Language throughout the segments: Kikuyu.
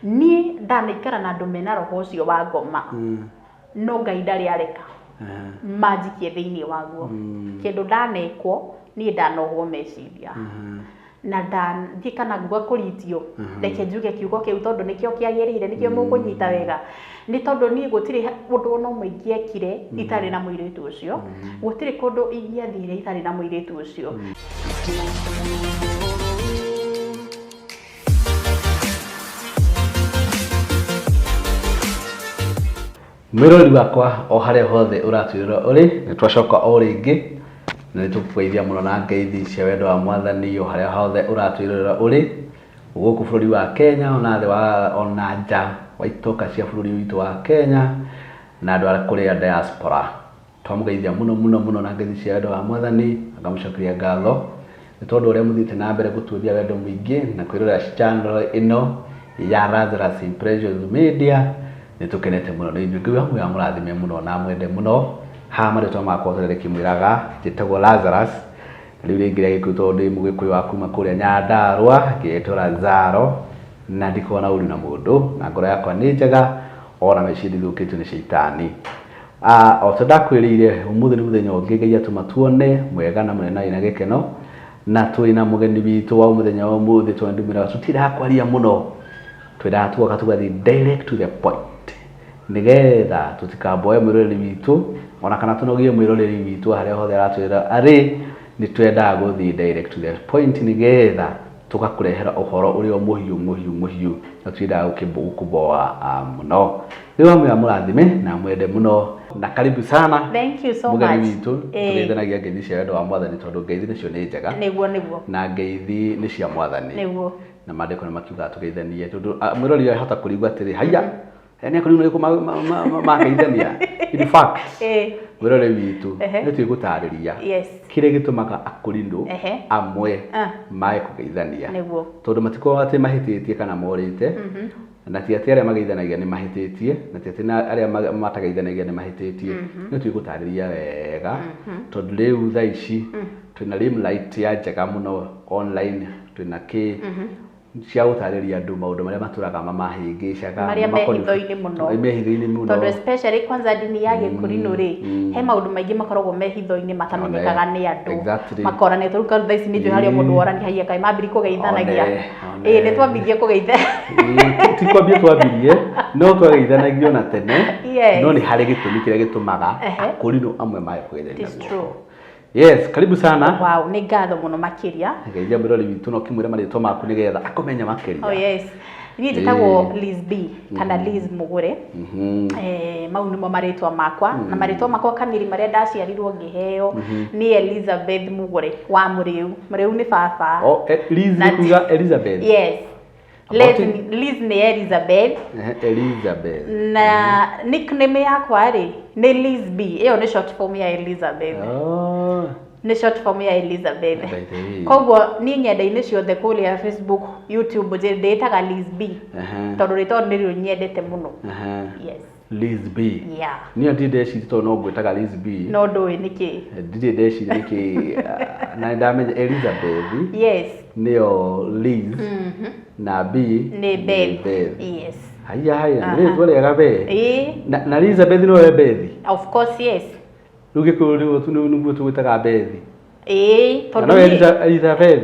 Niĩ ndanaikara na andũ mena roho ũcio wa ngoma, no Ngai ndarĩ areka manjikie thĩinĩ waguo. Kĩndũ ndanekwo, niĩ ndanohwo meciria na ndathiĩ kana nguga kũritio, reke njuge kiugo kĩu tondũ nĩkĩo kĩagĩrĩire, nĩkĩo mũkũnyita wega, nĩ tondũ niĩ gũtirĩ ũndũ ona ũmwe ingĩekire itarĩ na mũirĩtu ũcio, gũtirĩ kũndũ ingĩathire itarĩ na mũirĩtu ũcio. Mwĩroreri wakwa o harĩa hothe ũratwĩrora ũrĩ, nĩ twacoka o rĩngĩ na nĩ tũkũgeithia mũno na ngeithi cia wendo wa mwathani o harĩa hothe ũratwĩrorera ũrĩ, gũkũ bũrũri wa Kenya ona thĩ wa ona nja wa itoka cia bũrũri witũ wa Kenya na andũ a kũrĩa diaspora. Twamũgeithia mũno mũno mũno na ngeithi cia wendo wa Mwathani, na ngamũcokeria ngatho nĩ tondũ ũrĩa mũthiĩte na mbere gũtuonia wendo mũingĩ na kwĩrorera channel ĩno ya Lazarus Impressions Media. Nĩ tũkenete mũno nĩ inyuĩ. Ngai wa muoyo amũrathime mũno na amwende mũno. Haha marĩtwa makwa ta ũrĩa ndĩkĩmwĩraga, njĩtagwo Lazarus, na rĩu rĩngĩ rĩa Gĩkũyũ tondũ ndĩ Mũgĩkũyũ wa kuma kũrĩa Nyandarũa, ngetwo Lazaro, na ndikoragwo na ũru na mũndũ, na ngoro yakwa nĩ njega, ona meciria ndithũkĩtio nĩ caitani. O ta ndakwĩrĩire, ũmũthĩ nĩ mũthenya ũngĩ Ngai atũma tuone, mwega na mũnene na wĩna gĩkeno, na twĩna mũgeni witũ wa mũthenya wa ũmũthĩ tondũ ndĩmwĩraga tũtiendaga kwaria mũno, twendaga tũgoka tũgathiĩ direct to the point, nĩgetha tũtikamboe mwĩroreri witũ, ona kana tũnogie mwĩroreri witũ harĩa hothe aratwĩrora arĩ, nĩ twendaga gũthiĩ direct to the point nĩgetha tũgakũrehera ũhoro ũrĩa mũhiũ mũhiũ mũhiũ na tũtiendaga gũkũboa mũno. Rĩu amwe amũrathime na amwende mũno na karibu sana. Thank you so Mũgeni much. witũ. Tũgeithanagia ngeithi cia wendo wa mwathani tondũ ngeithi nacio nĩ njega. Nĩguo nĩguo. Na ngeithi nĩ cia mwathani. Nĩguo. Na maandĩko nĩ makiugaga tũgeithanie tondũ mwĩrori ahota kũrigwo atĩrĩ haiya nĩ akorirwo nĩ kũ mageithania. In fact, mwĩrori witũ nĩ twĩgũtarĩria kĩrĩa gĩtũmaga akũrinũ amwe mae kũgeithania. Nĩguo. Tondũ matikoragwo atĩ mahĩtĩtie kana morĩte. Na ti atĩ arĩa mageithanagia nĩ mahĩtĩtie, na ti atĩ arĩa matageithanagia nĩ mahĩtĩtie. Nĩ twĩgũtarĩria wega, tondũ rĩu thaa ici twĩna rim light ya njega mũno online, twĩna kĩ, cia gũtarĩria andũ maũndũ marĩa matũraga mamahĩngĩcaga. Marĩa me hitho-inĩ mũno. Me hitho-inĩ mũno. Tondũ especially kwanza ndini ya Gĩkũrinũ rĩ, he maũndũ maingĩ makoragwo me hitho-inĩ matamenyekaga nĩ andũ. Makorania, tarĩu thaa ici nĩ njũĩ harĩ o mũndũ worania haiya kaĩ mambirie kũgeithanagia. Ĩĩ nĩ twambirie kũgeitha. Ti kwambia twambirie, no twageithanagio na tene, no nĩ harĩ gĩtũmi kĩrĩa gĩtũmaga akũrinũ amwe mage kũgeithania guoko. Yes, karibu sana. Wow, nĩ ngatho mũno makĩria. Geithia mwĩrori witũ na ũkĩmwĩre marĩtwa maku nĩgetha akũmenye makĩria. Oh yes. Niĩ njĩtagwo Liz B kana Liz Mũgũre. Mau nĩmo marĩtwa makwa. Na marĩtwa makwa kamiri marĩa ndaciarirwo ngĩheo nĩ Elizabeth Mũgũre wa Mũrĩu. Mũrĩu nĩ baba. Oh, Liz nĩ kuga Elizabeth? Yes. Liz nĩ Elizabeth. Elizabeth. Na nickname yakwa rĩ nĩ Liz B. Ĩyo nĩ short form ya Elizabeth. Oh. Nĩ short form ya Elizabeth. Koguo niĩ ng'enda-inĩ ciothe kũrĩa Facebook, YouTube ndĩĩtaga Liz B. Tondũ rĩtwa nĩrĩo nyendete mũno. Yes. Liz B. Yeah. Niĩ ndirĩ ndeciria tondũ no ngwĩtaga Liz B. No ndũĩ nĩkĩ. Ndirĩ ndeciria nĩkĩ na nĩndamenya Elizabeth. Yes. Nĩyo Liz. Na B nĩ Beth. Yes. Haiya haiya, nĩ rĩtwa rĩega we. Ĩĩ. Na Elizabeth nowe Beth? Of course yes. Rĩu Gĩkũyũ nĩguo tũgwĩtaga Beth. Ĩĩ, tondũ Nowe niĩ Elizabeth?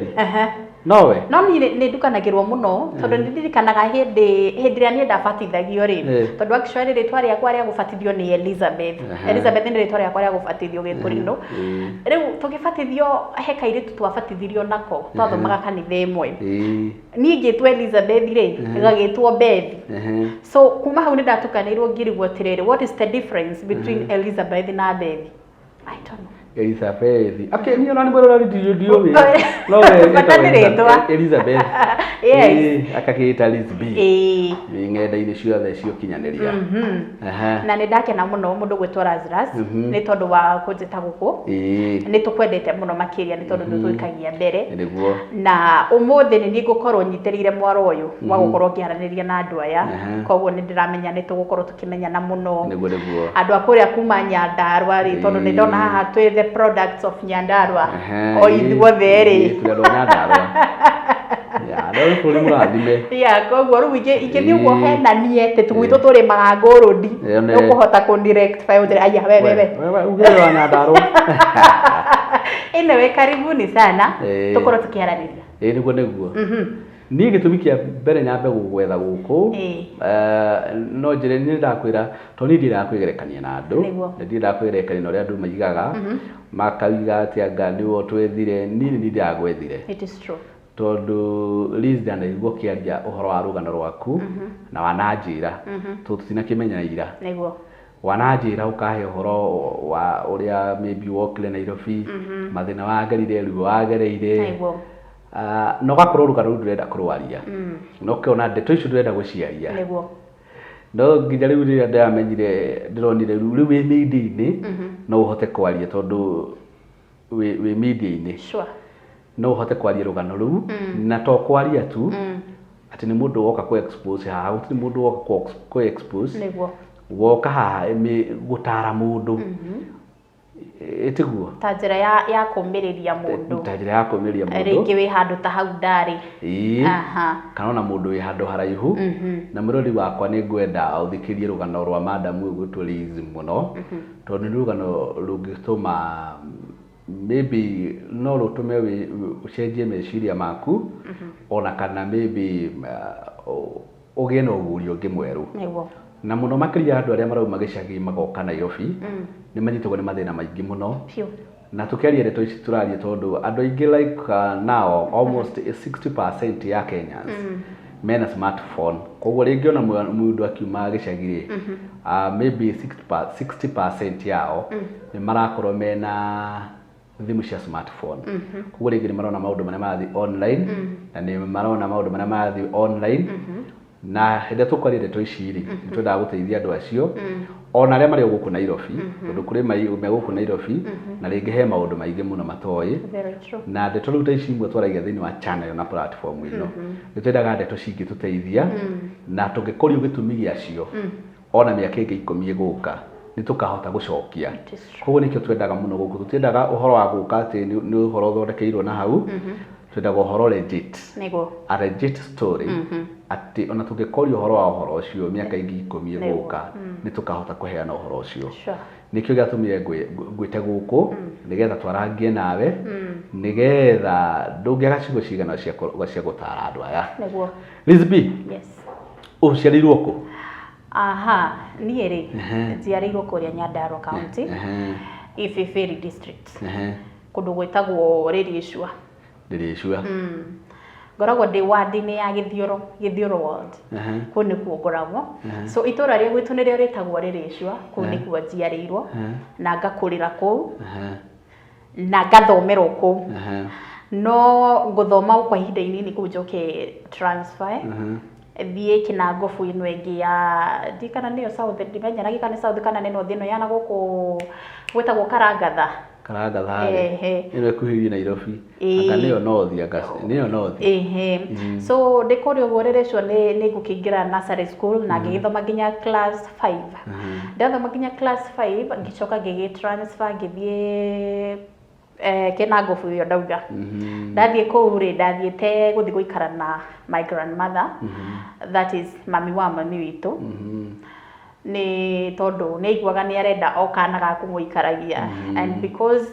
Nowe? No niĩ nĩ ndukanagĩrwo mũno tondũ nĩ ndirikanaga hĩndĩ hĩndĩ ĩrĩa niĩ ndabatithagio rĩ, tondũ actually rĩtwa rĩakwa rĩa gũbatithio nĩ Elizabeth. Elizabeth nĩ rĩtwa rĩakwa rĩa gũbatithio Gĩkũrinũ. Rĩu tũgĩbatithio he kairĩtu twabatithirio nako twathomaga kanitha ĩmwe. Niĩ ngĩtwo Elizabeth rĩ, gagĩtwo Beth. So kuma hau nĩ ndatukanĩirwo ngĩrigwo atĩrĩrĩ, what is the difference between Elizabeth na Beth? I don't know. Elizabeth. Okay, niĩ ona nĩ mwĩroreri ndiũĩ. No we Bata nĩ rĩtwa. Elizabeth. Yes. Ĩĩ, akagĩta Liz B. Ĩĩ. Ĩ ng'enda-inĩ ciothe cia ũkinyanĩria. Na nĩ ndakena mũno mũndũ gwĩtwo Lazarus nĩ tondũ wa kũnjĩta gũkũ. Nĩ tũkwendete mũno makĩria nĩ tondũ nĩ ũtũikagia mbere. Nĩguo. Na ũmũthĩ nĩ niĩ ngũkorwo nyitĩrĩire mwaro ũyũ wa gũkorwo ngĩaranĩria na andũ aya. Koguo nĩ ndĩramenya nĩ tũgũkorwo tũkĩmenyana mũno. Nĩguo nĩguo. Andũ a kũrĩa kuma Nyandarua rĩ, tondũ nĩ ndona haha twĩ the products of Nyandarua. O ithuothe rĩ. Twĩ andũ a Nyandarua. Nyandarua nĩ bũrũri mũrathime. Yeah, koguo rĩu ingĩthiĩ ũguo henanie atĩ gwitũ tũrĩmaga ngũrũndi, Ĩyo nĩ- nĩũkũhota kũni rectify ũnjĩre aya we we we. We, we, ugire wa Nyandarua. Anyway, karibuni sana. Tũkorwo tũkĩaranĩria. Ĩĩ nĩguo nĩguo. Niĩ gĩtũmi kĩa mbere nyambe gũgwetha gũkũ, no njĩre niĩ ndakwĩra, tondũ niĩ ndiendaga kwĩgerekania na andũ, na ndiendaga kwĩgerekania na ũrĩa andũ maigaga, makauga atĩ anga nĩwe ũtwethire, niĩ nĩ niĩ ndĩragwethire. It is true. Tondũ Liz ndanaigua ũkĩaria ũhoro wa rũgano rwaku, na wananjĩra, tondũ tũtinakĩmenyana ira. Wananjĩra ũkahe ũhoro wa ũrĩa maybe wokire Nairobi, mathĩna wagerire, ruo wagereire. Na ũgakorwo rũgano rũu ndũrenda kũrwaria. Na ũkona ndeto icio ndũrenda gũciaria. No nginya rĩu rĩrĩa ndĩramenyire, ndĩronire rĩu wĩ media-inĩ, no ũhote kwaria tondũ wĩ media-inĩ. No ũhote kwaria rũgano rũu, na to kwaria tu, atĩ nĩ mũndũ woka kũ expose haha, gũtirĩ mũndũ woka kũ expose. Woka haha gũtara mũndũ. Ĩtiguo? Ta njĩra ya kũũmĩrĩria mũndũ. Ta njĩra ya kũũmĩrĩria mũndũ. Rĩngĩ wĩ handũ ta hau ndarĩ. Kana ona mũndũ wĩ handũ haraihu. Na mũrori wakwa nĩ ngwenda ũthikĩrie rũgano rwa madam ũyũ gwĩtwo Liz mũno. Tondũ nĩ rũgano rũngĩtũma maybe no rũtũme ũcenjie meciria maku, ona kana maybe ũgĩe na ũguũrio ũngĩ mwerũ. Na mũno makĩria andũ arĩa marauma gĩcagi magoka Nairobi, nĩ manyitagwo nĩ mathĩna maingĩ mũno. Na tũkĩaria ndeto ici tũraria tondũ andũ aingĩ like now almost 60% ya Kenyans mena smartphone. Koguo rĩngĩ ona mũndũ akiuma gĩcagi rĩ, maybe 60% yao nĩ marakorwo mena thimũ cia smartphone. Koguo rĩngĩ nĩ marona maũndũ marĩa marathiĩ online, na nĩ marona maũndũ marĩa marathiĩ online. Na hĩndĩ ĩrĩa tũkwaria ndeto ici rĩ, nĩ twendaga gũteithia andũ acio, ona arĩa marĩ o gũkũ Nairobi, tondũ kũrĩ me gũkũ Nairobi, na rĩngĩ he maũndũ maingĩ mũno matoĩ. Very true. Na ndeto rĩu ta ici imwe twaragia thĩinĩ wa channel na platform ĩno, nĩ twendaga ndeto cingĩtũteithia, na tũngĩkũrio gĩtũmi gĩacio, ona mĩaka ĩngĩ 10 ĩgũka, nĩ tũkahota gũcokia. It is true. Koguo nĩkĩo twendaga mũno gũkũ, tũtiendaga ũhoro wa gũka atĩ nĩ ũhoro ũthondekeirwo na hau, twendaga ũhoro legit. A legit story. Atĩ ona tũngĩkorio ũhoro wa ũhoro ũcio mĩaka ĩngĩ 10 ĩgũka, nĩ tũkahota kũheana ũhoro ũcio. Nĩkĩo gĩatũmire ngwĩte gũkũ, nĩgetha twarangie nawe, nĩgetha ndũngĩaga ciugo cigana cia gũtara andũ aya. Liz B. Yes. Ũciarĩirwo kũ? Aha, niĩ rĩ, njiarĩirwo kũrĩa Nyandarua County, Ibibĩri district. Kũndũ gwĩtagwo Rĩrĩcua. Rĩrĩcua. Ngoragwo ndĩ ward-inĩ ya Gĩthioro, Gĩthioro ward. Kũu nĩkuo ngoragwo. So itũra rĩa gwitũ nĩrĩo rĩtagwo Rĩrĩcua, kũu nĩkuo njiarĩirwo, na ngakũrĩra kũu, na ngathomera o kũu. No ngũthoma kwa ihinda inini kũu njoke transfer. Thiĩ Kĩnangobu ĩno ĩngĩ ya, ndiũĩ kana nĩyo South, ndimenyanagia kana nĩ South kana nĩ North ĩno ya na gũkũ gwĩtagwo Karangatha. Karangatha rĩ, ĩno ĩkuhĩrĩirie Nairobi. Anga nĩyo North, anga nĩyo North. So ndĩ kũrĩa ũguo Rĩrĩcua nĩ ngũkĩingĩra nursery school na ngĩgĩthoma nginya class 5. Ndathoma nginya class 5 ngĩcoka ngĩgĩ transfer ngĩthiĩ Kĩnangobu ĩyo ndauga. Ndathiĩ kũu rĩ, ndathiĩte gũthiĩ gũikara na my grandmother, that is mami wa mami witũ. Nĩ tondũ nĩ aiguaga nĩ arenda o kana ga kũmũikaragia. And because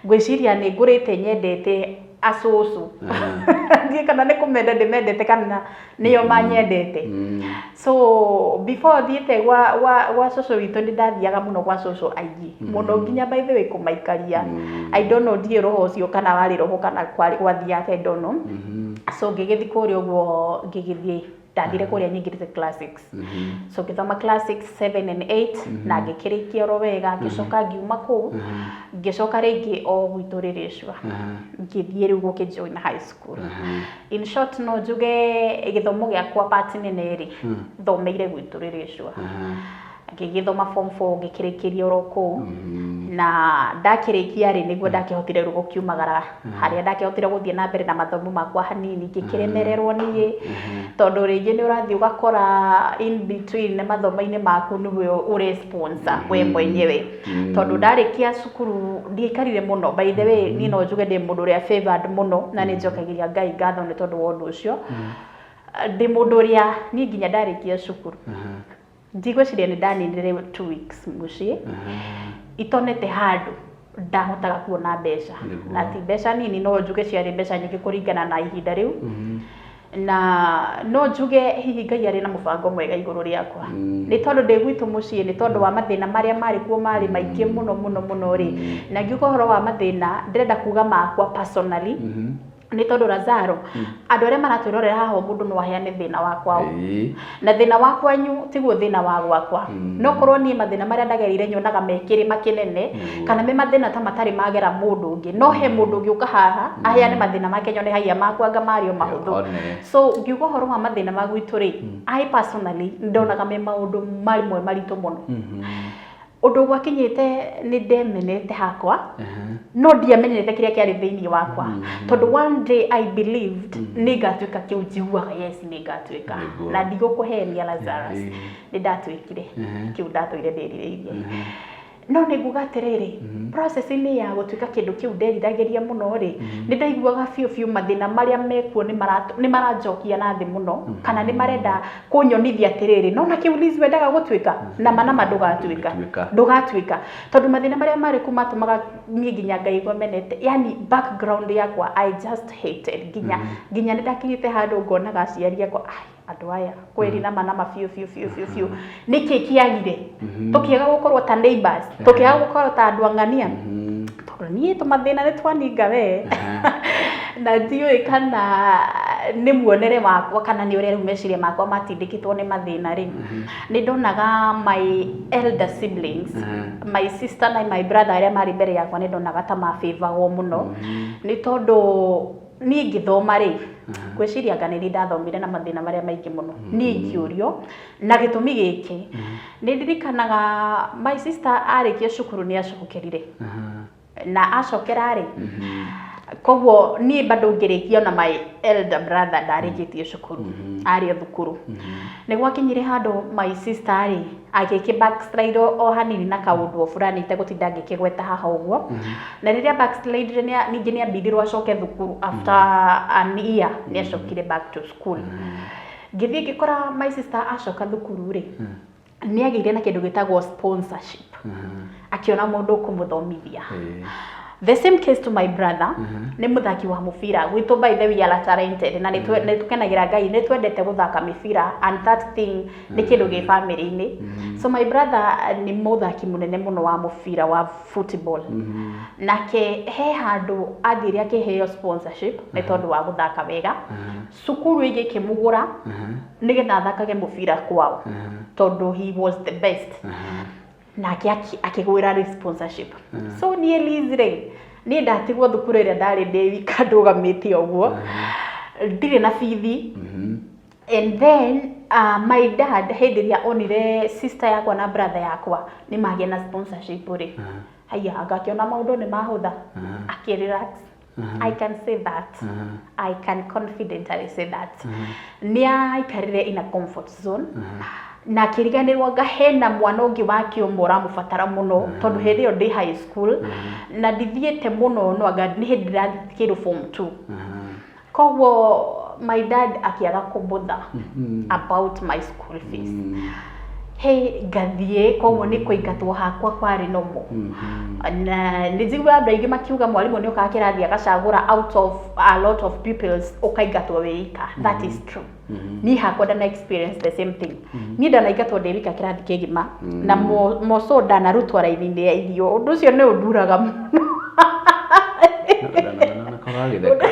ngwĩciria nĩ ngũrĩte nyendete acũcũ. Ndiũĩ kana nĩ kũmenda ndĩmendete kana nĩo manyendete. So before thiĩte gwa cũcũ witũ nĩ ndathiaga mũno gwa cũcũ aingĩ. Mũno nginya by the way kũmaikaria. I don't know ndiũĩ roho ũcio kana warĩ roho kana gwathiaga atĩa, I don't know. So ngĩgĩthiĩ kũrĩa ũguo ngĩgĩthiĩ, ndathire kũrĩa nyingĩrĩte class 6. So ngĩthoma class 6, 7 and 8, na ngĩkĩrĩkia oro wega, ngĩcoka ngiuma kũu, ngĩcoka rĩngĩ o gwitũ Rĩrĩcua. Ngĩthiĩ rĩu gũkĩ join high school. In short no njuge gĩthomo gĩakwa part nene rĩ, thomeire gwitũ Rĩrĩcua. Ngĩgĩthoma form 4, ngĩkĩrĩkĩria oro kũu, na ndakĩrĩkia rĩ, nĩguo ndakĩhotire rĩu gũkiumagara, harĩa ndakĩhotire gũthiĩ na mbere na mathomo makwa hanini, ngĩkĩremererwo niĩ, tondũ rĩngĩ nĩ ũrathiĩ ũgakora in between mathomo-inĩ maku nĩwe ũre sponsor we mwenyewe, tondũ ndarĩkia cukuru ndiaikarire mũno. By the way, niĩ no njuge ndĩ mũndũ ũrĩa favored mũno, na nĩ njokagĩria Ngai ngatho nĩ tondũ wa ũndũ ũcio. Ndĩ mũndũ ũrĩa niĩ nginya ndarĩkia cukuru ndigwĩciria nĩ ndaninire 2 weeks mũciĩ itonete handũ ndahotaga kuona mbeca. Na ti mbeca nini, no njuge ciarĩ mbeca nyingĩ kũringana na ihinda rĩu, na no njuge hihi Ngai arĩ na mũbango mwega igũrũ rĩakwa, nĩ tondũ ndĩ gwitũ mũciĩ, nĩ tondũ wa mathĩna marĩa marĩ kuo, marĩ maingĩ mũno mũno mũno rĩ. Na ngiuga ũhoro wa mathĩna, ndĩrenda kuga makwa personally, nĩ tondũ Lazaro, andũ arĩa maratwĩrorera haha, o mũndũ no aheane thĩna wa kwao, na thĩna wa kwanyu tiguo thĩna wa gwakwa. No korwo niĩ mathĩna marĩa ndagereire nyonaga me kĩrĩma kĩnene, kana me mathĩna ta matarĩ magera mũndũ ũngĩ, no he mũndũ ũngĩ ũka haha aheane mathĩna make, nyone haiya makwa anga marĩ o mahũthũ. One. So ngiuga ũhoro wa mathĩna ma gwitũ rĩ, I personally ndonaga me maũndũ mamwe maritũ mũno, ũndũ gwakinyĩte nĩ ndemenete hakwa, no ndiamenyete kĩrĩa kĩarĩ thĩinĩ wakwa, tondũ one day I believed nĩ ngatuĩka kĩu njiguaga, yes, nĩ ngatuĩka. Na ndigũkũhenia, Lazarus, nĩ ndatuĩkire kĩu ndatũire ndĩrirĩirie. No nĩ nguga atĩrĩrĩ, process-inĩ ya gũtuĩka kĩndũ kĩu nderiragĩria mũno rĩ, nĩ ndaiguaga biũ biũ mathĩna marĩa mekuo nĩ maranjokia na thĩ mũno, kana nĩ marenda kũnyonithia atĩrĩrĩ, nona kĩu Liz wendaga gũtuĩka, nama nama ndũgatuĩka. Ndũgatuĩka. Ndũgatuĩka, tondũ mathĩna marĩa marĩ kuo matũmaga niĩ nginya ngaigua menete, yani background yakwa I just hated, nginya nĩ ndakinyĩte handũ ngonaga aciari akwa, "Ai, andũ aya kweri nama nama biũ biũ biũ biũ biũ, nĩkĩ kĩagire tũkĩaga gũkorwo ta neighbors, tũkĩaga gũkorwo ta andũ ang'ania, tondũ niĩ tũmathĩna nĩ twaninga we?" Na ndiũĩ kana nĩ muonere wakwa kana nĩ ũrĩa rĩu meciria makwa matindĩkĩtwo nĩ mathĩna rĩ, nĩ ndonaga my elder siblings, my sister na my brother, arĩa marĩ mbere yakwa, nĩ ndonaga ta mabĩvagwo mũno, nĩ tondũ niĩ ngĩthoma rĩ, ngwĩciria anga nĩ niĩ ndathomire na mathĩna marĩa maingĩ mũno. Niĩ ingĩũrio na gĩtũmi gĩkĩ, nĩ ndirikanaga my sister arĩkia cukuru nĩ acokerire, na acokera rĩ, koguo niĩ bado ngĩrĩkia, ona my elder brother ndarĩkĩtie cukuru, arĩ o thukuru. Nĩ gwakinyire handũ my sister rĩ agĩkĩ backslide o hanini na kaũndũ o fulani itegũtinda ngĩkĩgweta haha ũguo. Na rĩrĩa backslide, ningĩ nĩ ambindirwo acoke thukuru. After an year nĩ acokire back to school. Ngĩthiĩ ngĩkora my sister acoka thukuru rĩ, nĩ agĩire na kĩndũ gĩtagwo sponsorship, akĩona mũndũ ũkũmũthomithia. The same case to my brother, nĩ mũthaki wa mũbira gwitũ. By the way, we are talented, na nĩ tũkenagĩra Ngai, nĩ twendete gũthaka mĩbira, and that thing nĩ kĩndũ gĩ family-inĩ. So my brother nĩ mũthaki mũnene mũno wa mũbira wa football. Nake he handũ athire akĩheo sponsorship nĩ tondũ wa gũthaka wega, cukuru ĩngĩ ĩkĩmũgũra nĩgetha athakage mũbira kwao, tondũ he was the best. Nake akĩgwĩra rĩ sponsorship. So niĩ Liz rĩ, niĩ ndatigwo thukuru ĩrĩa ndarĩ ndĩ wika, ndũgamĩte ũguo, ndirĩ na bithi. And then my dad, hĩndĩ ĩrĩa onire sister yakwa na brother yakwa nĩ magĩa na sponsorship rĩ, haiya, anga akĩona maũndũ nĩ mahũtha, akĩ relax. I can say that, I can confidently say that nĩ aikarire in a comfort zone na akĩriganĩrwo anga hena mwana ũngĩ wa kĩũmwe ũramũbatara mũno, tondũ hĩndĩ ĩyo ndĩ high school na ndithiĩte mũno, no anga nĩ hĩndĩ ndĩrathiĩ kĩndũ form 2. Koguo my dad akĩaga kũbother about my school fees. Hey, ngathiĩ, koguo nĩ kũingatwo hakwa kwarĩ normal. Na nĩ njiguaga andũ aingĩ makiuga mwarimũ nĩ okaga kĩrathi agacagũra out of a lot of pupils, ũkaingatwo wĩ ika. That is true. Niĩ hakwa ndana experience the same thing. Niĩ ndanaingatwo ndĩ wika kĩrathi kĩgima, na moco ndanarutwo raini-inĩ ya irio. Ũndũ ũcio nĩ ũnduraga mũno. Karagĩtheka.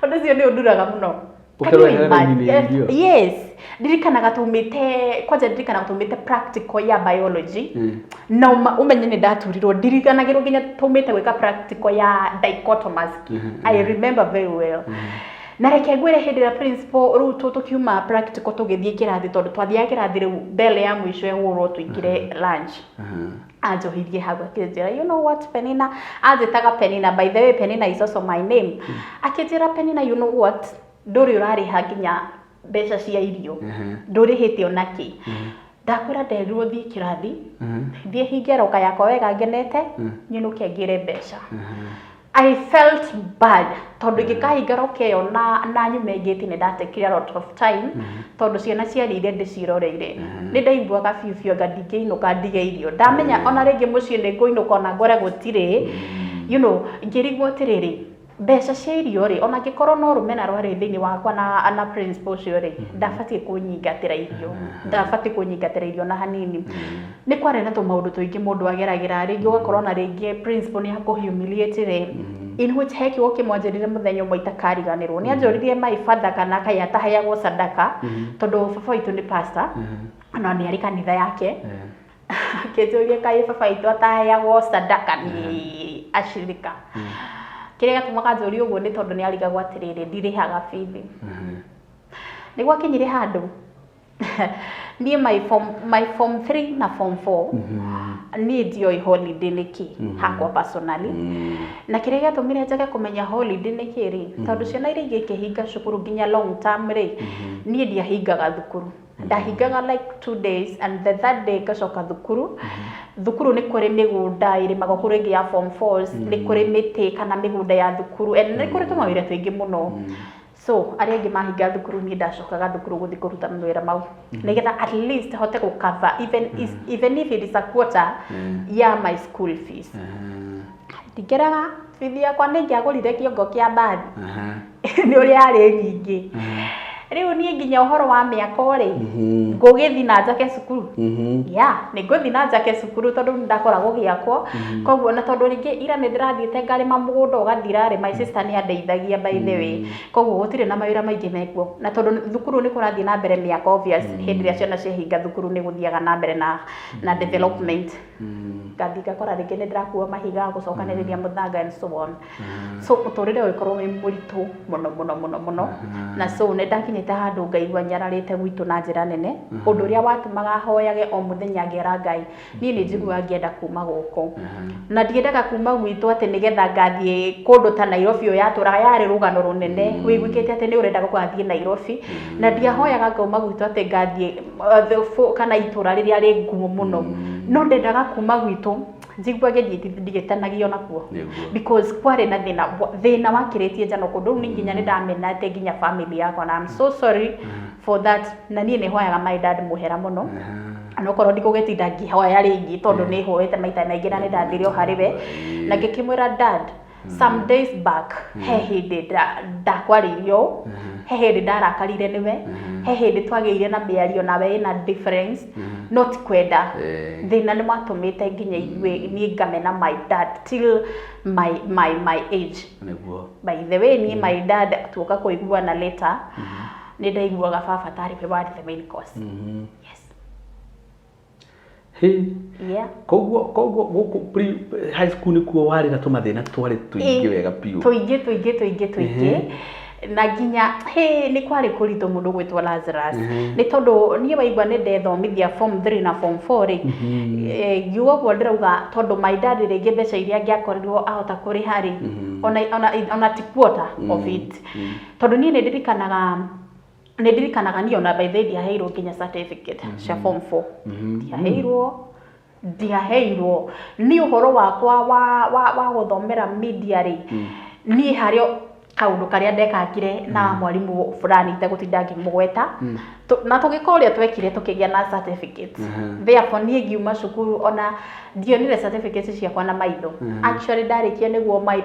Ũndũ ũcio nĩ ũnduraga mũno. Ũkerwo Can you ehere raini-inĩ ya imagine? irio? Yes, ndirikanaga tumĩte kwanja, ndirikanaga tumĩte practical ya biology, na ũmenye nĩ ndaturirwo, ndirikanagĩrwo nginya tumĩte gwĩka practical ya dichotomous. I remember very well. Na reke ngwĩre, hĩndĩ ĩrĩa principal rĩu tũkiuma practical tũgĩthiĩ kĩrathi, tondũ twathiaga kĩrathi rĩu bell ya mũico ĩhũrwo tũingĩre lunch, anjohirie hau akĩnjĩra, "You know what, Penina?" Anjĩtaga Penina. By the way, Penina is also my name. Akĩnjĩra, "Penina, you know what? Ndũrĩ ũrarĩha nginya mbeca cia irio, ndũrĩhĩte ona kĩ. Ndakwĩra nderirwo thiĩ kĩrathi, thiĩ hinge roka yakwa wega ngenete, nyinũke ngĩre mbeca." I felt bad tondũ ingĩkahinga roka ĩyo na nyume ngĩti nĩ ndatekire a lot of time, tondũ ciana ciarĩire ndĩciroreire. Nĩ ndaiguaga biũ biũ anga ndingĩinũka ndige irio, ndamenya ona rĩngĩ mũciĩ nĩ ngũinũka ona ngore gũtirĩ. Ngĩrigwo atĩrĩrĩ, mbeca cia irio rĩ, ona angĩkorwo no rũmena rwarĩ thĩinĩ wakwa na principal ũcio rĩ, ndabatiĩ kũnyingatĩra irio, ndabatiĩ kũnyingatĩra irio na hanini. Nĩ kwarĩ na tũmaũndũ tũingĩ mũndũ ageragĩra, rĩngĩ ũgakorwo na rĩngĩ principal nĩ akũhumiliate rĩ, in which he kiugo kĩmwe anjĩrire mũthenya ũmwe itakariganĩrwo. Nĩ anjũririe my father kana kaĩ ataheagwo sadaka, tondũ baba witũ nĩ pastor na nĩ arĩ kanitha yake. Akĩnjũria kaĩ baba witũ ataheagwo sadaka nĩ ashirika. Kĩrĩa gĩatũmaga anjũrie ũguo nĩ tondũ nĩ arigagwo atĩrĩrĩ, ndirĩhaga bithi. Nĩ gwakinyire handũ niĩ my form 3 na form 4 niĩ ndioĩ holiday nĩ kĩ hakwa personally. Na kĩrĩa gĩatũmire njage kũmenya holiday nĩ kĩ rĩ, tondũ ciana iria ingĩ ikĩhinga cukuru nginya long term rĩ, niĩ ndiahingaga thukuru. Ndahingaga like 2 days and the third day ngacoka thukuru. Thukuru nĩ kũrĩ mĩgũnda ĩrĩmagwo kũrĩ ĩngĩ ya form fours, nĩ kũrĩ mĩtĩ kana mĩgũnda ya thukuru, and nĩ kũrĩ tũmawĩra tũingĩ mũno. So arĩa angĩ mahinga thukuru, niĩ ndacokaga thukuru gũthiĩ kũruta mawĩra mau nĩgetha at least hote gũcover even if it is a quarter ya my school fees. Ndingĩrega, bithi yakwa nĩ ingĩagũrire kĩongo kĩa mbathi nĩ ũrĩa yarĩ nyingĩ. Rĩu niĩ nginya ũhoro wa mĩako rĩ, ngũgĩthiĩ na njake cukuru ya nĩ ngũthiĩ na njake cukuru, tondũ nĩ ndakoragwo gĩakwo. Koguo na tondũ rĩngĩ ira nĩ ndĩrathiĩte ngarĩma mũgũnda ũgathira rĩ, my sister nĩ andeithagia, by the way. Koguo gũtirĩ na mawĩra maingĩ mekuo, na tondũ thukuru nĩ kũrathiĩ na mbere mĩako, obvious hĩndĩ ĩrĩa ciana ciahinga thukuru nĩ gũthiaga na mbere na development. Ngathiĩ ngakora rĩngĩ nĩ ndĩrakua mahiga, gũcokanĩrĩria mũthanga and so on. So mũtũrĩre ũgĩkorwo wĩ mũritũ mũno mũno mũno mũno. Na so nĩ ndakinyĩte handũ ngaigua nyararĩte gwitũ na njĩra nene, ũndũ ũrĩa watũmaga hoyage o mũthenya, ngera Ngai, niĩ nĩ njiguaga ngĩenda kuma gũkũ, na ndiendaga kuma gwitũ atĩ nĩgetha ngathiĩ kũndũ ta Nairobi. Ũyũ yatũraga yarĩ rũgano rũnene wĩiguĩkĩte atĩ nĩ ũrenda gũgathiĩ Nairobi. Na ndiahoyaga ngauma gwitũ atĩ ngathiĩ kana itũra rĩrĩa rĩ ngumo mũno, no ndendaga kuma gwitũ njiguage ndigĩtanagio nakuo. Because kwarĩ na thĩna, thĩna wakĩrĩtie njano kũndũ rĩu. Nĩ nginya nĩ ndamenete nginya family yakwa, na I'm so sorry for that. Na niĩ nĩ hoyaga my dad mũhera mũno, na okorwo ndikũgĩtinda ngĩhoya rĩngĩ, tondũ nĩ hoete maita maingĩ na nĩ ndathire o harĩ we na ngĩkĩmwĩra, "Dad, some days back he hĩndĩ ndakwarĩirio ũũ, he hĩndĩ ndarakarire nĩwe, he hĩndĩ twagĩire na mĩario nawe ĩna difference, no ti kwenda. Thĩna nĩ watũmĩte nginya ithuĩ niĩ ngamena my dad till my age." By the way, niĩ my dad tuoka kũiguana later, nĩ ndaiguaga baba tarĩ we warĩ the main cause. Yes. Hĩ. Yeah. Koguo gũkũ high school nĩkuo warĩ na tũmathĩna twarĩ tũingĩ wega biũ? Tũingĩ, tũingĩ, tũingĩ, tũingĩ. Na nginya hĩ, nĩ kwarĩ kũritũ mũndũ gwĩtwo Lazarus, nĩ tondũ niĩ waigua nĩ ndethomithia form 3 na form 4 rĩ, ngiuga ũguo ndĩrauga tondũ my dad rĩngĩ mbeca iria angĩakorirwo ahota kũrĩha rĩ, ona ti quarter of it. Tondũ niĩ nĩ ndirikanaga niĩ ona by the way ndiaheirwo nginya certificate cia form 4. Ndiaheirwo niĩ ũhoro wakwa wa gũthomera media rĩ, niĩ harĩ kaũndũ karĩa ndekangire na mwarimũ fulani itegũtinda ngĩmũgweta. Na tũgĩka ũrĩa twekire, tũkĩgĩa na certificate. Therefore niĩ ngiuma cukuru ona ndionire certificate ciakwa na maitho. Actually ndarĩkia nĩguo my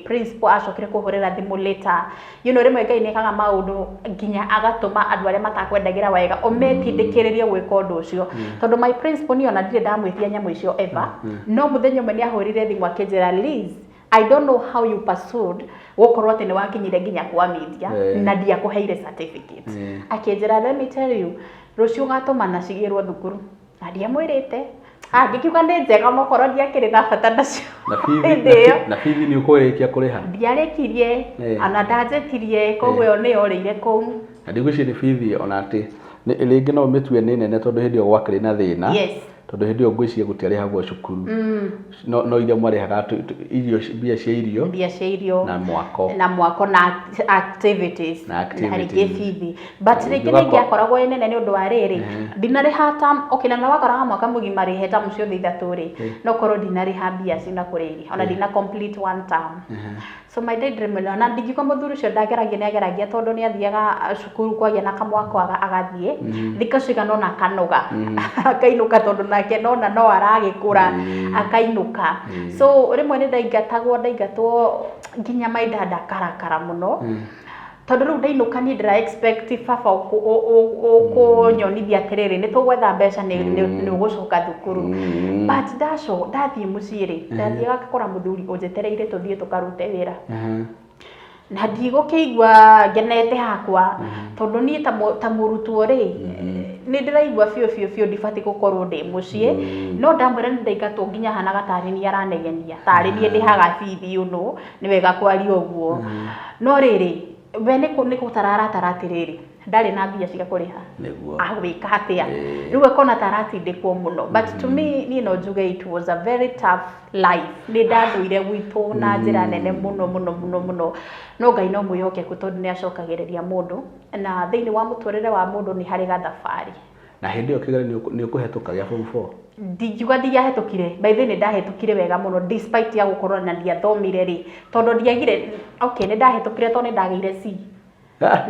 principal acokire kũhũrĩra thimũ later. Rĩmwe Ngai nĩekaga maũndũ nginya agatũma andũ arĩa matakwendagĩra wega ũmetindĩkĩrĩrie gwĩka ũndũ ũcio, tondũ my principal niĩ ona ndirĩ ndamwĩtia nyamũ icio ever, no mũthenya ũmwe nĩ ahũrire thimũ akĩnjĩra, "Liz, I don't know how you pursued gũkorwo atĩ nĩ wakinyire nginya kwa media na ndiakũheire certificate." Akĩnjĩra, "Let me tell you, rũciũ ũgatũmana cigĩrwo thukuru." Na ndiamwĩrĩte. Ah, ngĩkiuga nĩ njega mokorwo ndiakĩrĩ na bata nacio Na bithi hĩndĩ ĩyo. Na bithi nĩ ũkũrĩkia kũrĩha? Ndiarĩkirie. Ona ndanjĩtirie, koguo ĩyo nĩ yorĩire kũu. Na ndigwĩciria nĩ bithi ona atĩ rĩngĩ no ũmĩtue nĩ nene tondũ hĩndĩ ĩyo gwakĩrĩ na thĩna. Tondũ hĩndĩ ĩyo ngwĩciria gũtiarĩhagwo cukuru. No iria mwarĩhaga irio, mbia cia irio. Mbia cia irio. Na mwako. Na mwako na activities. Na activities. Na rĩngĩ bithi. But rĩngĩ nĩ ingĩakoragwo ĩ nene nĩ ũndũ wa rĩrĩ, ndinarĩha term, okay, na wakoraga mwaka mũgima rĩhe term ciothe ithatũ rĩ, no korwo ndinarĩha mbia cina kũrĩa irio, ona ndina complete one term. So my dad rĩmwe na ndingiuga mũthuri ũcio ndageragia, nĩ ageragia tondũ nĩ athiaga cukuru kwagĩa na kamwako agathiĩ, thikũ cigana ũna akanoga, akainũka tondũ nake nona no aragĩkũra, akainũka. So rĩmwe nĩ ndaingatagwo, ndaingatwo nginya my dad akarakara mũno. Tondũ rĩu ndainũka niĩ ndĩra expect baba ũkũnyonithia atĩrĩrĩ, nĩ tũgwetha mbeca nĩ ũgũcoka thukuru. But ndathiĩ mũciĩ rĩ, ndathiaga ngakora mũthuri ũnjetereire tũthiĩ tũkarute wĩra. Na ndigũkĩigua ngenete hakwa, tondũ niĩ ta mũrutwo rĩ, nĩ ndĩraigua biũ biũ biũ ndibatiĩ gũkorwo ndĩ mũciĩ. No ndamwĩra nĩ ndaingatwo nginya hanaga tarĩ niĩ aranegenia, tarĩ niĩ ndĩhaga bithi, you know, nĩ wega kwaria ũguo. No rĩrĩ, we nĩ gũtara aratara atĩrĩrĩ, ndarĩ na mbia cia kũrĩha. Agwĩka atĩa? Rĩu akona ta aratindĩkwo mũno. But to me, niĩ no njuge it was a very tough life. Nĩ ndathũire gwitũ na njĩra nene mũno mũno mũno mũno. No Ngai no mwĩhokeku tondũ nĩ acokagĩrĩria mũndũ. Na thĩinĩ wa mũtũrĩre wa mũndũ nĩ harĩ gathabarĩ. Na hĩndĩ ĩyo kĩgeranio nĩ ũkũhetũka gĩa form 4? Ndingiuga ndiahĩtũkire. By the way, nĩ ndahĩtũkire wega mũno despite ya gũkorwo na ndiathomire rĩ. Tondũ ndiagire, okay, nĩ ndahĩtũkire tondũ nĩ ndagĩire C.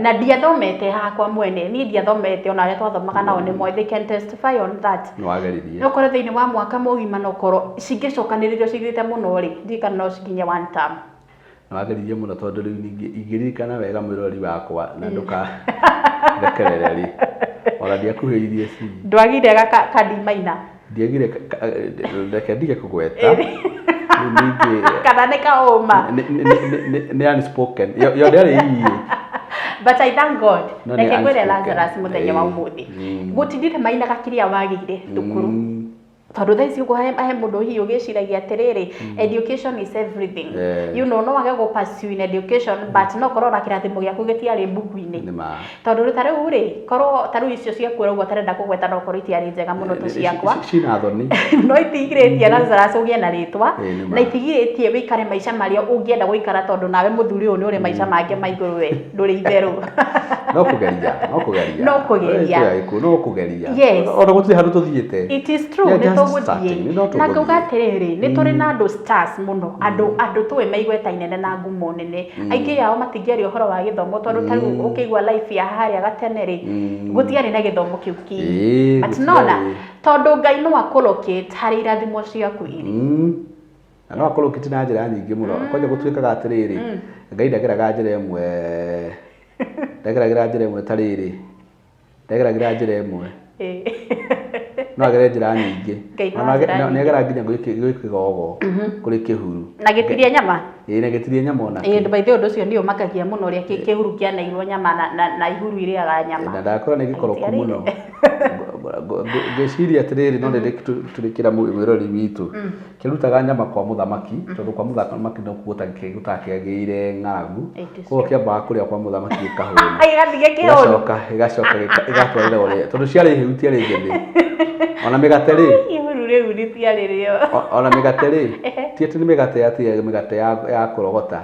Na ndiathomete hakwa mwene, niĩ ndiathomete, ona arĩa twathomaga nao nĩ moĩ, they can testify on that. Nĩ wageririe. No korwo thĩinĩ wa mwaka mũgima no korwo cingĩcokanĩrĩrio cithiĩte mũno rĩ, ndiũĩ kana no cikinye one term. Nĩ wageririe mũno tondũ rĩu ningĩ ingĩririkana wega mwĩrori wakwa na ndũkathekerere rĩ, ona ndiakuhĩrĩirie C. Ndwagire ka D minor? Ndiagire reke ndige kũgweta. Rĩu ningĩ Kana nĩ kaũma? Nĩ unspoken. Yo ndĩarĩ ii. But I thank God. No, nĩ Reke ngwĩre unspoken. Lazarus mũthenya wa ũmũthĩ. Gũtindĩte mainaga kĩrĩa wagĩire thukuru. Tondũ thaa ici ũguo he mũndũ hihi ũgĩciragia atĩrĩrĩ, education is everything. You know, no wage gũ pursue in education, but no korwo na kĩrathimo gĩaku gĩtiarĩ mbuku-inĩ. Nĩ ma. Tondũ ta rĩu rĩ, korwo ta rĩu icio ciaku ũrauga ũtarenda kũgweta no korwo itiarĩ njega mũno ta ciakwa. Cina thoni. No itigirĩtie Lazarus ũgĩe na rĩtwa, Nĩ ma. na itigirĩtie wĩikare maica marĩa ũngĩenda gũikara tondũ nawe mũthuri ũyũ nĩ ũrĩ maica mangĩ ma igũrũ we ndũrĩ itherũ. No kũgeria, no kũgeria. No kũgeria. Ĩĩ, tũrĩ no kũgeria. Yes. Ona gũtirĩ handũ tũthiĩte. It is true, Yeah, nĩ just tũgũthiĩ. starting, nĩ no Na tũgũthiĩ. ngauga atĩrĩrĩ, nĩ tũrĩ na andũ stars mũno, andũ tũĩ maigweta inene na ngumo nene. Aingĩ ao matingĩaria ũhoro wa gĩthomo tondũ ta rĩu ũkĩigua life ya harĩa gatene rĩ, gũtiarĩ na gĩthomo kĩu kĩingĩ. But Gũtiarĩ. nona, tondũ Ngai no akũlocate harĩa irathimo ciaku irĩ. Na no akũlocate na njĩra nyingĩ mũno. Kwanja gũtuĩkaga atĩrĩrĩ, Ngai ndageraga njĩra ĩmwe, ndageragĩra njĩra ĩmwe ta rĩrĩ, ndageragĩra njĩra ĩmwe. No agere njĩra nyingĩ. Ngai no Ona njĩra nyingĩ. nĩ agera nginya gwĩ kĩgogo, kũrĩ kĩhuru. Na gĩtirie nyama? Ĩĩ, na gĩtirie nyama ona kĩ. By the way, ũndũ ũcio nĩ ũmakagia mũno ũrĩa kĩhuru kĩaneirwo nyama na ihuru irĩaga nyama. Na ndakora nĩ gĩkoroku Gĩtiarĩire. mũno. Ngwĩciria atĩrĩrĩ, no nĩ tũrĩkĩra mwĩrori witũ. Kĩrutaga nyama kwa mũthamaki, tondũ kwa mũthamaki no kuo gũtakĩagĩire ng'aragu. It is Koguo true. kĩambaga kũrĩa kwa mũthamaki gĩkahũna. Gĩgathiĩ gĩkĩhũnu. Gĩgacoka gĩgatwarĩra ũrĩa, tondũ ciarĩ hĩu itiarĩ njĩthĩ. Ona mĩgate rĩ. Ihuru rĩu rĩtiarĩ rĩo. Ona mĩgate rĩ, ti atĩ nĩ mĩgate atĩ mĩgate ya kũrogota.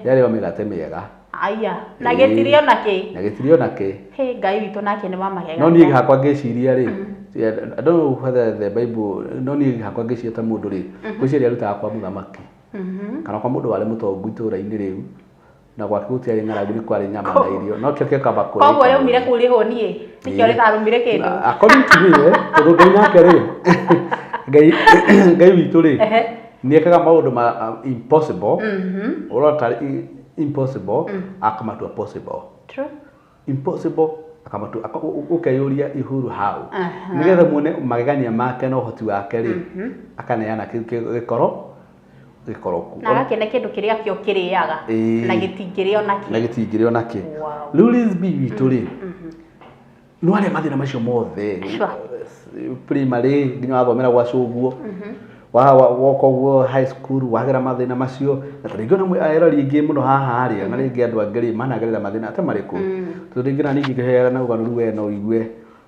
Yarĩ o mĩgate mĩega. Aya, na gĩtirĩ ona kĩ. Na gĩtirĩ ona kĩ. He, Ngai witũ nake nĩ wa magegania. No niĩ hakwa ngĩciria rĩ, I don't know whether the Bible, no niĩ hakwa ngĩciria ta mũndũ rĩ, ngwĩciria arutaga kwa mũthamaki. Kana kwa mũndũ warĩ mũtongu itũũra-inĩ rĩu, na gwake gũtiarĩ ng'aragu, nĩ kwarĩ nyama na irio. No kĩo kĩakamba kũrĩa. Koguo rĩaumire kũu rĩhũniĩ, nĩkĩo rĩtarũmire kĩndũ. According to me, tondũ Ngai nake rĩ, Ngai witũ rĩ, nĩ ekaga maũndũ ma impossible, ũrona tarĩ impossible, akamatua possible. True. Impossible, akamatua, ũkeyũria ihuru how. Nĩgetha muone magegania make na ũhoti wake rĩ, akaneana kĩu gĩkoro, gĩkoroku. Na agakĩne kĩndũ kĩrĩa kĩo kĩrĩaga, na gĩtingĩrĩo na kĩ. Na gĩtingĩrĩo na kĩ. Wow. Rĩu Liz B witũ rĩ, Nĩ warĩa mathĩna macio mothe. Sure. Primary nginya wathomera gwa cũguo. Woka ũguo high school wagera mathĩna macio, na ta rĩngĩ ona erori aingĩ mũno haha rĩ, ona rĩngĩ andũ angĩ rĩ managerera mathĩna ta marĩkũ? Tondũ rĩngĩ na niĩ ingĩheana rũgano rũu we no ũigue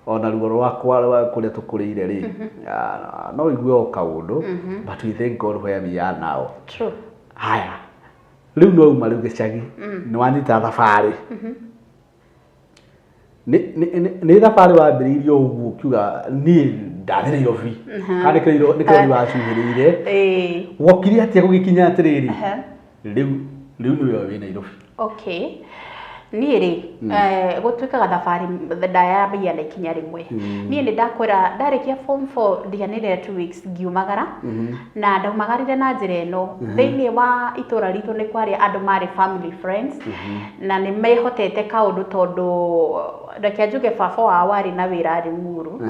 ona ruo rwakwa rwa kũrĩa tũkũrĩire rĩ, no ũigue o kaũndũ, but we thank God where we are now. True. Haya, rĩu no uma rĩu gĩcagi, nĩ wanyita thabarĩ. Nĩ thabarĩ wambĩrĩirie o ũguo ũkiuga niĩ ndathiĩ Nairobi, kana nĩ kĩrori wacuhĩrĩire? Wokire atĩa gũgĩkinya atĩrĩrĩ, rĩu nĩwe wĩ Nairobi? Okay, niĩ rĩ, gũtuĩkaga thabarĩ ndayambagia na ikinya rĩmwe. Niĩ nĩ ndakwĩra, ndarĩkia form 4 ndiganĩrire 2 weeks ngiumagara, na ndaumagarire na njĩra ĩno. Thĩinĩ wa itũra ritũ nĩ kwarĩ andũ marĩ family friends na nĩ mehotete kaũndũ, tondũ reke njuge baba wao arĩ na wĩra Limuru.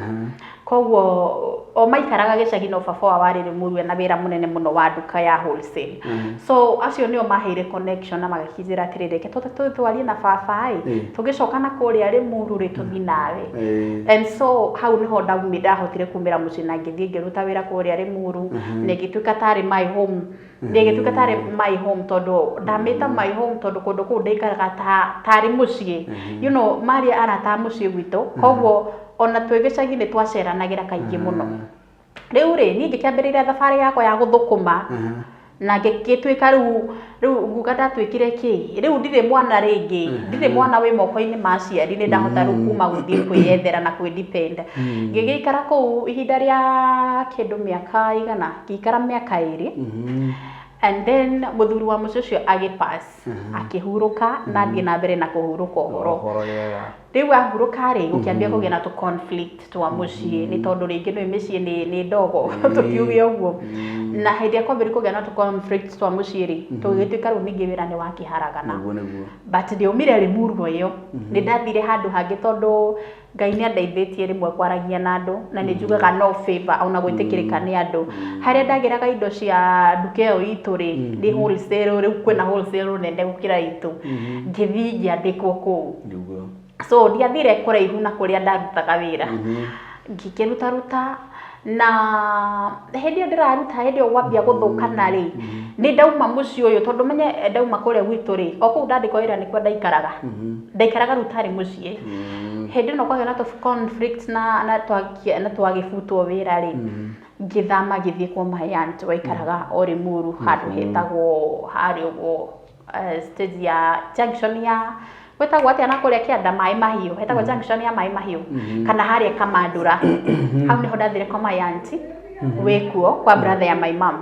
Koguo o maikaraga gĩcagi, no baba wao arĩ Limuru ena wĩra mũnene mũno wa nduka ya wholesale. So acio nĩo maheire connection na magakĩnjĩra atĩrĩrĩ, reke tũtwarie na baba ĩ, tũgĩcoka na kũrĩa Limuru rĩ, tũthiĩ nawe. And so hau nĩho ndahotire kumĩra mũciĩ na ngĩthiĩ ngĩruta wĩra kũrĩa Limuru, na ĩgĩtuĩka tarĩ my home, ĩgĩtuĩka tarĩ my home, tondũ ndamĩta my home tondũ kũndũ kũu ndaikaraga ta tarĩ mũciĩ, marĩ arata a mũciĩ gwitũ. Koguo ona twĩ gĩcagi nĩ twaceranagĩra kaingĩ mũno. Rĩu rĩ, niĩ ngĩkĩambĩrĩria thabarĩ yakwa ya gũthũkũma na ngĩgĩtuĩka rĩu nguga ndatuĩkire kĩ, rĩu ndirĩ mwana rĩngĩ, ndirĩ mwana wĩ moko-inĩ ma aciari, nĩ ndahota rĩu kuma gũthiĩ kwĩyethera na kwĩ depend. Ngĩgĩikara kũu ihinda rĩa kĩndũ mĩaka igana, ngĩikara mĩaka 2, and then mũthuri wa mũciĩ ũcio agĩpass, akĩhurũka, na thiĩ na mbere na kũhurũka ũhoro. Ũhoro wega. Rĩu ahurũka rĩ, gũkĩambia kũgĩa na tũ conflict twa mũciĩ, nĩ tondũ rĩngĩ nĩ mĩciĩ nĩ ndogo, tũkiuge ũguo. Na hĩndĩ ĩrĩa kwambĩrĩria kũgĩa na tũ conflict twa mũciĩ rĩ, tũgĩgĩtuĩka rĩu ningĩ wĩra nĩ wakĩharagana. Nĩguo nĩguo. But ndiaumire Limuru ĩyo, nĩ ndathire handũ hangĩ, tondũ Ngai nĩ andeithĩtie rĩmwe kwaragia na andũ, na nĩ njugaga no favor ona gwĩtĩkĩrĩka nĩ andũ. Harĩa ndagĩraga indo cia nduka ĩyo itũ rĩ, nĩ wholesale, rĩu kwĩna wholesale nene gũkĩra itũ, ngĩthiĩ ngĩandĩkwo kũu. So ndiathire kũraihu na kũrĩa ndarutaga wĩra, ngĩkĩrutaruta, na hĩndĩ ĩyo ndĩraruta, hĩndĩ ĩyo gwambia gũthũkana rĩ, nĩ ndauma mũciĩ ũyũ, tondũ menye ndauma kũrĩa gwitũ rĩ, o kũu ndandĩkwo wĩra nĩkuo ndaikaraga, ndaikaraga rĩu tarĩ mũciĩ. Hĩndĩ ĩno kwagĩa na tũ conflict na twagĩbutwo wĩra rĩ, ngĩthama ngĩthiĩ kwa my aunt waikaraga o Limuru, handũ hetagwo harĩa ũguo stage ya junction ya gwĩtagwo atĩa na kũrĩa kĩanda Maĩ Mahiũ, hetagwo junction ya Maĩ Mahiũ kana harĩa Kamandũra. Hau nĩho ndathire kwa my aunt wĩkuo, kwa brother ya my mom.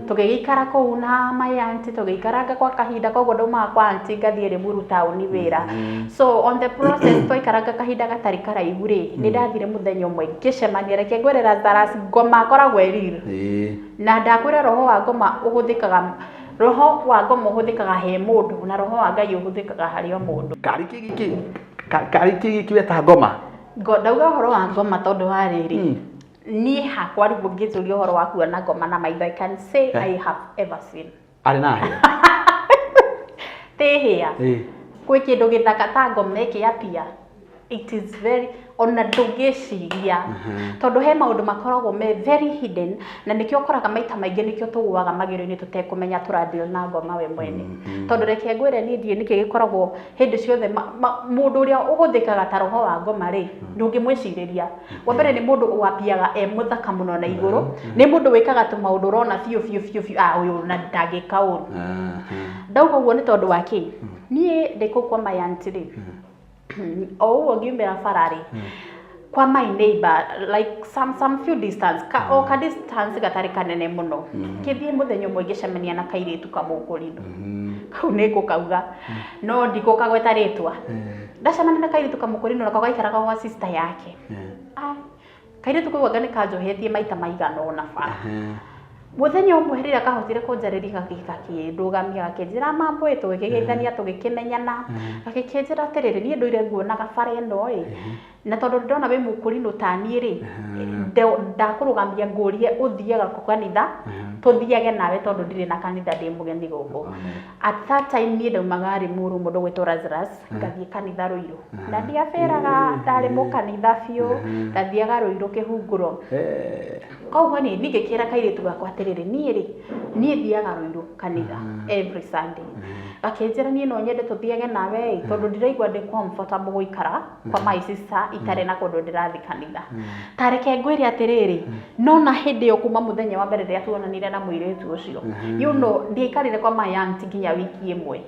Tũgĩgĩikara kũu na my aunt, tũgĩikaranga kwa kahinda. Koguo ndaumaga kwa aunt ngathiĩ Limuru taũni wĩra. So on the process twaikaranga kahinda gatarĩ karaihu rĩ, nĩ ndathire mũthenya ũmwe ngĩcemania, reke ngwĩre Lazarus, ngoma akoragwo ĩ real. Na ndakwĩra roho wa ngoma ũhũthĩkaga, roho wa ngoma ũhũthĩkaga he mũndũ, na roho wa Ngai ũhũthĩkaga harĩ o mũndũ. Karĩ kĩ gĩkĩ, karĩ kĩ gĩkĩ weta ngoma? Ndauga ũhoro wa ngoma tondũ wa rĩrĩ, niĩ hakwa rĩu ũngĩnjũria ũhoro wa kuona ngoma na maitho, I can say I have ever seen. Arĩ na hĩa? Tĩ hĩa. Gwĩ kĩndũ gĩthaka ta ngoma ĩkĩapia? It is very, ona ndũngĩciria, tondũ he maũndũ makoragwo me very hidden, na nĩkĩo ũkoraga maita maingĩ nĩkĩo tũgũaga magerio-inĩ tũtekũmenya tũradeal na ngoma we mwene. Tondũ reke ngwĩre, niĩ ndiũĩ nĩkĩ gĩkoragwo hĩndĩ ciothe mũndũ ũrĩa ũhũthĩkaga ta roho wa ngoma rĩ, ndũngĩmwĩcirĩria. Wa mbere nĩ mũndũ wapiaga e mũthaka mũno na igũrũ, nĩ mũndũ wĩkaga tũmaũndũ ũrona biũ biũ biũ biũ, ah, ũyũ na ndangĩka ũru. Ndauga ũguo nĩ tondũ wa kĩ? Niĩ ndĩ kũu kwa my aunt rĩ, o ũguo ngiumĩra bara rĩ, kwa my neighbor, like some few distance ka, o ka distance gatarĩ kanene mũno, ngĩthiĩ mũthenya ũmwe ngĩcemania na kairĩtu kamũkũrinũ kau, nĩ ngũkauga no ndikũkagweta rĩtwa. Ndacemania na kairĩtu kamũkũrinũ nako gaikaraga gwa sister yake. Ah, kairĩtu kau anga nĩ kanjohetie maita maigana ũna bara. Mũthenya ũmwe rĩrĩa kahotire kũnjarĩria, gakĩndũgamia, gakĩnjĩra mambo ĩ, tũgĩkĩgeithania, tũgĩkĩmenyana, gagĩkĩnjĩra atĩrĩrĩ, niĩ ndũire nguonaga bara ĩno ĩ, na tondũ ndona wĩ mũkũrinũ ta niĩ rĩ, ndakũrũgamia ngũrie ũthiaga kũ kanitha, tũthiage nawe, tondũ ndirĩ na kanitha, ndĩ mũgeni gũkũ. At that time niĩ ndaumaga Limuru, mũndũ gwĩtwo Lazarus, ngathiĩ kanitha Ruiru, na ndiabĩraga, ndarĩ mũkanitha biũ, ndathiaga Ruiru kĩhunguro. Koguo niĩ ngĩkĩra kairĩtu gakwa atĩrĩrĩ, niĩ rĩ, niĩ thiaga Ruiru kanitha every Sunday. Gakĩnjĩra, niĩ no nyende tũthiage nawe ĩ, tondũ ndiraigua ndĩ comfortable gũikara kwa my sister itarĩ na kũndũ ndĩrathiĩ kanitha. Ta reke ngwĩre atĩrĩrĩ, no na hĩndĩ ĩyo, kuma mũthenya wa mbere rĩrĩa tuonanire na mũirĩtu ũcio, ndiaikarire kwa my aunt nginya wiki ĩmwe.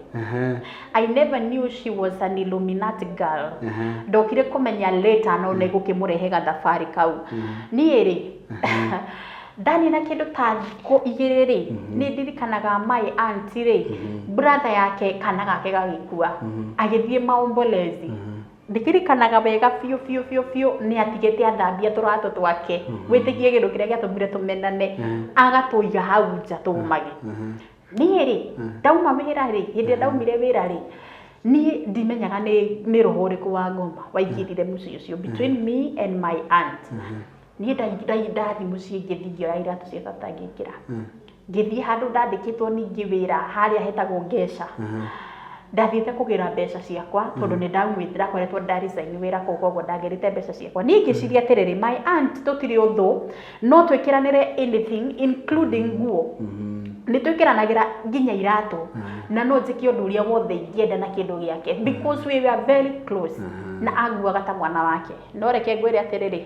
I never knew she was an Illuminati girl. Ndokire kũmenya later, no nĩ gũkĩmũrehe gathabarĩ kau. Niĩ rĩ, ndanina kĩndũ ta thikũ 2 rĩ, nĩ ndirikanaga my aunt rĩ, brother yake, kana gake gagĩkua, agĩthiĩ maombolezi. Ndirikanaga wega biũ biũ biũ biũ, nĩ atigĩte athambia tũratũ twake. Wĩtĩkie kĩndũ kĩrĩa gĩatũmire tũmenane, agatũiga hau nja tũmage. Niĩ rĩ, ndauma wĩra rĩ, hĩndĩ ĩrĩa ndaumire wĩra rĩ, niĩ ndimenyaga nĩ roho ũrĩkũ wa ngoma waingĩrire mũciĩ ũcio between me and my aunt. Niĩ ndathi mũciĩ, ngĩthiĩ ngĩoya iratũ cia tata, ngĩkĩra, ngĩthiĩ handũ ndandĩkĩtwo ningĩ wĩra harĩa hetagwo Ngeca. Ndathiĩte kũgĩra mbeca ciakwa, tondũ nĩ ndaumĩte, ndakoretwo nda resign wĩra kũu, koguo ndagĩrĩte mbeca ciakwa. Niĩ ngĩciria atĩrĩrĩ, my aunt tũtirĩ ũthũ, no twĩkĩranĩre anything including nguo, nĩ twĩkĩranagĩra nginya iratũ, na no njĩke ũndũ ũrĩa wothe ingĩenda na kĩndũ gĩake because we were very close, na anguaga ta mwana wake. No reke ngwĩre atĩrĩrĩ,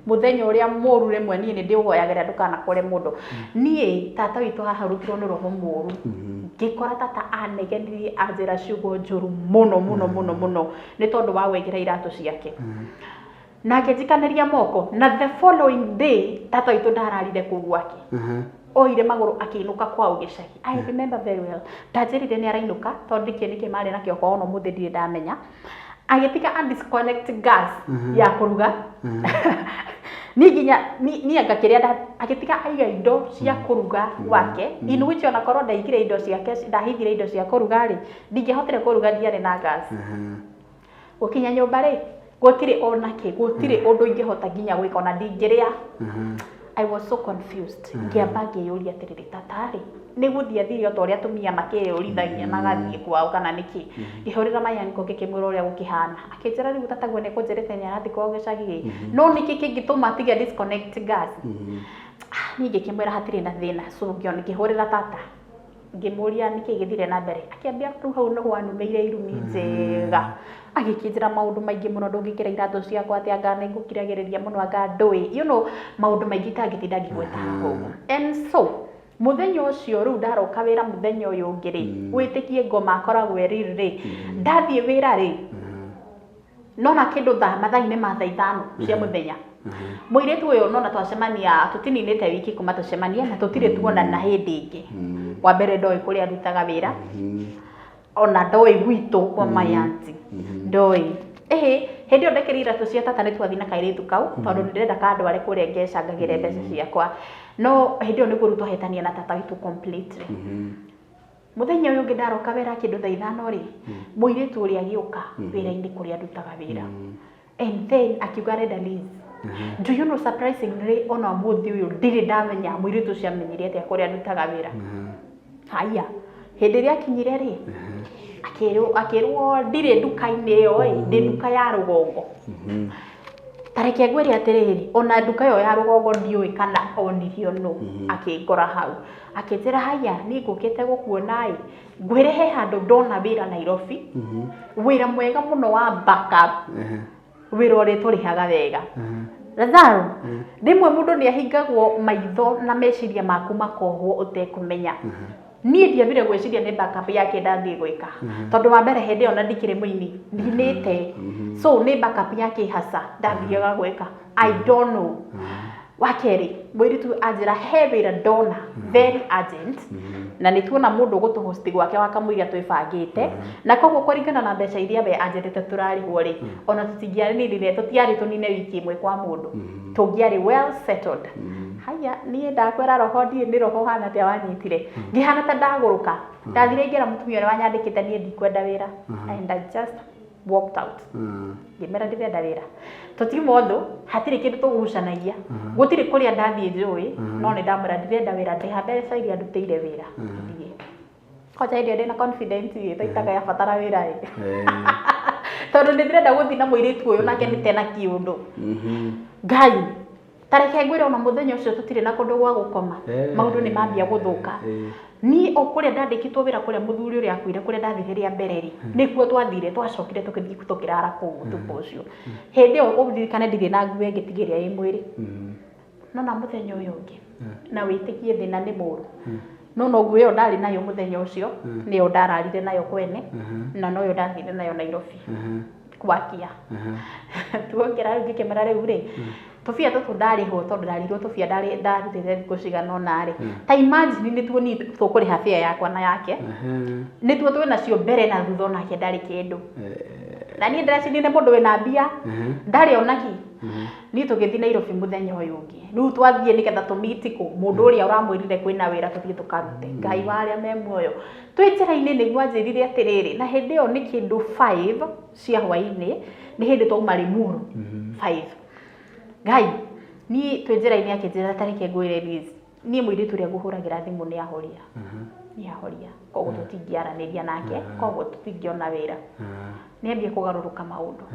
mũthenya ũrĩa mũru, rĩmwe niĩ nĩ ndĩũhoyagĩra ndũkanakore mũndũ. Niĩ tata witũ hahurũkirwo nĩ roho mũru, ngĩkora tata anegenirie, anjĩra ciugo njũru mũno mũno mũno mũno nĩ tondũ wa gwĩkĩra iratũ ciake, na ngĩnjikanĩria moko. Na the following day tata witũ ndararire kũu gwake, oire magũrũ akĩinũka kwao gĩcagi. I remember very well, ndanjĩrire nĩ arainũka, tondũ ndikĩ nĩkĩ marĩ nakĩo kwao, no mũthĩ ndirĩ ndamenya. Agĩtiga a disconnect gas ya kũruga, niĩ nginya niĩ anga kĩrĩa agĩtiga aiga indo cia kũruga gwake, in which onakorwo ndaigire indo ciake, ndahithire indo cia kũruga rĩ, ndingĩahotire kũruga, ndiarĩ na gas. Gũkinya nyũmba rĩ, gũtirĩ ona kĩ, gũtirĩ ũndũ ingĩhota nginya gwĩka, ona ndingĩrĩa. I was so confused. Ngĩamba ngĩyũria atĩrĩrĩ, tata rĩ, nĩ gũthiĩ athire ota ũrĩa atumia makĩyũrithagia magathiĩ kwao, kana nĩkĩ? Ngĩhũrĩra my uncle, ngĩkĩmwĩra ũrĩa gũkĩhana. Akĩnjĩra rĩu tataguo nĩ kũnjĩrĩte nĩ arathiĩ kwao gĩcagi ĩ, no nĩkĩ kĩngĩtũma atige disconnect gas? Ah, niĩ ngĩkĩmwĩra hatirĩ na thĩna. So ngĩhũrĩra tata, ngĩmũria nĩkĩ gĩthire na mbere. Akĩambia rĩu hau nĩho anumĩire irumi njega, agĩkĩnjĩra maũndũ maingĩ mũno, ndũngĩkĩra iratũ ciakwa atĩ anga nĩ ngũkiragĩrĩria mũno, anga ndũĩ, maũndũ maingĩ itangĩtinda ngĩgweta haha ũguo. And so mũthenya ũcio rĩu ndaroka wĩra mũthenya ũyũ ũngĩ rĩ, wĩtĩkie ngoma akoragwo ĩrĩ rĩ, ndathiĩ wĩra rĩ, nona kĩndũ thaa mathaa-inĩ ma thaa 5 cia mũthenya, mũirĩtu ũyũ nona twacemania, tũtininĩte wiki kuma tũcemanie, na tũtirĩ tuonana hĩndĩ ĩngĩ. Wa mbere, ndoĩ kũrĩa ndutaga wĩra, ona ndoĩ gwitũ kwa my auntie ndoĩ. Ĩhĩ, hĩndĩ ĩyo ndekĩrire iratũ cia tata, nĩ twathiĩ na kairĩtu kau, tondũ nĩ ndĩrenda kandware kũrĩa ngecangagĩre mbeca ciakwa. No hĩndĩ ĩyo nĩguo rĩu twahĩtania na tata witũ completely. Mũthenya ũyũ ũngĩ ndaroka wĩra kĩndũ thaa 5 rĩ, mũirĩtu ũrĩa agĩũka wĩra-inĩ kũrĩa ndutaga wĩra, and then akiuga arenda leave. Do you know, surprisingly, ona ũmũthĩ ũyũ ndirĩ ndamenya mũirĩtu ũcio amenyire atĩa kũrĩa ndutaga wĩra. Haya, hĩndĩ ĩrĩa akinyire rĩ, akĩrwo ndirĩ nduka-inĩ ĩyo ĩ, ndĩ nduka ya rũgongo. Ta reke ngwĩre atĩrĩrĩ, ona nduka ĩyo ya rũgongo ndiũĩ kana onirio nũ. Akĩngora hau, akĩnjĩra, haya, niĩ ngũkĩte gũkuona ĩ, ngwĩre he handũ ndona wĩra Nairobi, wĩra mwega mũno wa backup, wĩra ũrĩa tũrĩhaga wega. Lazaro, rĩmwe mũndũ nĩ ahingagwo maitho na meciria maku makohwo ũtekũmenya. Niĩ ndiambire gwĩciria nĩ backup yake ndathiĩ gwĩka, tondũ wa mbere hĩndĩ ĩyo na ndikĩrĩ mũini, ndinĩte, so nĩ backup yake hasa ndathiaga gwĩka? I don't know. Wa kerĩ, mũirĩtu anjĩra he wĩra ndona very urgent, na nĩ tuona mũndũ ũgũtũhosti gwake wa kamũira twĩbangĩte, na koguo kũringana na mbeca iria we anjĩrĩte tũrarĩhwo rĩ, ona tũtingĩaninire, tũtiarĩ tũnine wiki ĩmwe kwa mũndũ, tũngĩarĩ well settled. Haya, niĩ ndakwĩra roho ndiĩ nĩ roho ũhana atĩa wanyitire, ngĩhana ta ndagũrũka. Ndathire ngĩra mũtumia ũrĩa wanyandĩkĩte niĩ ndikwenda wĩra, and I just walked out. Ngĩmera ndĩrenda wĩra, tũtiuma ũthũ, hatirĩ kĩndũ tũgucanagia, gũtirĩ kũrĩa ndathiĩ njũĩ, no nĩ ndamwĩra ndĩrenda wĩra, ndĩha mbeca iria ndutĩire wĩra thiĩ. Kwanja hĩndĩ ĩyo ndĩna confidence ĩ taitaga yabatara wĩra ĩ, tondũ nĩ ndĩrenda gũthiĩ na mũirĩtu ũyũ nake nĩ tena kĩũndũ. Ngai, tareke ngwĩre, ona mũthenya ũcio tũtirĩ na kũndũ gwa gũkoma. Maũndũ nĩ mambia gũthũka. Niĩ o kũrĩa ndandĩkĩtwo wĩra, kũrĩa mũthuri ũrĩa akuire, kũrĩa ndathire rĩa mbere rĩ, nĩkuo twathire, twacokire tũgĩthiĩ tũkĩrara kũu ũtukũ ũcio. Hĩndĩ ĩyo ũririkane ndirĩ na nguo ĩngĩ tiga ĩrĩa ĩ mwĩrĩ. No na mũthenya ũyũ ũngĩ, na wĩtĩkie thĩna nĩ mũũru, no nguo ĩyo ndarĩ nayo mũthenya ũcio nĩyo ndararire nayo kwene, na noyo ndathire nayo Nairobi gwakia. Tuongera rĩu ngĩkĩmera rĩu rĩ, tũbia tũtũ ndarĩhwo, tondũ ndarĩirwo tũbia ndarutĩte thikũ cigana ũna rĩ, ta imagine nĩtuo niĩ tũkũrĩha fare yakwa na yake, nĩtuo twĩnacio mbere na thutha, onake ndarĩ kĩndũ. Na niĩ ndĩreciria nĩ mũndũ wĩna mbia, ndarĩ onaki. Niĩ tũgĩthiĩ Nairobi mũthenya ũyũ ũngĩ. Rĩu twathiĩ nĩgetha tũmiti kũ mũndũ ũrĩa ũramwĩrire kwĩna wĩra, tũthiĩ tũkarute. Ngai wa arĩa me muoyo, twĩ njĩra-inĩ nĩguo anjĩrire atĩrĩrĩ, na hĩndĩ ĩyo nĩ kĩndũ 5 cia hwaĩ-inĩ, nĩ hĩndĩ twauma Limuru 5. Ngai, niĩ twĩ njĩra-inĩ akĩnjĩra, "Tareke ngwĩre Liz, niĩ mũirĩtu ũrĩa ngũhũragĩra thimũ nĩ ahoria, nĩ ahoria, koguo tũtingĩaranĩria nake, koguo tũtingĩona wĩra." Nĩ ambia kũgarũrũka maũndũ.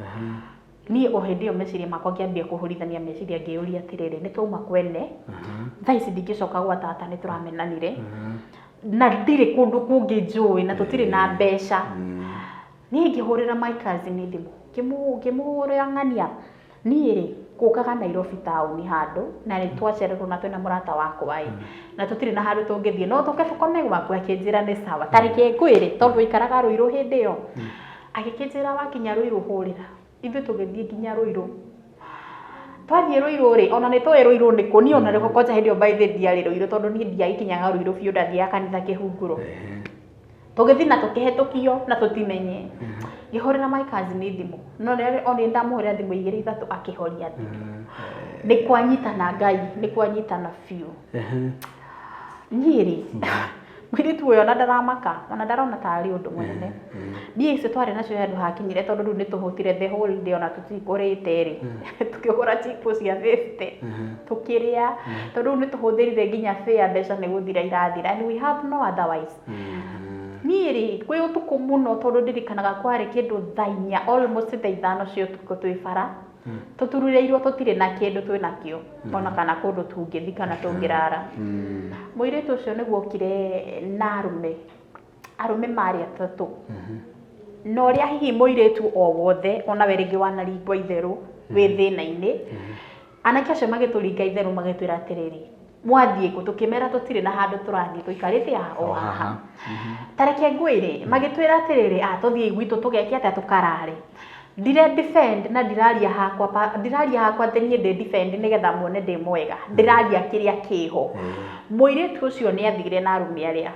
Niĩ o hĩndĩ ĩyo meciria makwa ngĩambia kũhũrithania meciria, ngĩyũria atĩrĩrĩ, nĩ twauma kwene, thaa ici ndingĩcoka gwa tata, nĩ tũramenanire na ndirĩ kũndũ kũngĩ njũĩ na tũtirĩ na mbeca. Niĩ ngĩhũrĩra my cousin thimũ, ngĩmũhũrĩra ng'ania, niĩ rĩ ngũkaga Nairobi taũni handũ na nĩ twacererwo na twĩna mũrata wakwa ĩ, na tũtirĩ na handũ tũngĩthiĩ, no tũke tũkome gwaku? Akĩnjĩra nĩ sawa, ta reke ngwĩre, tondũ waikaraga Rũirũ hĩndĩ ĩyo. Agĩkĩnjĩra wakinya Rũirũ hũrĩra. Ithuĩ tũgĩthiĩ nginya Rũirũ. Twathiĩ Rũirũ rĩ, ona nĩ tũĩ Rũirũ nĩ kũ. Niĩ ona rĩo kwanja hĩndĩ ĩyo by the way ndiarĩ Rũirũ, tondũ niĩ ndiagĩkinyaga Rũirũ biũ, ndathiaga kanitha Kĩhunguro. Tũgĩthiĩ na tũkĩhetũkio na tũtimenye. Ngĩhũrĩra my cousin thimũ, no rĩrĩa o nĩ ndamũhũrĩra thimũ igĩrĩ ithatũ, akĩhoria thimũ. Nĩ kwanyitana, Ngai, nĩ kwanyitana biũ. Niĩ rĩ, mũirĩtu ũyũ ona ndaramaka, ona ndarona tarĩ ũndũ mũnene. Mbia icio twarĩ nacio handũ hakinyire, tondũ rĩu nĩ tũhũtire the whole day, ona tũtikũrĩte rĩ, tũkĩgũra chipo cia 50 tũkĩrĩa, tondũ rĩu nĩ tũhũthĩrire nginya fare, mbeca nĩ gũthira irathira and we have no otherwise. Niĩ rĩ, kwĩ ũtukũ mũno, tondũ ndirikanaga kwarĩ kĩndũ thaa 4, almost thaa 5 cia ũtukũ, twĩ bara tũtururĩirwo, tũtirĩ na kĩndũ twĩ nakĩo ona kana kũndũ tũngĩthiĩ kana tũngĩrara. Mũirĩtu ũcio nĩguo okire na arũme, arũme marĩ atatũ, na ũrĩa hihi mũirĩtu o wothe onawe rĩngĩ wanaringwo itherũ wĩ thĩna-inĩ, anake acio magĩtũringa itherũ, magĩtwĩra atĩrĩrĩ, "Mwathiĩ kũ?" Tũkĩmera tũtirĩ na handũ tũrathiĩ, tũikarĩte haha o haha. Ta reke ngwĩre, magĩtwĩra atĩrĩrĩ, "Ah, tũthiĩ gwitũ tũgeke atĩa, tũkarare." Ndire defend na ndiraria hakwa ndiraria hakwa atĩ niĩ ndĩ defend nĩgetha muone ndĩ mwega, ndĩraria kĩrĩa kĩho. Mũirĩtu ũcio nĩ athire na arũme arĩa,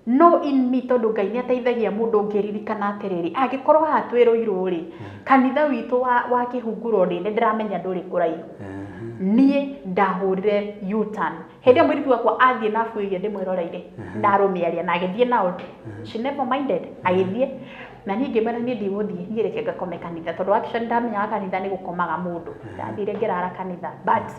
no in me, tondũ Ngai nĩ ateithagia mũndũ, ũngĩririkana atĩrĩrĩ, angĩkorwo haha twĩ Rũirũ rĩ, kanitha witũ wa Kĩhunguro rĩ, nĩ ndĩramenya ndũrĩ kũraihu. Niĩ ndahũrire U-turn hĩndĩ ĩyo mũirĩtu wakwa athiĩ na buĩria ndĩmwĩroreire na arũme arĩa, na agĩthiĩ nao. She never minded, agĩthiĩ na niĩ ngĩmwĩra niĩ ndigũthiĩ, niĩ reke ngakome kanitha, tondũ actually ndamenyaga kanitha nĩ gũkomaga mũndũ. Ndathire ngĩrara kanitha, but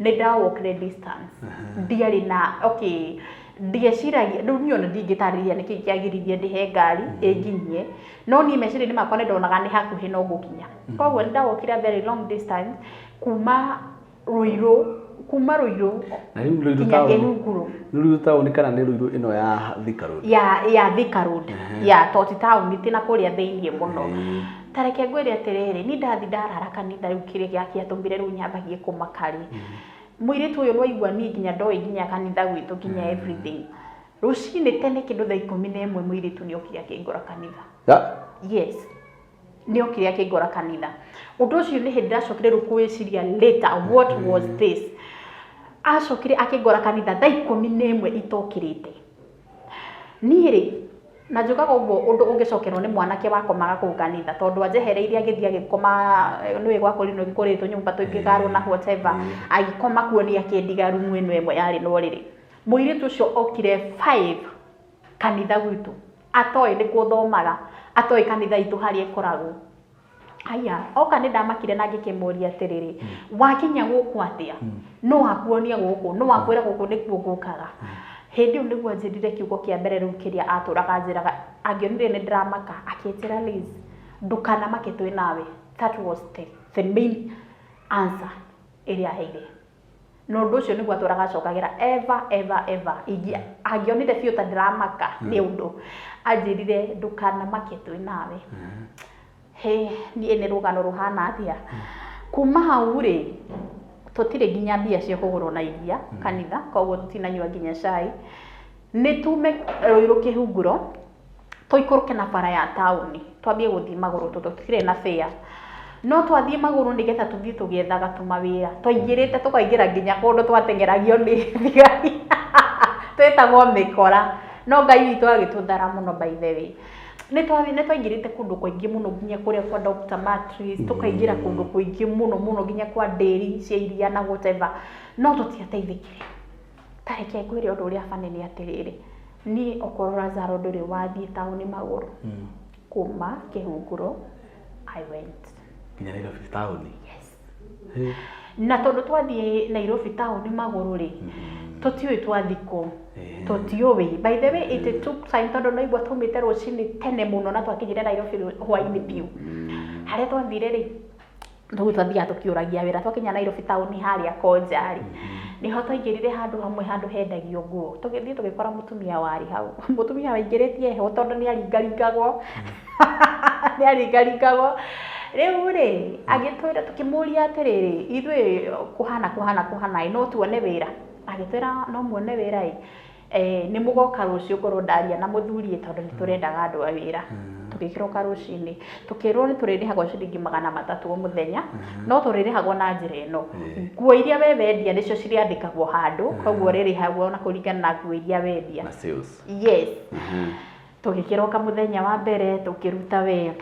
nĩ ndawalkire distance, ndiarĩ na okay, ndieciragia rĩu niĩ ona ndingĩtarĩria nĩkĩ kĩagiririe ndĩhe ngari ĩnginyie, no niĩ meciria-inĩ makwa nĩ ndonaga nĩ hakuhĩ no gũkinya. Koguo nĩ ndawalkire a very long distance kuma Rũirũ Na rĩu Rũirũ nginya taũni? Kĩhunguro. Nĩ Rũirũ taũni kana nĩ Rũirũ ĩno ya Thika Road? Ya Thika Road, ya toti taũni, ti na kũrĩa thĩiniĩ mũno. Ta reke ngwĩre atĩrĩrĩ, niĩ ndathi ndarara kanitha. Rĩu kĩrĩa gĩatũmire rĩu nyambagie kũmaka rĩ, mũirĩtu ũyũ nĩwaigua niĩ nginya ndoĩ nginya kanitha gwitũ, nginya everything. Rũcinĩ tene kĩndũ thaa 11 mũirĩtu nĩ okire akĩngora kanitha. Yes, nĩ okire akĩngora kanitha. Ũndũ ũcio nĩ hĩndĩ ndacokire rĩu kwĩciria later, what was this? Acokire akĩngora kanitha thaa 11 itokĩrĩte. Niĩ rĩ, Na njugaga ũguo ũndũ ũngĩcokerwo nĩ mwanake wakomaga kũu kanitha, tondũ anjehereirie agĩthiĩ agĩkoma, nĩũĩ gwa kũrinũ kũrĩ tũnyũmba tũingĩ na whatever, agĩkoma kuo niĩ akĩndiga rumu ĩno ĩmwe yarĩ na ũrĩrĩ. Mũirĩtu ũcio okire 5 kanitha gwitũ, atoĩ nĩkuo thomaga, atoĩ kanitha itũ harĩa ĩkoragwo. Haya, oka nĩ ndamakire na ngĩkĩmũria atĩrĩrĩ, wakinya gũkũ atĩa? No akuonia gũkũ, no akwĩra gũkũ nĩkuo ngũkaga. Hĩndĩ ĩyo nĩguo anjĩrire kiugo kĩa mbere rĩu kĩrĩa atũraga anjĩraga, angĩonire nĩ ndĩramaka, akĩnjĩra Liz, ndũkanamake twĩ nawe. That was the main answer ĩrĩa aheire. Na ũndũ ũcio nĩguo atũraga acokagĩra ever ever ever. Angĩonire biũ ta ndĩramaka nĩ ũndũ, anjĩrire ndũkanamake twĩ nawe. He, niĩ nĩ rũgano rũhana atĩa? Kuma hau rĩ, tũtirĩ nginya mbia cia kũgũrwo na iria kanitha, koguo tũtinanyua nginya cai. Nĩ tume Ruiru kĩhunguro, tũikũrũke na bara ya taũni, twambie gũthiĩ magũrũ tondũ tũtirĩ na fare. No twathiĩ magũrũ nĩgetha tũthiĩ tũgĩethaga tũmawĩra. Twaingĩrĩte tũkaingĩra nginya kũndũ twateng'eragio nĩ thigari. Twĩtagwo mĩkora. No Ngai witũ agĩtũthara mũno by the way. Nĩ twaingĩrĩte kũndũ kũingĩ mũno nginya kũrĩa kwa Dr. Matris, tũkaingĩra kũndũ kũingĩ mũno mũno nginya kwa ndĩri cia iria na whatever. No tũtiateithĩkire. Ta reke ngwĩre ũndũ ũrĩa funny nĩ atĩrĩrĩ, niĩ okorwo Lazaro ndũrĩ wathiĩ taũni magũrũ, kuma kĩhunguro, I went. Nginya Nairobi taũni? Yes. Na tondũ twathiĩ Nairobi taũni magũrũ rĩ, tũtiũĩ twathiĩ kũ. Tũtiũĩ. By the way, it took time tondũ no igua tumĩte rũcinĩ tene mũno na twakinyire Nairobi hwainĩ biũ. Harĩa twathire rĩ, rĩu twathiaga tũkĩũragia wĩra, twakinya Nairobi taũni harĩa Konja rĩ, nĩho twaingĩrire handũ hamwe handũ hendagio nguo. Tũgĩthiĩ tũgĩkora mũtumia warĩ hau. Mũtumia waingĩrĩtie heho tondũ nĩ aringaringagwo. Nĩ aringaringagwo. Rĩu rĩ, agĩtwĩra tũkĩmũria atĩrĩrĩ, ithuĩ kũhana kũhana kũhana ĩ, no tuone wĩra? Agĩtwĩra no muone wĩra ĩ, nĩ mũgoka rũciũ ngorwo ndaria na mũthuri ĩ, tondũ nĩ tũrendaga andũ a wĩra. Tũgĩkĩroka rũcinĩ, tũkĩrwo nĩ tũrĩrĩhagwo ciringi 300 o mũthenya, no tũrĩrĩhagwo na njĩra ĩno. Nguo iria we wendia nĩcio cirĩandĩkagwo handũ, koguo ũrĩrĩhagwo na kũringana na nguo iria wendia. Na sales. Yes. Tũgĩkĩroka mũthenya wa mbere, tũkĩruta wĩra.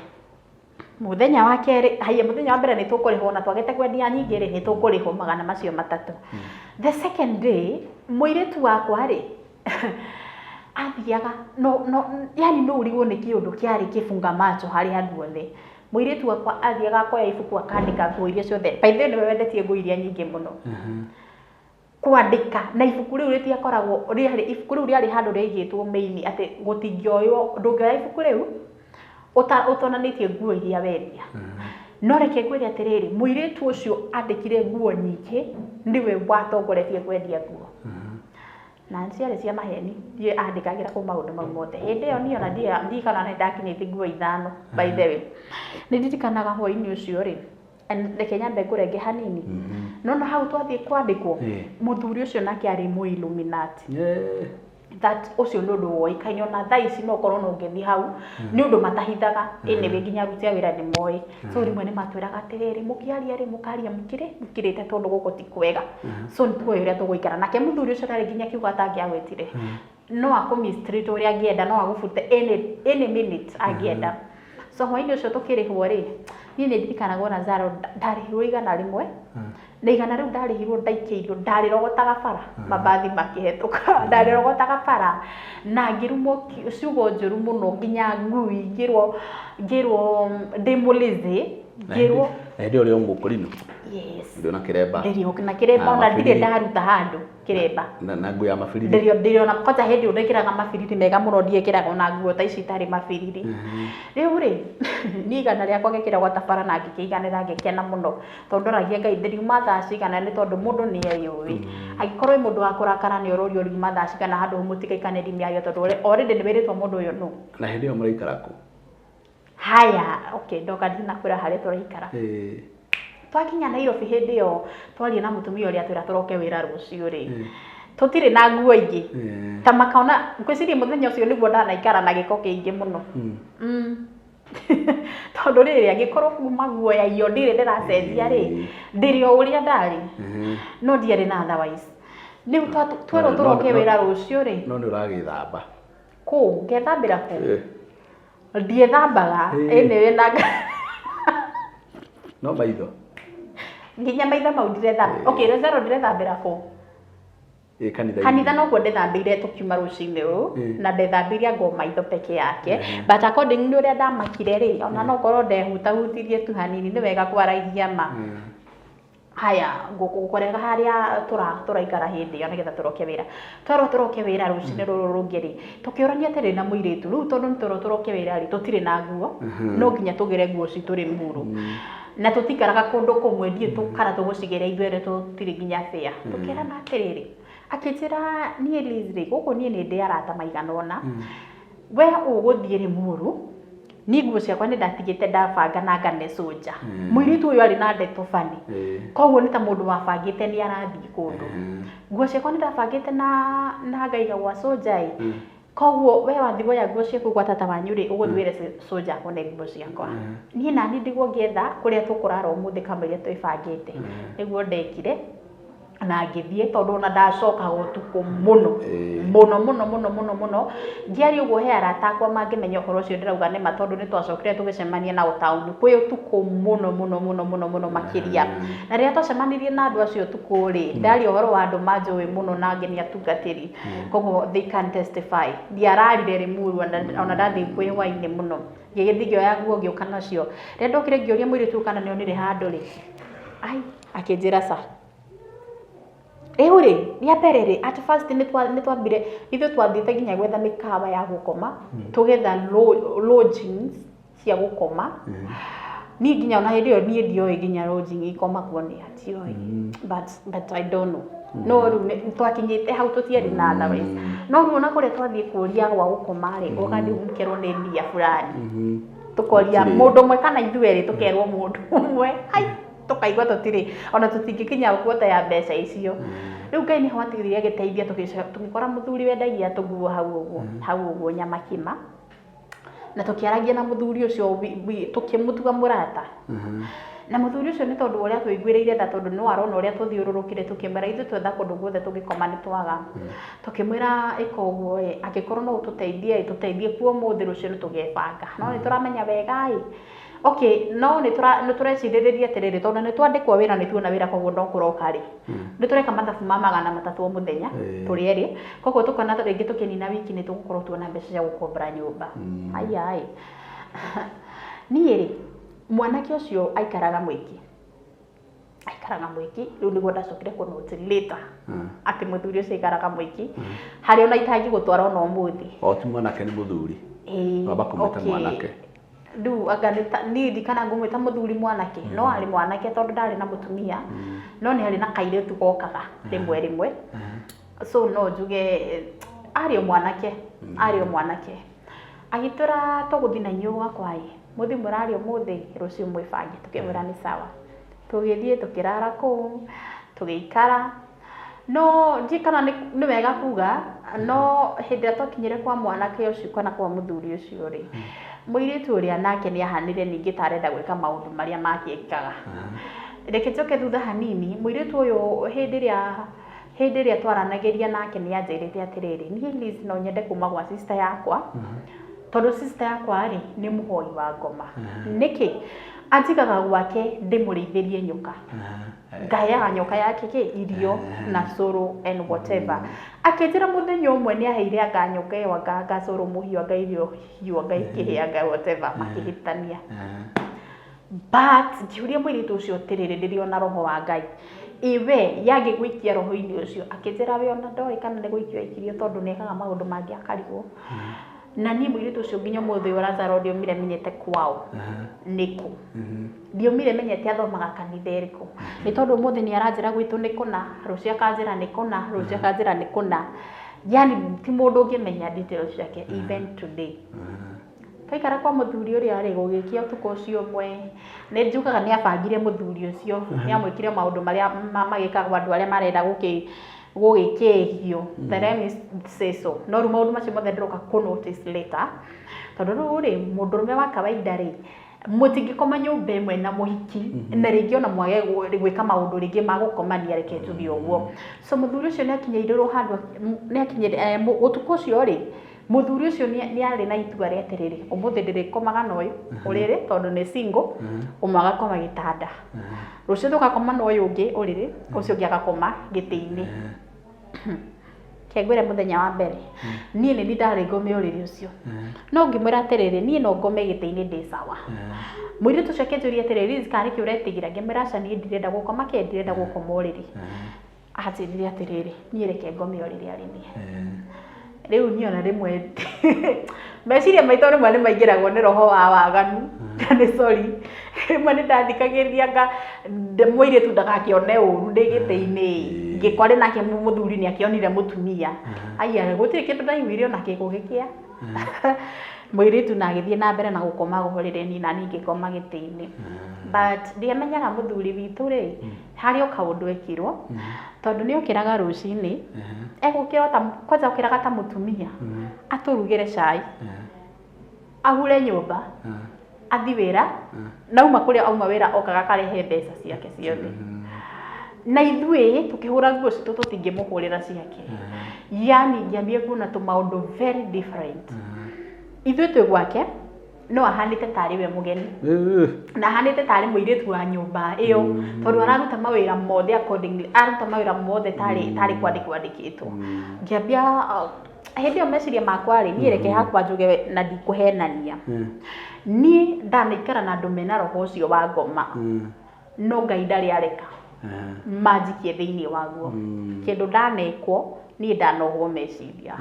Mũthenya wa kerĩ, haiya mũthenya wa mbere nĩ tũkũrĩhwo na twagĩte kwendia nyingĩ rĩ, nĩ tũkũrĩhwo 300. The second day, mũirĩtu wakwa rĩ, athiaga, no, no, yani no ũrigwo nĩ kĩũndũ kĩarĩ kĩbunga macho harĩ andũ othe. Mũirĩtu wakwa athiaga akoya ibuku akandĩka nguo iria ciothe. By the way, nĩwe wendetie nguo iria nyingĩ mũno. Kwandĩka na ibuku rĩu rĩtiakoragwo rĩarĩ ibuku rĩu rĩarĩ handũ rĩaigĩtwo main atĩ gũtingĩoywo, ndũngĩoya ibuku rĩu ũtonanĩtie nguo iria wendia. No reke ngwĩre atĩrĩrĩ, mũirĩtu ũcio andĩkire nguo nyingĩ, nĩwe watongoretie kwendia nguo. Na ciarĩ cia maheni, ndiũĩ andĩkagĩra kũ maũndũ mau mothe. Hĩndĩ ĩyo niĩ ona ndiũĩ kana nĩ ndakinyĩtie nguo 5 by the way. Nĩ ndirikanaga hwaĩ-inĩ ũcio rĩ, reke nyambe ngũrenge hanini. No na hau twathiĩ kwandĩkwo, mũthuri ũcio nake arĩ mũ Illuminati. That ũcio nĩ ũndũ woĩkaine ona thaa ici no ũkorwo no ũngĩthiĩ hau, nĩ ũndũ matahithaga. Anyway, nginya aruti a wĩra nĩ moĩ. So rĩmwe nĩ matwĩraga atĩrĩrĩ, mũkĩaria rĩ, mũkaria mũkirĩte tondũ gũkũ ti kwega. So nĩ tũĩ ũrĩa tũgũikara. Nake mũthuri ũcio ndarĩ nginya kiugo atangĩagwĩtire. No akũ mistreat ũrĩa angĩenda, no agũbute any minute angĩenda. So hwaĩ-inĩ ũcio tũkĩrĩhwo rĩ, niĩ nĩ ndirikanaga ona Zaro ndarĩhirwo 100. Na 100 rĩu ndarĩhirwo ndaikĩirio, ndarĩrogotaga bara, mabathi makĩhetũka, ndarĩrogotaga bara, na ngĩrumwo ciugo njũru mũno nginya ngui, ngĩrwo ndĩ mũlĩzĩ, ngĩrwo Na hĩndĩ ĩyo ũrĩ o mũkũrinũ? Yes. Ndũrĩ na kĩremba? Ndĩrĩ na kĩremba, Na ona ndirĩ mabiriri. ndaruta handũ kĩremba. Na nguo ya mabiriri? Ndĩrĩ ona, kwanja hĩndĩ ĩyo ndekĩraga mabiriri mega mũno, ndiekĩraga ona nguo ta ici itarĩ mabiriri. Rĩu rĩ, niĩ 100 rĩakwa ngĩkĩrogota bara na ngĩkĩiganĩra ngĩkena mũno, tondũ ndoragia Ngai ndĩriuma thaa cigana nĩ tondũ mũndũ nĩ eyũĩ. Angĩkorwo wĩ mũndũ wa kũrakara nĩ ũrorio ũriuma thaa cigana handũ mũtigaikanĩrie mĩario tondũ already nĩ wĩrĩtwo mũndũ ũyũ nũ. Na hĩndĩ ĩyo mũraikara kũ? Haya, okay, ndoka ndinakwĩra harĩa tũraikara. Twakinya Nairobi hĩndĩ ĩyo twaria na mũtumia ũrĩa atwĩra tũroke wĩra rũciũ rĩ, tũtirĩ na nguo ingĩ. Ta makona, ngwĩciria mũthenya ũcio nĩguo ndanaikara na gĩko kĩingĩ mũno. Tondũ rĩrĩ, angĩkorwo kuma nguo ya iyo ndirĩ ndĩracenjia rĩ, ndĩrĩ o ũrĩa ndarĩ. No ndiarĩ na otherwise. Rĩu twerwo tũroke wĩra rũciũ rĩ. No nĩ ũragĩthamba. Kũ ngethambĩra kũ? Ndiethambaga. Anyway, na No maitho. Nginya maitho mau ndirethamba. Okay, Rosero, ndirethambĩra kũ? Ĩ kanitha. Kanitha nokuo ndethambĩire tũkiuma rũcinĩ rũu, na ndethambĩire anga o maitho peke yake, but according nĩ ũrĩa ndamakire rĩ, ona no korwo ndehutahutirie tu hanini. Nĩ wega kwaragia ma. Haya, ngũkũrega harĩa tũraikara hĩndĩ ĩyo nĩgetha tũroke wĩra. Twerwo tũroke wĩra rũcinĩ rũrũ rũngĩ rĩ, tũkĩũrania atĩrĩ na mũirĩtu rĩu, tondũ nĩ twerwo tũroke wĩra rĩ, tũtirĩ na nguo, no nginya tũgĩre nguo citũ Rĩmuru, na tũtikaraga kũndũ kũmwe, ndiũĩ kana tũgũcigĩra ithuerĩ, tũtirĩ nginya bĩa. Tũkĩrana atĩrĩrĩ, akĩnjĩra, "Niĩ Liz rĩ, gũkũ niĩ nĩ ndĩ arata maigana ũna, we ũgũthiĩ Rĩmuru, niĩ nguo ciakwa nĩ ndatigĩte ndabanga na ngane cũnja." Mũirĩtu ũyũ arĩ na ndeto bani, koguo nĩ ta mũndũ wabangĩte nĩ arathiĩ kũndũ. "Nguo ciakwa nĩ ndabangĩte na ngaiga gwa cũnja ĩ, koguo we wathiĩ woya nguo ciaku gwa tata wanyu rĩ, ũgũthiĩ wĩre cũnja akũne nguo ciakwa. Niĩ nani ndigwo ngĩetha kũrĩa tũkũrara ũmũthĩ kamũira twĩbangĩte." Nĩguo ndekire na ngĩthiĩ, tondũ ona ndacokaga ũtukũ mũno mũno mũno mũno mũno mũno. Ngĩaria ũguo, he arata akwa mangĩmenya ũhoro ũcio ndĩrauga nĩma, tondũ nĩ twacokire tũgĩcemania nao taũni kwĩ ũtukũ mũno mũno mũno mũno mũno makĩria. Na rĩrĩa twacemanirie na andũ acio ũtukũ rĩ, ndaria ũhoro wa andũ manjũĩ mũno na angĩ nĩ atungatĩri, koguo they can testify. Ndiararire Rĩmuru ona ndathiĩ kwĩ hwainĩ mũno. Ngĩgĩthiĩ ngĩoya nguo, ngĩũka nacio. Rĩrĩa ndokire, ngĩũria mũirĩtu ũyũ kana nĩonire handũ rĩ, ai, akĩnjĩra ca. Rĩu rĩ, rĩa mbere rĩ, at first nĩ twambire ithuĩ twathiĩte nginya gwetha mĩkawa ya gũkoma, tũgetha lodgings cia gũkoma. Niĩ nginya ona hĩndĩ ĩyo niĩ ndioĩ nginya lodging ikomagwo nĩ atioĩ, but I don't know. No rĩu twakinyĩte hau, tũtiarĩ na otherwise. No rĩu ona kũrĩa twathiĩ kũria gwa gũkoma rĩ, ũgathiĩ ũkerwo nĩ mbia fulani. Tũkoria Gũtirĩ. Mũndũ ũmwe kana ithuerĩ, tũkerwo mũndũ ũmwe. Ai, tũkaigua tũtirĩ ona tũtingĩkinya kuota ya mbeca icio. Rĩu Ngai nĩho atigire agĩteithia, tũgĩkora mũthuri wendagia tũguo hau ũguo, hau ũguo Nyamakima, na tũkĩaragia na mũthuri ũcio, tũkĩmũtua mũrata. Na mũthuri ũcio, nĩ tondũ wa ũrĩa tũiguĩrĩire tha, tondũ no arona ũrĩa tũthiũrũrũkire, tũkĩmwĩra ithuĩ twetha kũndũ guothe tũngĩkoma nĩ twaga, tũkĩmwĩra ĩka ũguo ĩ, angĩkorwo no ũtũteithie ĩ, tũteithie kuo ũmũthĩ, rũciũ nĩ tũgebanga. No nĩ tũramenya wega ĩ, okay, no nĩ tũrecirĩrĩria atĩrĩrĩ, tondũ nĩ twandĩkwo wĩra, nĩ tuona wĩra, koguo no kũroka rĩ, nĩ tũreka mathabu ma 300 o mũthenya tũrĩ erĩ, koguo tũkona rĩngĩ tũkĩnina wiki nĩ tũgũkorwo tuona mbeca cia gũkombora nyũmba. Aya ĩ, niĩ rĩ, mwanake ũcio aikaraga Mwiki, aikaraga Mwiki. Rĩu nĩguo ndacokire kũ note later atĩ mũthuri ũcio aikaraga Mwiki, harĩa ona itangĩgũtwara ona ũmũthĩ. O ti mwanake, nĩ mũthuri. Ĩĩ. Wamba kũmwĩta mwanake. Rĩu anga niĩ ndikana ngũmwĩta mũthuri mwanake, no arĩ mwanake tondũ ndarĩ na mũtumia, no nĩ arĩ na kairĩtu gokaga rĩmwe rĩmwe, so no njuge arĩ o mwanake, arĩ o mwanake. Agĩtwĩra tũgũthiĩ na inyuĩ gwakwa ĩ, mũthiĩ mũrare ũmũthĩ, rũciũ mwĩbange. Tũkĩmwĩra nĩ sawa. Tũgĩthiĩ tũkĩrara kũu, tũgĩikara. No ndiũĩ kana nĩ wega kuga, no hĩndĩ ĩrĩa twakinyire kwa mwanake ũcio kana kwa mũthuri ũcio rĩ, mũirĩtu ũrĩa nake nĩ ahanire ningĩ ta arenda gwĩka maũndũ marĩa make ekaga. Reke njoke thutha hanini. Mũirĩtu ũyũ, hĩndĩ ĩrĩa twaranagĩria nake, nĩ anjĩrĩte atĩrĩrĩ, "Niĩ Liz no nyende kuma gwa sister yakwa, tondũ sister yakwa rĩ, nĩ mũhoi wa ngoma. Nĩkĩ anjigaga gwake ndĩmũrĩithĩrie nyoka, ngaheaga nyoka yake kĩ irio na cũrũ and whatever." Akĩnjĩra mũthenya ũmwe nĩ aheire anga nyoka ĩyo, anga cũrũ mũhiũ, anga irio hiũ, anga ikĩhĩa, anga whatever, makĩhĩtania. But ngĩũria mũirĩtu ũcio atĩrĩrĩ, ndĩrĩ ona roho wa Ngai iwe yangĩgũikia roho-inĩ ũcio? Akĩnjĩra we ona ndoĩ kana nĩ gũikio aikirio, tondũ nĩ ekaga maũndũ mangĩ akarigwo. Na niĩ mũirĩtu ũcio nginya ũmũthĩ ũyũ, Lazaro, ndiumire menyete kwao nĩkũ, ndiumire menyete athomaga kanitha ĩrĩkũ, nĩ tondũ ũmũthĩ nĩ aranjĩra gwitũ nĩ kũna, rũciũ akanjĩra nĩ kũna, rũciũ akanjĩra nĩ kũna. Yani ti mũndũ ũngĩmenya details ciake even today. Twaikara kwa mũthuri ũrĩa rĩ, gũgĩkia ũtukũ ũcio ũmwe, nĩ njugaga nĩ abangire mũthuri ũcio, nĩ amwĩkire maũndũ marĩa magĩkagwo andũ arĩa marenda gũgĩkĩhio, let me say so. No rĩu maũndũ macio mothe ndĩroka kũ notice later, tondũ rĩu rĩ, mũndũrũme wa kawaida rĩ, mũtingĩkoma nyũmba ĩmwe na mũhiki na rĩngĩ ona mwage gwĩka maũndũ rĩngĩ ma gũkomania, reke njuge ũguo. So mũthuri ũcio nĩ akinyĩirwo handũ, nĩ akinyĩre ũtukũ ũcio rĩ, Mũthuri ũcio nĩ arĩ na itua rĩa atĩrĩrĩ, ũmũthĩ ndĩrĩkomaga na ũyũ ũrĩrĩ tondũ nĩ single, ũmwe agakoma gĩtanda, rũciũ tũgakoma na ũyũ ũngĩ ũrĩrĩ, ũcio ũngĩ agakoma gĩtĩ-inĩ. Reke ngwĩre mũthenya wa mbere niĩ nĩ niĩ ndarĩ ngome ũrĩrĩ ũcio, no ngĩmwĩra atĩrĩrĩ, niĩ no ngome gĩtĩ-inĩ ndĩ sawa. Mũirĩtu ũcio akĩnjũria atĩrĩrĩ, Liz, kana nĩkĩ ũretigĩra? Ngĩmwĩra aca, niĩ ndirenda gũkoma kĩ, ndirenda gũkoma ũrĩrĩ. Anjĩrire atĩrĩrĩ, niĩ reke ngome ũrĩrĩ arĩ niĩ. Rĩu niĩ ona rĩmwe meciria maitũ rĩmwe nĩ maingĩragwo nĩ roho wa waganu, na nĩ sorry, rĩmwe nĩ ndathikagĩrĩria nga mũirĩtu ndagakĩone ũru ndĩ gĩtĩ-inĩ, ngĩkore nake mũthuri nĩ akĩonire mũtumia. Aya, gũtirĩ kĩndũ ndaiguire ona kĩ gũgĩkĩa. Mũirĩtu na agĩthiĩ na mbere na gũkoma ũrĩrĩ, niĩ naniĩ ngĩkoma gĩtĩ-inĩ. But ndiamenyaga mũthuri witũ rĩ, harĩ o kaũndũ ekirwo, tondũ nĩ okĩraga rũcinĩ, egũkĩra ta kwanza okĩraga ta mũtumia, atũrugĩre cai, ahure nyũmba, athi wĩra, na auma kũrĩa auma wĩra okaga akarehe mbeca ciake ciothe. Na ithuĩ tũkĩhũra nguo citũ tũtingĩmũhũrĩra ciake. Yani ngĩambia kuona tũmaũndũ very different. Ithuĩ twĩ gwake, no ahanĩte tarĩ we mũgeni, na ahanĩte tarĩ mũirĩtu wa nyũmba ĩyo, tondũ araruta mawĩra mothe accordingly, araruta mawĩra mothe tarĩ kwandĩkwo andĩkĩtwo. Ngĩambia hĩndĩ ĩyo meciria makwa rĩ, niĩ reke hakwa njuge na ndikũhenania, niĩ ndanaikara na andũ mena roho ũcio wa ngoma, no Ngai ndarĩ areka manjikie thĩinĩ waguo. Kĩndũ ndanekwo niĩ, ndanohwo meciria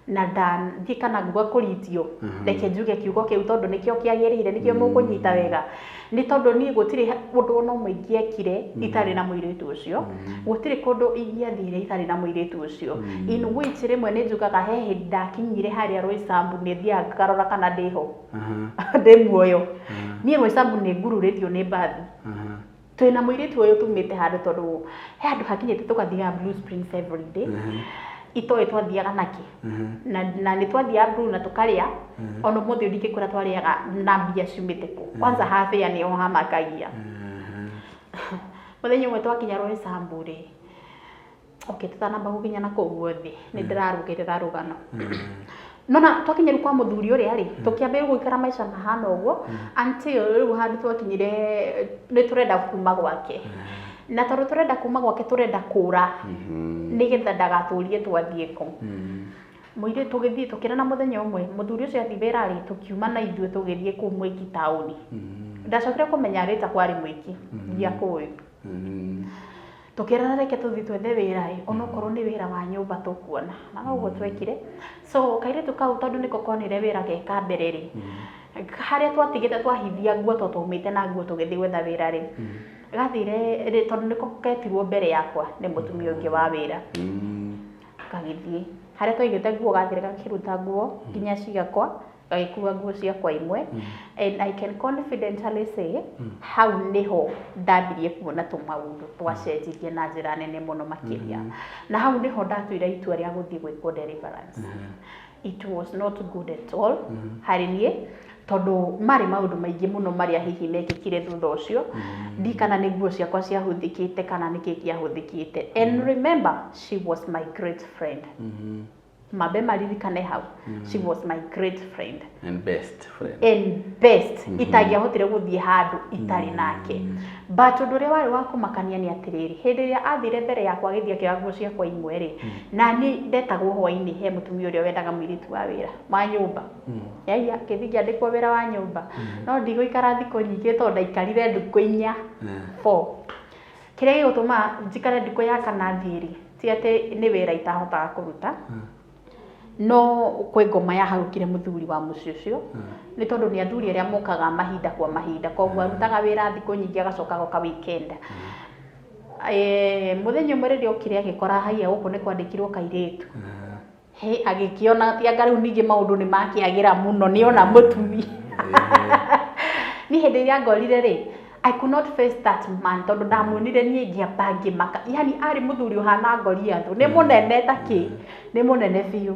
na ndathiĩ kana nguga kũritio, reke njuge kiugo kĩu tondũ nĩkĩo kĩagĩrĩire, nĩkĩo mũkũnyita wega, nĩ tondũ niĩ gũtirĩ ũndũ ona ũmwe ingĩekire itarĩ na mũirĩtu ũcio, gũtirĩ kũndũ ingĩathire itarĩ na mũirĩtu ũcio, in which rĩmwe nĩ njugaga he hĩndĩ ndakinyire harĩa Roysambu, nĩ thiaga ngarora kana ndĩho, ndĩ muoyo. Niĩ Roysambu nĩ ngururĩtio nĩ mbathi twĩna mũirĩtu ũyũ tumĩte handũ, tondũ he handũ hakinyĩte tũgathiaga Blue Springs every day, itoĩ twathiaga nakĩ, na nĩ twathiaga Blue na tũkarĩa. Ona ũmũthĩ ũyũ ndingĩkwĩra twarĩaga na mbia ciumĩte kũ. Kwanza habĩa nĩho hamakagia. Mũthenya ũmwe twakinya Roysambu rĩ, okay, tũtanamba gũkinya na kũu guothe nĩ ndĩrarũgĩrĩra rũgano. Nona twakinya rĩu kwa mũthuri ũrĩa rĩ, tũkĩambĩrĩria gũikara maica mahana ũguo until rĩu handũ twakinyire nĩ tũrenda kuma gwake, na tondũ tũrenda kuma gwake, tũrenda kũra nĩgetha ndagatũrie twathiĩ kũ. Mũirĩtu tũgĩthiĩ tũkĩrana mũthenya ũmwe, mũthuri ũcio athiĩ wĩra rĩ, tũkiuma na ithuĩ tũgĩthiĩ kũu Mwĩki taũni. Ndacokire kũmenya rĩta kwarĩ Mwĩki, ndiakũĩ. Tũkĩrana reke tũthiĩ twethe wĩra ĩ, onokorwo nĩ wĩra wa nyũmba tũkuona, na noguo twekire. So kairĩtu kau tondũ nĩko konire wĩra ge ka mbere rĩ, harĩa twatigĩte twahithia nguo, tondũ twaumĩte na nguo tũgĩthiĩ gwetha wĩra rĩ, gathire rĩ, tondũ nĩko ketirwo mbere yakwa nĩ mũtumia ũngĩ wa wĩra, gagĩthiĩ harĩa twaigĩte nguo, gathire gakĩruta nguo nginya ciakwa, gagĩkua nguo ciakwa imwe. And I can confidently say hau nĩho ndambirie kuona tũmaũndũ twacenjirie na njĩra nene mũno makĩria, na hau nĩho ndatuire itua rĩa gũthiĩ gwĩkwo deliverance. It was not good at all harĩ niĩ, tondũ marĩ maũndũ maingĩ mũno marĩa hihi mekĩkire thutha ũcio. Ndikana nĩ nguo ciakwa ciahũthĩkĩte kana nĩkĩ kĩahũthĩkĩte. And remember, she was my great friend. Mambe maririkane hau, she was my great friend and best friend. And best, itangĩahotire gũthiĩ handũ itarĩ nake. But ũndũ ũrĩa warĩ wa kũmakania nĩ atĩrĩrĩ, hĩndĩ ĩrĩa athire mbere yakwa agĩthiĩ akĩoya nguo ciakwa imwe rĩ, na niĩ ndetagwo hwainĩ he mũtumia ũrĩa wendaga mũirĩtu wa wĩra wa nyũmba. Yaiya, ngĩthiĩ ngĩandĩkwo wĩra wa nyũmba, no ndigũikara thikũ nyingĩ tondũ ndaikarire ndukũ inya, four. Kĩrĩa gĩgũtũma njikare ndukũ ya kana thiĩ rĩ, ti atĩ nĩ wĩra itahotaga kũruta, no kwĩ ngoma yaharũkire mũthuri wa mũciĩ ũcio, nĩ tondũ nĩ athuri arĩa mokaga mahinda kwa mahinda, koguo arutaga wĩra thikũ nyingĩ agacoka agoka weekend. Mũthenya ũmwe rĩrĩa okire agĩkora haiya gũkũ nĩ kwandĩkirwo kairĩtu. He agĩkĩona ti anga rĩu ningĩ maũndũ nĩ makĩagĩra mũno, nĩona mũtumia. Niĩ hĩndĩ ĩrĩa ngorire rĩ, I could not face that man, tondũ ndamuonire niĩ ngĩamba ngĩmaka. Yani arĩ mũthuri ũhana Goliath, nĩ mũnene ta kĩ, nĩ mũnene biũ.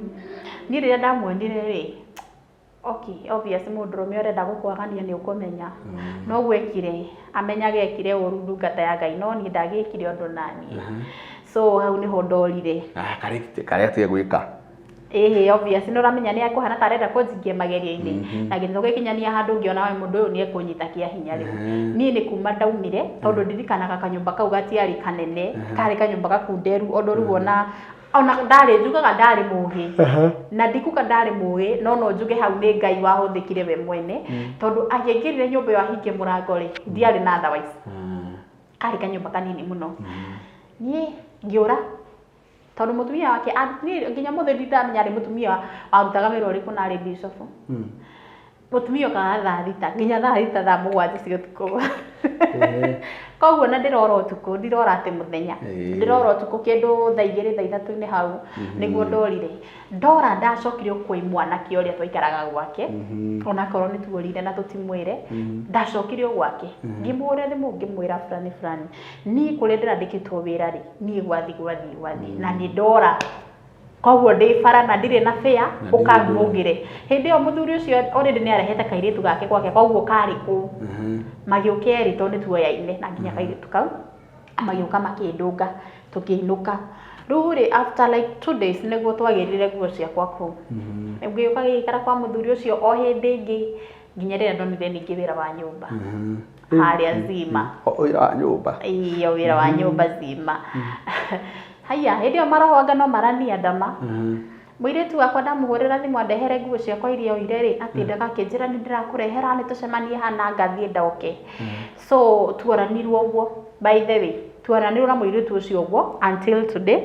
Niĩ rĩrĩa ndamuonire rĩ, okay, obvious mũndũrũme ũrenda gũkwagania nĩ ũkũmenya. Noguo ekire, amenyaga ekire ũru ndungata ya Ngai, no niĩ ndagĩkire ũndũ naniĩ. So hau nĩho ndorire. Ah, karĩa karĩa atige gwĩka. Ĩhĩ, obvious nĩ ũramenya nĩ ekũhana ta arenda kũnjikia magerio-inĩ, na nginya tũgĩkinyania handũ ngĩona we mũndũ ũyũ nĩ ekũnyita kĩa hinya rĩu. Niĩ nĩ kuma ndaumire, tondũ ndirikanaga kanyũmba kau gatiarĩ kanene, karĩ kanyũmba gakunderu ũndũ rĩu ona ndarĩ njugaga ndarĩ mũgĩ, na ndikuga ndarĩ mũgĩ, no no njuge hau nĩ Ngai wahũthĩkire we mwene, tondũ angĩaingĩrire nyũmba ĩyo ahinge mũrango rĩ, ndiarĩ na otherwise. Karĩ kanyũmba kanini mũno. Niĩ ngĩũra, tondũ mũtumia wake niĩ nginya mũthĩ ndindamenya arĩ mũtumia warutaga wĩra ũrĩkũ na arĩ bishop. Mũtumia okaga thaa 6 nginya thaa 6, thaa 7 cia ũtukũ. Koguo na ndĩrora ũtukũ, ndirora atĩ mũthenya. Ndĩrora ũtukũ kĩndũ thaa 2, thaa 3-inĩ hau nĩguo ndorire. Ndora ndacokire o kwĩ mwanake ũrĩa twaikaraga gwake, onakorwo nĩ tuorire na tũtimwĩre. Ndacokire o gwake, ngĩmũhũrĩra thimũ, ngĩmwĩra fulani fulani, niĩ kũrĩa ndĩrandĩkĩtwo wĩra rĩ, niĩ gwathi gwathi gwathi na nĩ ndora, koguo ndĩ bara na ndirĩ na fare. Na ndirĩ. Ũkangũngĩre. Hĩndĩ ĩyo mũthuri ũcio already nĩ arehete kairĩtu gake gwake, koguo karĩ kũu. Magĩũka erĩ, tondũ nĩ tuoyaine na nginya kairĩtu kau, magĩũka makĩndũnga, tũkĩinũka. Rĩu rĩ, after like 2 days nĩguo twagĩrire nguo ciakwa kũu. Ngĩũka gĩgĩikara kwa mũthuri ũcio o hĩndĩ ĩngĩ nginya rĩrĩa ndonire ningĩ wĩra wa nyũmba harĩa Zima. O wĩra wa nyũmba? Iyo, wĩra wa nyũmba Zima. Haya, hĩndĩ ĩyo maroho anga no maraniandama. Mũirĩtu wakwa ndamũhũrĩra thimũ andehere nguo ciakwa iria oire rĩ, atindaga akĩnjĩra nĩ ndĩrakũrehera, nĩ tũcemanie hana, ngathiĩ ndoke. So tuoranirwo ũguo, by the way, tuoranirwo na mũirĩtu ũcio ũguo until today,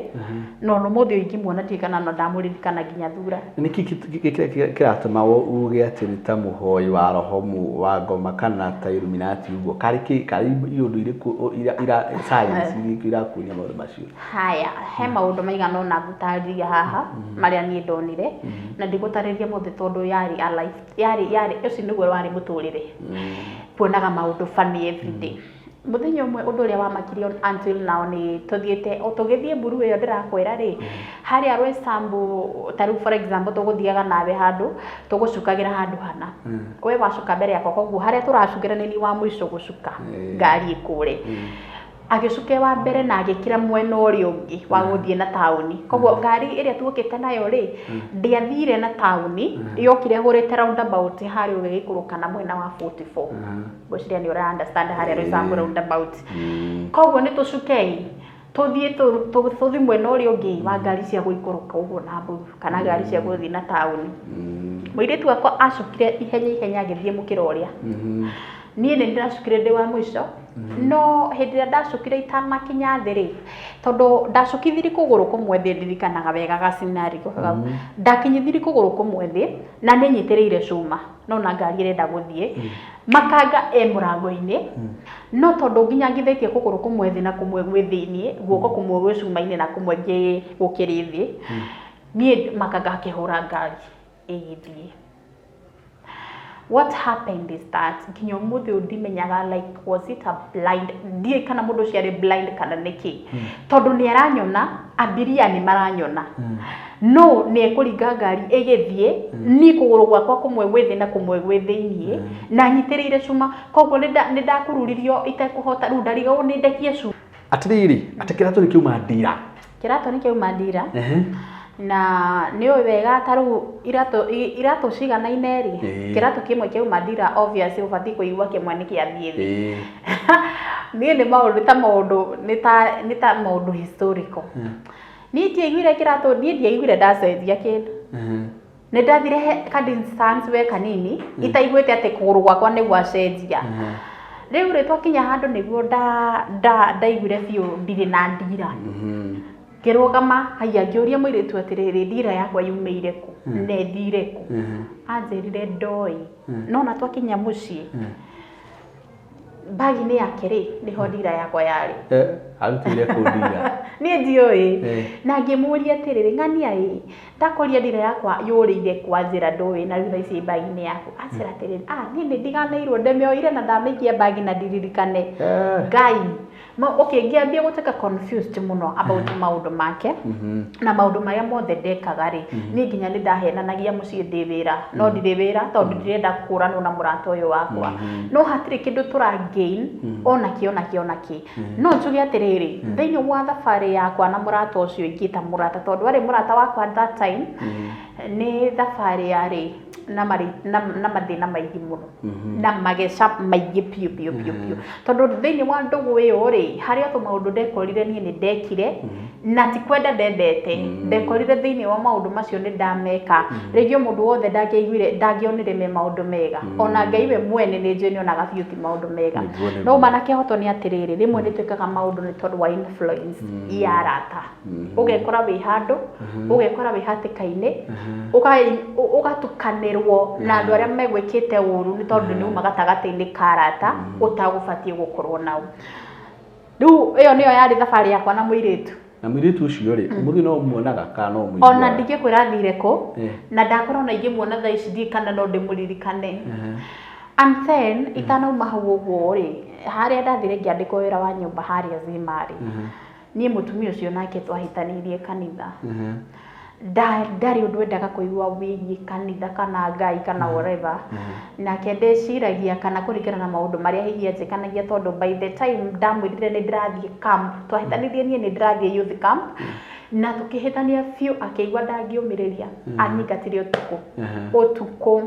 no no mũthĩ ũyũ ingĩmuona ndiũĩ kana no ndamũririkana nginya thura. Nĩkĩ kĩratũma uge atĩ nĩ ta mũhoi wa roho wa ngoma kana ta Illuminati ũguo? Karĩ kĩ, karĩ iũndũ irĩkũ ira science irĩkũ irakuonia maũndũ macio? Haya, he maũndũ maigana ũna ngũtarĩria haha marĩa niĩ ndonire, na ndigũtarĩria mothe tondũ yarĩ a life, yarĩ ũcio nĩguo warĩ mũtũrĩre, kuonaga maũndũ funny everyday. Mũthenya ũmwe, ũndũ ũrĩa wamakirie until now, nĩ tũthiĩte o tũgĩthiĩ mburu ĩyo ndĩrakwĩra rĩ, harĩa Roysambu. Ta rĩu, for example, tũgũthiaga nawe handũ, tũgũcukagĩra handũ hana, we wacuka mbere yakwa, koguo harĩa tũracukĩra nĩ niĩ wa mũico gũcuka. Ngari ĩkũre, agĩcuka wa mbere na agĩkĩra mwena ũrĩa ũngĩ wa gũthiĩ na taũni, koguo ngari ĩrĩa tuokĩte nayo rĩ, ndĩathire na taũni, yokire hũrĩte roundabout harĩa ũgĩgĩikũrũka na mwena wa 44. Ngwĩciria nĩ ũra understand harĩa Roysambu roundabout. Koguo nĩ tũcukei tũthiĩ tũthiĩ mwena ũrĩa ũngĩ wa ngari cia gũikũrũka ũguo na mburu kana ngari cia gũthiĩ na taũni. Mũirĩtu wakwa acukire ihenya ihenya agĩthiĩ mũkĩra ũrĩa. Niĩ nĩ ndĩracukire ndĩ wa mũico, no hĩndĩ ĩrĩa ndacukire itanakinya thĩ rĩ, tondũ ndacukithirie kũgũrũ kũmwe thĩ, ndirikanaga wega ga scenario kau, ndakinyithirie kũgũrũ kũmwe thĩ na nĩ nyitĩrĩire cuma, no na ngari ĩrenda gũthiĩ, makanga e mũrango-inĩ, no tondũ nginya ngithĩtie kũgũrũ kũmwe thĩ na kũmwe gwĩ thĩiniĩ, guoko kũmwe gwĩ cuma-inĩ na kũmwe gũkĩrĩ thĩ, niĩ makanga akĩhũra ngari ĩgĩthiĩ. What happened is that nginya ũmũthĩ ũyũ ndimenyaga, like, was it a blind, ndiũĩ kana mũndũ ũcio arĩ blind kana nĩkĩ, tondũ nĩ aranyona, abiria nĩ maranyona, no nĩ ekũringa ngari ĩgĩthiĩ, niĩ kũgũrũ gwakwa kũmwe gwĩ thĩ na kũmwe gwĩ thĩiniĩ na nyitĩrĩire cuma, koguo nĩ ndakururirio itekũhota. Rĩu ndarigagwo nĩ ndekie cuma. Atĩrĩrĩ, atĩ kĩratũ nĩ kĩauma ndira? Kĩratũ nĩ kĩauma ndira, na nĩ ũĩ wega ta rĩu iratũ iratũ ciganaine rĩ, kĩratũ kĩmwe kĩauma ndira, obvious ũbatiĩ kũigua kĩmwe nĩ kĩathiĩ thĩ. Niĩ nĩ maũndũ ta maũndũ nĩ ta maũndũ historical. Niĩ ndiaiguire kĩratũ, niĩ ndiaiguire ndacenjia kĩndũ. Nĩ ndathire he ka distance we kanini itaiguĩte atĩ kũgũrũ gwakwa nĩ gwacenjia. Rĩu rĩ, twakinya handũ nĩguo ndaiguire biũ ndirĩ na ndira. Ngĩrũgama, haiya, ngĩũria mũirĩtu atĩrĩrĩ, ndira yakwa yumĩire kũ na ĩthire kũ? Anjĩrire ndoĩ, no na twakinya mũciĩ, bagi-inĩ yake rĩ, nĩho ndira yakwa yarĩ. Arutĩire kũ ndira? Niĩ ndiũĩ. Na ngĩmũria atĩrĩrĩ, ng'ania ĩ ndakũria ndira yakwa yũrĩire kwa njĩra ndũĩ, na rĩu thaa ici bagi-inĩ yaku. Anjĩra atĩrĩrĩ, ah, niĩ nĩ ndiganĩirwo, ndĩmĩoire na ndamĩikia bagi na ndiririkane. Ngai. Ma, okay, ngĩambia gũtuĩka confused mũno about maũndũ make na maũndũ marĩa mothe ndekaga rĩ. Niĩ nginya nĩ ndahenanagia mũciĩ ndĩ wĩra, no ndirĩ wĩra, tondũ ndirenda kũranwo na mũrata ũyũ wakwa, no hatirĩ kĩndũ tũra gain ona kĩ ona kĩ ona kĩ. No njuge atĩrĩrĩ, thĩinĩ wa thabarĩ yakwa na mũrata ũcio ingĩta mũrata, tondũ arĩ mũrata wakwa at that time. Nĩ thabarĩ yarĩ na marĩ na mathĩna maingĩ mũno na mageca maingĩ biũ biũ biũ biũ, tondũ thĩinĩ wa ndũgũ ĩyo rĩ, harĩ o tũmaũndũ ndekorire niĩ nĩ ndekire na ti kwenda ndendete. Ndekorire thĩinĩ wa maũndũ macio nĩ ndameka, rĩngĩ o mũndũ wothe ndangĩaiguire, ndangĩonire me maũndũ mega. Ona Ngai we mwene nĩ njũĩ nĩ onaga biũ ti maũndũ mega. No ma na kĩhoto nĩ atĩrĩrĩ, rĩmwe nĩ twĩkaga maũndũ nĩ tondũ wa influence ya arata. Ũgekora wĩ handũ, ũgekora wĩ hatĩka-inĩ, ũgatukanĩrwo na andũ arĩa megwĩkĩte ũru nĩ tondũ nĩ uma gatagatĩ-inĩ ka arata ũtagũbatiĩ gũkorwo nao. Rĩu ĩyo nĩyo yarĩ thabarĩ yakwa na mũirĩtu. Na mũirĩtu ũcio rĩ, ũmũthĩ no ũmuonaga kana no ũmũiguaga? Ona ndingĩkwĩra athire kũ, na ndakorwo ona ingĩmuona thaa ici ndiũĩ kana no ndĩmũririkane. And then itanauma hau ũguo rĩ, harĩa ndathire ngĩandĩkwo wĩra wa nyũmba harĩa Zima rĩ, niĩ mũtumia ũcio nake twahĩtanĩirie kanitha. Ndarĩ ũndũ endaga kũigua wĩgiĩ kanitha kana Ngai kana whatever. Nake ndeciragia kana kũringana na maũndũ marĩa hihi anjĩkanagia, tondũ by the time ndamwĩrire nĩ ndĩrathiĩ camp, twahĩtanirie niĩ nĩ ndĩrathiĩ youth camp, na tũkĩhĩtania biũ, akĩigua ndangĩũmĩrĩria, anyingatire ũtukũ ũtukũ.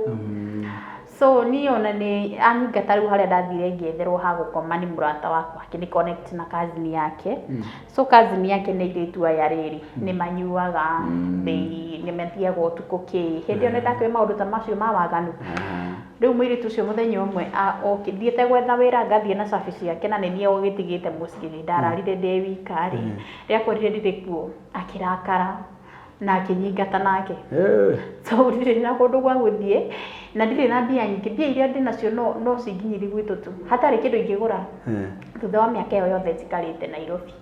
So niĩ ona nĩ anyingata rĩu, harĩa ndathire ngĩetherwo ha gũkoma nĩ mũrata wakwa, akĩnĩ connect na cousin yake. So cousin yake nĩ airĩtu aya rĩrĩ nĩ manyuaga, nĩ mathiaga ũtukũ kĩ. Hĩndĩ ĩyo nĩ ndakĩũĩ maũndũ ta macio ma waganu. Rĩu mũirĩtu ũcio mũthenya ũmwe thiĩte gwetha wĩra, ngathiĩ na cabi ciake, na nĩ niĩ ũgĩtigĩte mũciĩ, nĩ ndararire ndĩ wika rĩ, rĩakorire ndirĩ kuo, akĩrakara na akĩnyingata nake. So ndirĩ na kũndũ gwa gũthiĩ na ndirĩ na mbia nyingĩ. Mbia iria ndĩ nacio no cinginyirie gwitũ tu, hatarĩ kĩndũ ingĩgũra thutha wa mĩaka ĩyo yothe njikarĩte Nairobi.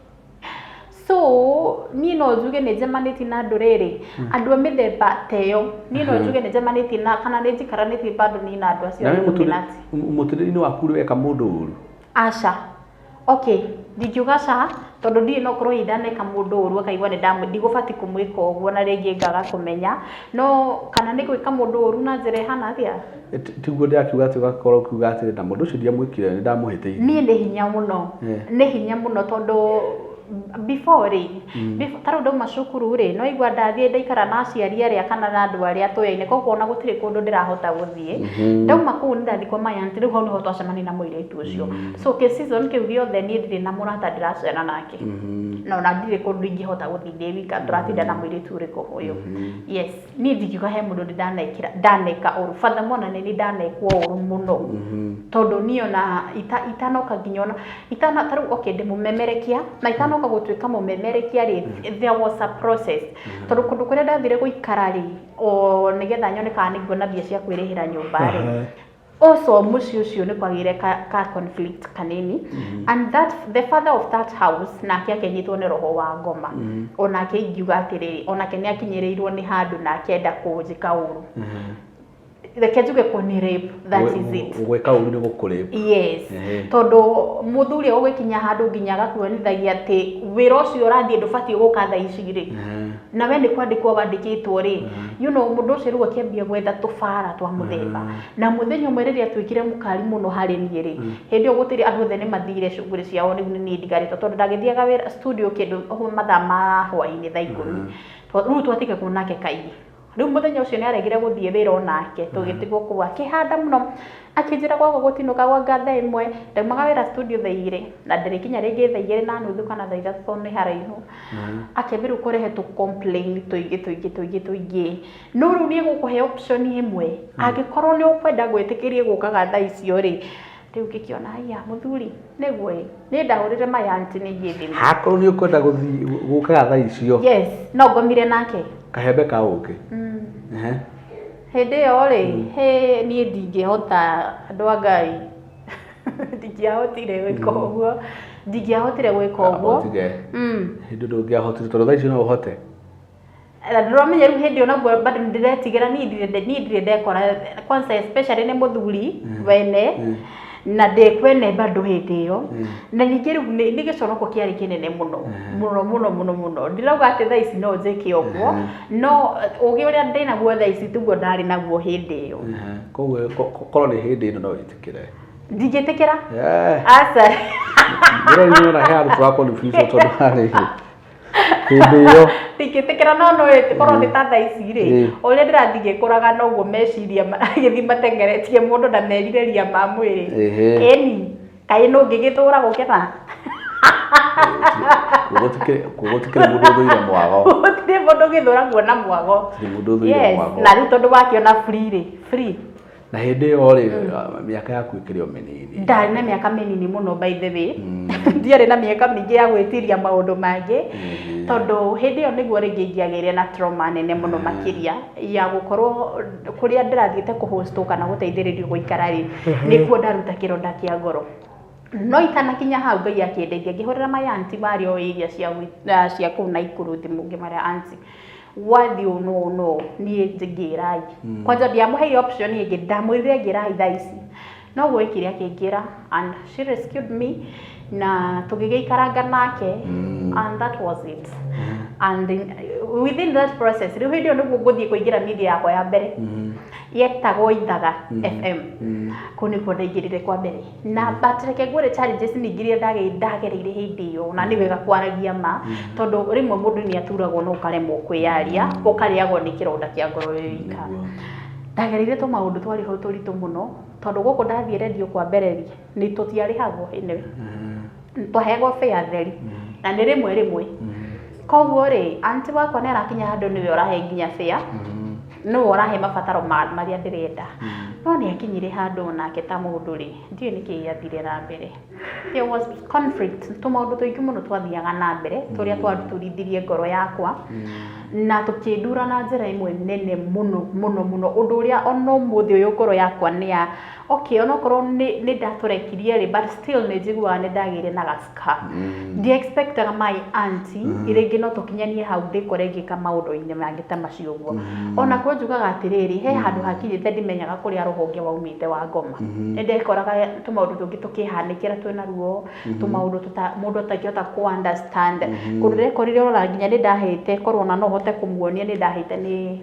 So niĩ no njuge nĩ njemanĩtie na andũ rĩrĩ, andũ a mĩthemba ta ĩyo. Niĩ no njuge nĩ njemanĩtie na kana nĩ njikaranĩtie bado niĩ na andũ acio Na a we Illuminati. Mũtũrĩre-inĩ waku ũrĩ weka mũndũ ũru? Aca. Okay, ndingiuga ca, tondũ ndirĩ no korwo hihi ndaneka mũndũ ũru akaigua nĩ ndigũbatiĩ kũmwĩka ũguo, na rĩngĩ ngaga kũmenya. No kana nĩ gwĩka mũndũ ũru na njĩra ĩhana atĩa? Tiguo ndĩrakiuga atĩ ũgakorwo ũkiuga atĩrĩ, na mũndũ ũcio ndiamwĩkire, nĩ ndamũhĩtĩirie. Niĩ nĩ hinya mũno. Nĩ hinya mũno, tondũ before rĩ, ta rĩu ndauma cukuru rĩ, no igua ndathiĩ ndaikara na aciari arĩa kana na andũ arĩa tũyaine, koguo ona gũtirĩ kũndũ ndĩrahota gũthiĩ. Ndauma kũu nĩ ndathiĩ kwa my aunty, rĩu hau nĩho twacemania na mũirĩtu ũcio. So kĩ season kĩu gĩothe niĩ ndirĩ na mũrata ndĩracera nake, na ona ndirĩ kũndũ ingĩhota gũthiĩ ndĩ wika, tũratinda na mũirĩtu ũrĩkũ ũyũ. Yes, niĩ ndingiuga he mũndũ ndĩ ndanekĩra ndaneka ũru. Furthermore, na nĩ ndanekwo ũru mũno, tondũ niĩ ona itanoka nginya ona itana ta rĩu, okay, ndĩ mũmemerekia, na itanoka gũtuĩka mũmemerekia rĩ, there was a process, tondũ kũndũ kũrĩa ndathire gũikara rĩ, o nĩgetha nyone kana nĩ nguona mbia cia kwĩrĩhĩra nyũmba rĩ, also mũciĩ ũcio nĩ kwagĩire ka conflict kanini, and that the father of that house nake akĩnyitwo nĩ roho wa ngoma. Onake ingiuga atĩrĩrĩ, onake nĩ akinyĩrĩirwo nĩ handũ na akĩenda kũnjĩka ũru, reke njuge kũni rape, that is it. Gwĩka ũru nĩ gũkũrape. Yes. Tondũ mũthuri ũgũgĩkinya handũ nginya agakuonithagia atĩ wĩra ũcio ũrathiĩ ndũbatiĩ gũka thaa ici rĩ, na we nĩ kwandĩkwo wandĩkĩtwo rĩ, mũndũ ũcio rĩu akĩambia gwetha tũbara twa mũthemba. Na mũthenya ũmwe rĩrĩa atuĩkire mũkari mũno harĩ niĩ rĩ, hĩndĩ ĩyo gũtirĩ, andũ othe nĩ mathire cuguri ciao, rĩu nĩ niĩ ndigarĩtwo, tondũ ndagĩthiaga wĩra studio kĩndũ mathaa ma hwaĩ-inĩ thaa 10. Rĩu twatigagwo nake kaingĩ. Rĩu mũthenya ũcio nĩ aregire gũthiĩ wĩra onake, tũgĩtigwo kũu, akĩhanda mũno, akĩnjĩra gwakwa gũtinũka gwanga thaa 1. Ndaumaga wĩra studio thaa 2 na ndĩrĩkinya rĩngĩ thaa 2:30 kana thaa 3, tondũ nĩ haraihu. Akĩambia rĩu kũrehe tũ complain tũingĩ tũingĩ tũingĩ tũingĩ, no rĩu nĩ egũkũhe option ĩmwe, angĩkorwo nĩ ũkwenda gwĩtĩkĩrie gũkaga thaa icio rĩ. Rĩu ngĩkĩona haiya mũthuri nĩguo ĩ, niĩ ndahũrĩre my aunty ningĩ thimũ. Hakorwo nĩ ũkwenda gũthiĩ gũkaga thaa icio. Yes, no ngomire nake. Kahembe ka ũkĩ. Hĩndĩ ĩyo rĩ, hĩ, niĩ ndingĩhota, andũ a Ngai, ndingĩahotire gwĩka ũguo, ndingĩahotire gwĩka ũguo. Ũtige. Hĩndĩ ndũngĩahotire, tondũ thaa icio no ũhote. Na ndĩramenya rĩu hĩndĩ ĩyo naguo bado nĩndĩretigĩra. Niĩ ndirĩ ndekora kwanza, especially nĩ mũthuri wene na ndĩ kwene bado hĩndĩ ĩyo. Na ningĩ rĩu nĩ gĩconoko kĩarĩ kĩnene mũno mũno mũno mũno mũno. Ndirauga atĩ thaa ici no njĩke ũguo, no ũgĩ ũrĩa ndĩnaguo thaa ici tiguo ndarĩ naguo hĩndĩ ĩyo. Koguo korwo nĩ hĩndĩ ĩno no wĩtĩkĩre? Ndingĩtĩkĩra. Aca. Ndĩrona he handũ tũra confuse, tondũ harĩ Hĩndĩ ĩyo. Ndingĩtĩkĩra, no no korwo nĩ ta thaa ici rĩ, ũrĩa ndĩrathiĩ ngĩkũraga noguo meciria maragĩthiĩ matengeretie mũndũ na merirĩria ma mwĩrĩ. Ĩni, kaĩ nũ ũngĩgĩtũra gũkena? Koguo gũtikĩrĩ mũndũ ũthũire mwago. Gũtirĩ mũndũ ũgĩthũra kuona mwago. Gũtirĩ mũndũ ũthũire mwago. Na rĩu tondũ wakĩona free rĩ, free. Na hĩndĩ ĩyo rĩ, mĩaka yaku ĩkĩrĩ o mĩnini. Ndarĩ na mĩaka mĩnini mũno, by the way. Ndiarĩ na mĩaka mĩingĩ ya gwĩtiria maũndũ mangĩ, tondũ hĩndĩ ĩyo nĩguo rĩngĩ ingĩagĩire na trauma nene mũno makĩria ya gũkorwo kũrĩa ndĩrathiĩte kũhostwo kana gũteithĩrĩrio gũikara rĩ, nĩkuo ndaruta kĩronda kĩa ngoro. No itanakinya hau, Ngai akĩndeithia, ngĩhũrĩra my auntie marĩ o area cia kũu Naikuru thimũ, ngĩmera, "Auntie, wathiĩ ũũ no ũũ no niĩ ngĩrai." Kwanja ndiamũheire option ĩngĩ, ndamwĩrire ngĩrai thaa ici. Noguo ekire, akĩngĩra, and she rescued me na tũgĩgĩikaranga nake, and that was it. And within that process, rĩu hĩndĩ ĩyo nĩguo ngũthiĩ kũingĩra media yakwa ya mbere yetagwo Ithaga FM. Kũu nĩkuo ndaingĩrire kwa mbere. Na but reke ngwĩre challenges nyingĩ iria ndagereire hĩndĩ ĩyo, na nĩ wega kwaragia ma, tondũ rĩmwe mũndũ nĩ aturagwo no ũkaremwo kwĩyaria, ũkarĩagwo nĩ kĩronda kĩa ngoro wĩ wika. Ndagereire tũmaũndũ twarĩ ho tũritũ mũno, tondũ gũkũ ndathiĩ redio kwa mbere rĩ, nĩ tũtiarĩhagwo anyway. Twaheagwo fare theri na nĩ rĩmwe rĩmwe. Koguo rĩ, auntie wakwa nĩ arakinya handũ nĩwe ũrahe nginya fare, nĩwe ũrahe mabataro marĩa ndĩrenda, no nĩ akinyire handũ onake ta mũndũ rĩ, ndiũĩ nĩkĩ gĩathire na mbere. There was conflict, tũmaũndũ tũingĩ mũno twathiaga na mbere tũrĩa twaturithirie ngoro yakwa na tũkĩndura na njĩra ĩmwe nene mũno mũno mũno, ũndũ ũrĩa ona ũmũthĩ ũyũ ngoro yakwa nĩ ya okay, onokorwo nĩ ndatũrekirie rĩ, but still nĩ njiguaga nĩ ndagĩire na gascar. Ndi expectaga my auntie rĩngĩ no tũkinyanie hau ndĩkore ngĩka maũndũ-inĩ mangĩ ta macio ũguo. Ona kuo njugaga atĩrĩrĩ, he handũ hakinyĩte ndimenyaga kũrĩa rũhonge waumĩte wa ngoma. Nĩ ndekoraga tũmaũndũ tũngĩ tũkĩhanĩkĩra twĩna ruo, tũmaũndũ tũta mũndũ atangĩhota kũ understand. Kũndũ ndekorire ona nginya nĩ ndahĩte, korwo ona no hote kũmuonia, nĩ ndahĩte nĩ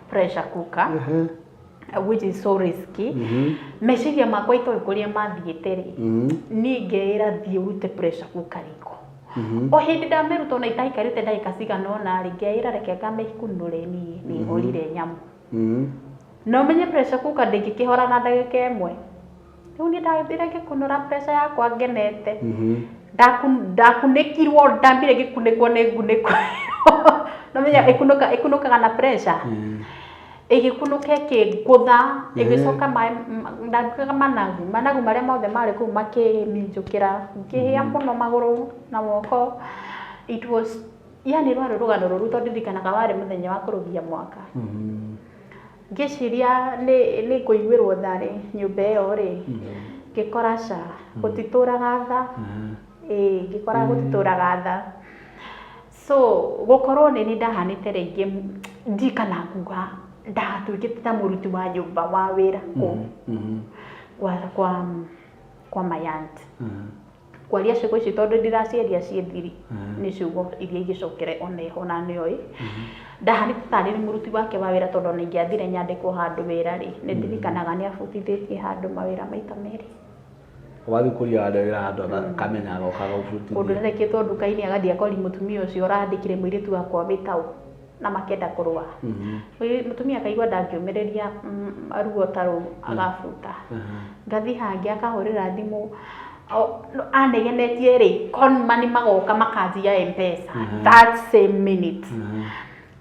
pressure cooker, which is so risky. Meciria makwa itoĩ kũrĩa mathiĩte rĩ, niĩ ngeĩra thiĩ ũrute pressure cooker riko. O hĩndĩ ndamĩruta, ona itaikarĩte ndagĩka cigana ũna rĩ, ngeĩra reke ngamĩkunũre, niĩ nĩ horire nyamũ. Na ũmenye pressure cooker ndĩngĩkĩhora na ndagĩka ĩmwe. Rĩu niĩ ndathire ngĩkunũra pressure yakwa ngenete. Ndakunĩkirwo, ndambire ngĩkunĩkwo nĩ ngunĩko. Nomenya ĩkunũka ĩkunũkaga na pressure. Ĩgĩkunũka ĩkĩngũtha, ĩgĩcoka maĩ ndandugaga managu, managu marĩa mothe marĩ kũu makĩminjũkĩra, ngĩhĩa mũno magũrũ na moko. It was yani rwarĩ rũgano rũru, tondũ ndirikanaga warĩ mũthenya wa kũrũgia mwaka. Ngĩciria nĩ ngũiguĩrwo tha rĩ nyũmba ĩyo rĩ, ngĩkora ca, gũtitũraga tha. Ĩĩ, ngĩkora gũtitũraga tha. So gũkorwo nĩ niĩ ndahanĩte rĩngĩ, ndikana nguga ndatuĩkĩte ta mũruti wa nyũmba wa wĩra kũu kwa my aunt. Kwaria ciugo ici, tondũ ndiraciaria ciĩ thiri, nĩ ciugo iria ingĩcokere ona ĩho na nĩoĩ ndahanĩte tarĩ nĩ mũruti wake wa wĩra, tondũ ona ingĩathire nyandĩkwo handũ wĩra rĩ, nĩ ndirikanaga nĩ abutithĩtie handũ mawĩra maita merĩ. Wathiĩ kũria andũ wĩra handũ akamenya agoka gũbutithia. Kũndũ ndandĩkĩtwo nduka-inĩ, agathiĩ akori mũtumia ũcio ũrandĩkire mũirĩtu wakwa wĩtaũ na makenda kũrũa. Mũtumia akaigua ndangĩũmĩrĩria ruo ta rũu, agabuta. Ngathiĩ hangĩ, akahũrĩra thimũ anegenetie rĩ, conman magoka makanjia Mpesa that same minute.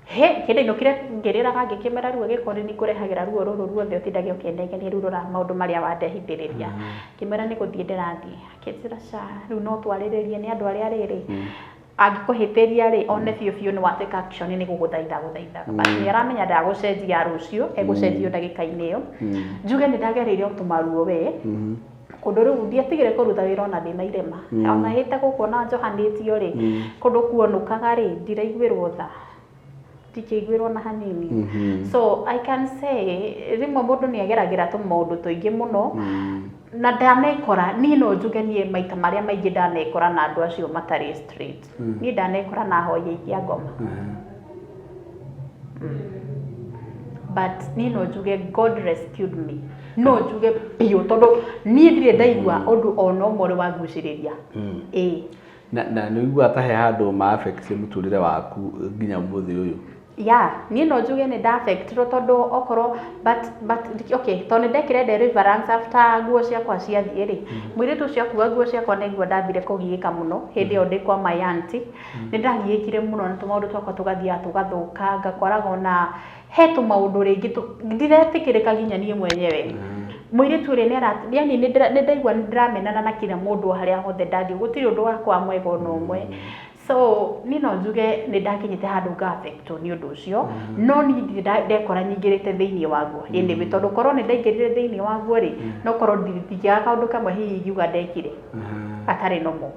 He kĩndũ inũkire ngĩrĩraga, ngĩkĩmera rĩu agĩkorwo nĩ kũrehagĩra ruo rũrũ ruothe ũtindage ũkĩnegenia, rĩu rora maũndũ marĩa wandehithĩrĩria. Ngĩmwĩra nĩ gũthiĩ ndĩrathiĩ, akĩnjĩra ca, rĩu no twarĩrĩrie nĩ andũ arĩa rĩrĩ angĩkũhĩtĩria rĩ, one biũ biũ nĩ wa take action, nĩ gũgũthaitha gũthaithaga, but nĩ aramenya ndagũcenjia rũciũ, egũcenjio ndagĩka-inĩ ĩyo. Njuge nĩ ndagereire o tũmaruo we, kũndũ rĩu ndiatigire kũruta wĩra ona ndĩna irema, ona hĩte gũkũ ona njohanĩtio rĩ, kũndũ kuonũkaga rĩ, ndiraiguĩrwo tha, ndingĩiguĩrwo na hanini. So I can say rĩmwe mũndũ nĩ ageragĩra tũmaũndũ tũingĩ mũno na ndanekora. Niĩ no njuge niĩ maita marĩa maingĩ ndanekora na andũ acio matarĩ straight. Niĩ ndanekora na ahoi aingĩ a ngoma, but niĩ no njuge God rescued me. No njuge biũ, tondũ niĩ ndirĩ ndaigua ũndũ ona ũmwe ũrĩ wangucĩrĩria, ĩĩ. Na nĩ ũiguaga ta he handũ ma affect mũtũrĩre waku nginya ũmũthĩ ũyũ? Yeah, niĩ no njuge nĩ nda-affectirwo tondũ okorwo but okay, tondũ nĩ ndekire deliverance after nguo ciakwa ciathiĩ rĩ, mũirĩtu ũcio akua nguo ciakwa nĩguo ndambire kũgiĩka mũno. Hĩndĩ ĩyo ndĩ kwa my auntie, nĩ ndagiĩkire mũno na tũmaũndũ twakwa tũgathiaga tũgathũka, ngakoraga ona he tũmaũndũ rĩngĩ ndiretĩkĩrĩka nginya niĩ mwenyewe. Mũirĩtu ũrĩa nĩ ara yani nĩ ndaigua nĩ ndĩramenana na kila mũndũ harĩa hothe ndathiĩ, gũtirĩ ũndũ wakwa mwega ona ũmwe. So niĩ no njuge nĩ ndakinyĩte handũ nga affectwo nĩ ũndũ ũcio, no niĩ ndirĩ ndekora nyingĩrĩte thĩinĩ waguo anyway, tondũ korwo nĩ ndaingĩrire thĩinĩ waguo rĩ, no korwo ndingĩaga kaũndũ kamwe hihi ingiuga ndekire gatarĩ normal,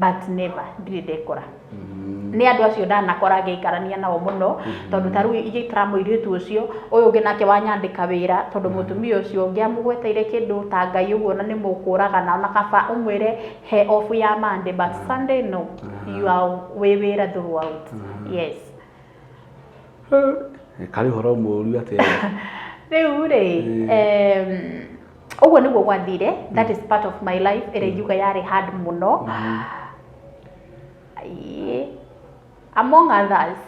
but never, ndirĩ ndekora. Nĩ andũ acio ndanakora ngĩikarania nao mũno, tondũ ta rĩu ingĩikara mũirĩtu ũcio, ũyũ ũngĩ nake wanyandĩka wĩra, tondũ mũtumia ũcio ũngĩamũgweteire kĩndũ ta Ngai ũguo na nĩ mũkũragana, ona kaba ũmwĩre he off ya Monday, but Sunday no, you are wĩ wĩra throughout. Yes. Karĩ ũhoro mũũru atĩa? Rĩu rĩ, ũguo nĩguo gwathire. That is part of my life ĩrĩa ingiuga yarĩ hard mũno. Ĩĩ, among others,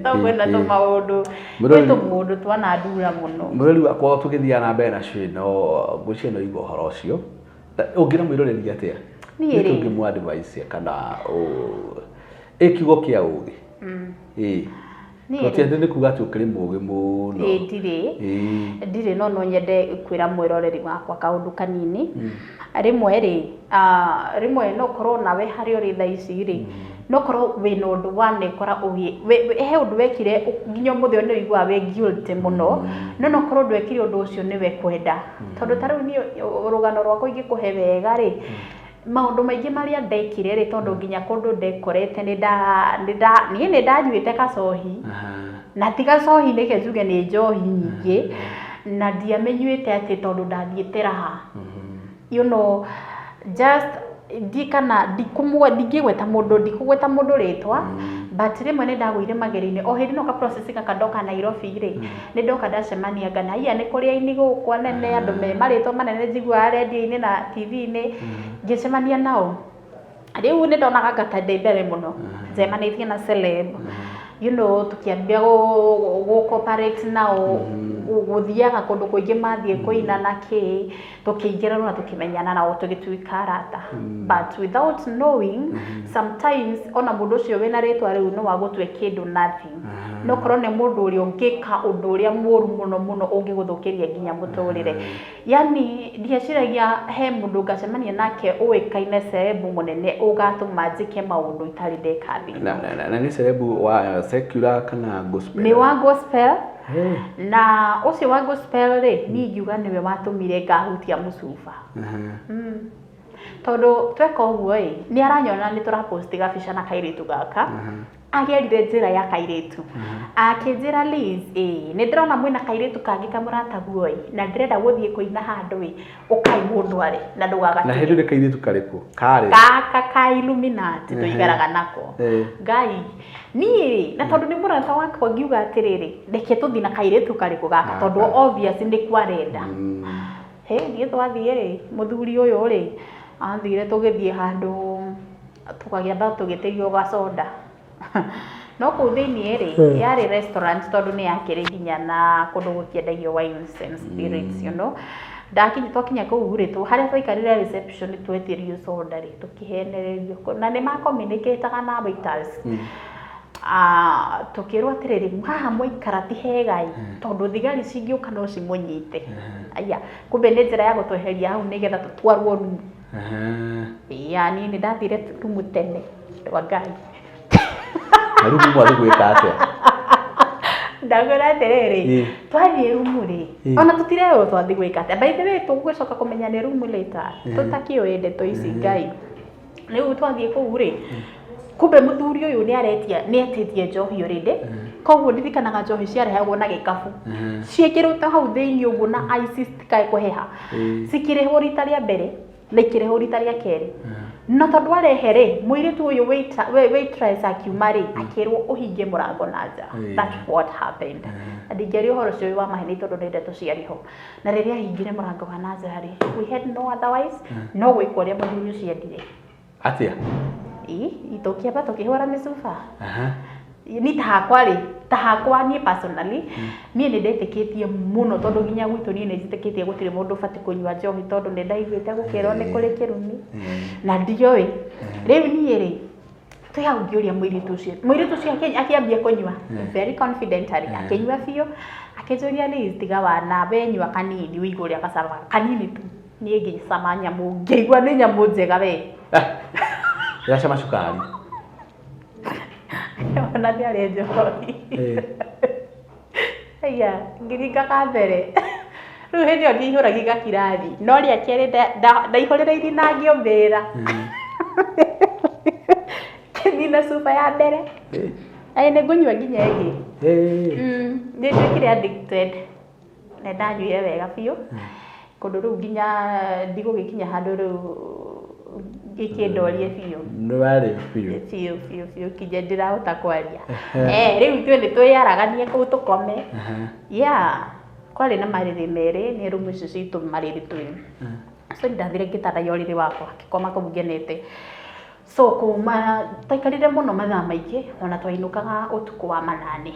to kwĩna tũmaũndũ, gwĩ tũmaũndũ twanandura mũno. Mwĩrori wakwa, tũgĩthiaga na mbere na show ĩno, ngwĩciria nĩ waigua ũhoro ũcio. Ũngĩra mwĩroreri atĩa? Niĩ rĩ? Ũngĩmũ advice kana ĩ kiugo kĩa ũgĩ? Ĩĩ. Niĩ To rĩ? ti atĩ nĩ kuga atĩ ũkĩrĩ mũgĩ mũno. Ĩĩ, ndirĩ. Ndirĩ, no nyende kwĩra mwĩroreri wakwa kaũndũ kanini. Rĩmwe rĩ, rĩmwe no ũkorwo nawe harĩa ũrĩ thaa ici rĩ, no ũkorwo wĩna ũndũ wanekora ũgĩ he ũndũ wekire nginya ũmũthĩ ũyũ nĩ ũiguaga wĩ guilty mũno, no ũkorwo ndwekire ũndũ ũcio nĩwe kwenda. Tondũ ta rĩu niĩ rũgano rwakwa ingĩkũhe wega rĩ, maũndũ maingĩ marĩa ndekire rĩ, tondũ nginya kũndũ ndekorete nĩ nda nĩ nda niĩ nĩ ndanyuĩte kacohi, na ti gacohi nĩke njuge nĩ njohi nyingĩ, na ndiamĩnyuĩte atĩ tondũ ndathiĩte raha, just ndi kana ndikumwe ndingĩgweta mũndũ, ndikũgweta mũndũ rĩtwa, but rĩmwe nĩ ndagũire magerio-inĩ o hĩndĩ no ka process gaka ndoka Nairobi rĩ, nĩ ndoka ndacemania ngana iya nĩ kũrĩ aini gũkũ anene, andũ me marĩtwa manene njiguaga rendio-inĩ na TV-inĩ, ngĩcemania nao. Rĩu nĩ ndonaga anga ta ndĩ mbere mũno, njemanĩtie na celeb, tũkĩambia gũ cooperate nao, gũthiaga kũndũ kũingĩ mathiĩ kũina na kĩ, tũkĩingĩrana na tũkĩmenyana nao, tũgĩtuĩka arata, but without knowing, sometimes ona mũndũ ũcio wĩna rĩtwa rĩu no agũtue kĩndũ nothing, no korwo nĩ mũndũ ũrĩa ũngĩka ũndũ ũrĩa mũru mũno mũno ũngĩgũthũkĩria nginya mũtũrĩre. Yani ndieciragia he mũndũ ngacemania nake ũĩkaine, celeb mũnene, ũgatũma njĩke maũndũ itarĩ ndeka thĩ. Na nĩ celeb wa secular kana gospel? Nĩ wa gospel. Hey. Na ũcio wa gospel rĩ, niĩ ingiuga nĩwe watũmire ngahutia mũcuba. Tondũ tweka ũguo ĩ, nĩ aranyona nĩ tũraposti gabica na kairĩtu gaka, agerire njĩra ya kairĩtu akĩnjĩra, "Liz, ĩ nĩ ndĩrona mwĩna kairĩtu kangĩ kamũrataguo ĩ, na ndĩrenda gũthiĩ kũina handũ ĩ, ũkai mũndware na Na ndũgagatige." hĩndĩ nĩ kairĩtu karĩkũ karĩ? Gaka ka Illuminati tũikaraga nako. Ngai, niĩ na tondũ nĩ mũrata wakwa, ngiuga atĩrĩrĩ, reke tũthiĩ na kairĩtu karĩkũ gaka, tondũ obvious nĩ kwarenda. He niĩ twathiĩ rĩ, mũthuri ũyũ rĩ athire, tũgĩthiĩ handũ tũkagĩamba tũgĩtĩrio gacoda, no kũu thĩiniĩ rĩ, yarĩ restaurant, tondũ nĩ yakĩrĩ nginya na kũndũ gũkĩendagio wines and spirits. Ndakinya, twakinya kũu rĩ, harĩa twaikarire reception, twetirio soda rĩ, tũkĩhenererio na nĩ ma-communicate-aga na waiters. Ah, tũkĩrwo atĩrĩrĩ, haha mwaikara ti hega ĩ, tondũ thigari cingĩũka no cimũnyite. Aya, kumbe nĩ njĩra ya gũtweheria hau nĩgetha tũtwarwo rumu. Ya niĩ nĩ ndathire rumu tene wa Ngai. Na rĩu mwathi gwĩka atĩa? Ndakwĩra atĩrĩrĩ, twathiĩ rumu rĩ, ona tũtirerwo twathiĩ gwĩka atĩa. By the way, tũgũcoka kũmenya nĩ rumu later, tũtakĩũĩ ndeto ici. Ngai, rĩu twathiĩ kũu rĩ, kumbe mũthuri ũyũ nĩ aretia, nĩ etĩtie njohi already. Koguo ndirikanaga njohi ciarehagwo na gĩkabu ciĩkĩrĩtwo hau thĩinĩ ũguo na ice citikae kũheha. Cikĩrehwo rita rĩa mbere na ikĩrehwo rita rĩa kerĩ, no tondũ arehe rĩ, mũirĩtu ũyũ waitress akiuma rĩ, akĩrwo ũhinge mũrango na nja. That's what happened. Na ndingĩaria ũhoro ũcio wĩ wa maheni, tondũ nĩ ndeto ciarĩ ho. Na rĩrĩa ahingire mũrango wa na nja rĩ, we had no otherwise no gwĩka ũrĩa mũthuri ũcio endire. Atĩa? Ĩ, tũkĩamba tũkĩhũra mĩcuba. Aha. Ni ta hakwa rĩ, ta hakwa niĩ personally, niĩ nĩ ndetĩkĩtie mũno, tondũ nginya gwitũ niĩ nĩ njĩtĩkĩtie gũtirĩ mũndũ ũbatiĩ kũnyua njohi, tondũ nĩ ndaiguĩte gũkĩrwo nĩ kũrĩ kĩrumi na ndioĩ. Rĩu niĩ rĩ, twĩ hau ngĩũria mũirĩtu ũcio, mũirĩtu ũcio akĩambia kũnyua very confidently, akĩnyua biũ, akĩnjũria, "Liz, tiga wana, we nyua kanini ũigue ũrĩa gacama kanini tu." Niĩ ngĩcama nyamũ, ngĩigua nĩ nyamũ njega we. Ĩracama cukari. Ona ndĩarĩ njohi. Aya, ngĩringa ka mbere. Rĩu hĩndĩ ĩyo ndiaihũragia gakirathi, no rĩa kerĩ ndaihũrĩrĩirie na ngĩũmbĩrĩra. Ngĩnina cuba ya mbere. Ĩ nĩ ngũnyua nginya ĩngĩ. Nĩ nduĩkire addicted. Na ndanyuire wega biũ. Kũndũ rĩu nginya ndigũgĩkinya handũ rĩu gĩkĩndorie biũ. Nĩ warĩ biũ. Biũ biũ biũ, nginya ndirahota kwaria. Rĩu ithuĩ nĩ twĩyaraganie kũu tũkome. Yeah, kwarĩ na marĩrĩ merĩ, nĩ rumu icio citũ marĩrĩ twin. So ndathire ngĩtandaiya ũrĩrĩ wakwa, ngĩkoma kũu ngenete. So kuma twaikarire mũno mathaa maingĩ, ona twainũkaga ũtukũ wa manane.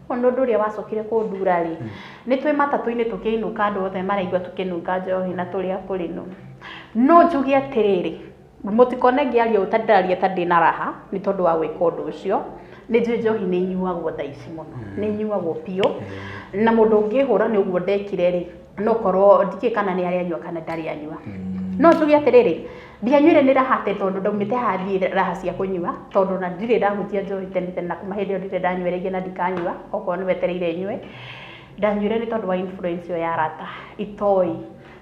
Ona ũndũ ũrĩa wacokire kũndura rĩ, nĩ twĩ matatũ-inĩ tũkĩinũka, andũ othe maraigua tũkĩnunga njohi na tũrĩ akũrĩnu. No njuge atĩrĩrĩ, mũtikone ngĩaria ũũ ta ndĩraria ta ndĩna raha nĩ tondũ wa gwĩka ũndũ ũcio. Nĩ njũĩ njohi nĩ inyuagwo thaa ici mũno, nĩ inyuagwo biũ, na mũndũ ũngĩhũra nĩ ũguo ndekire rĩ, no korwo ndikĩũĩ kana nĩ arĩ anyua kana ndarĩ anyua. No njuge atĩrĩrĩ, ndianyuire nĩ raha atĩ tondũ ndaumĩte haha thiĩ raha cia kũnyua, tondũ ona ndirĩ ndahutia njohi tene tene, na kuma hĩndĩ ĩyo ndirĩ ndanyua rĩngĩ na ndikanyua, okorwo nĩ wetereire nyue. Ndanyuire nĩ tondũ wa influence ĩyo ya arata itoĩ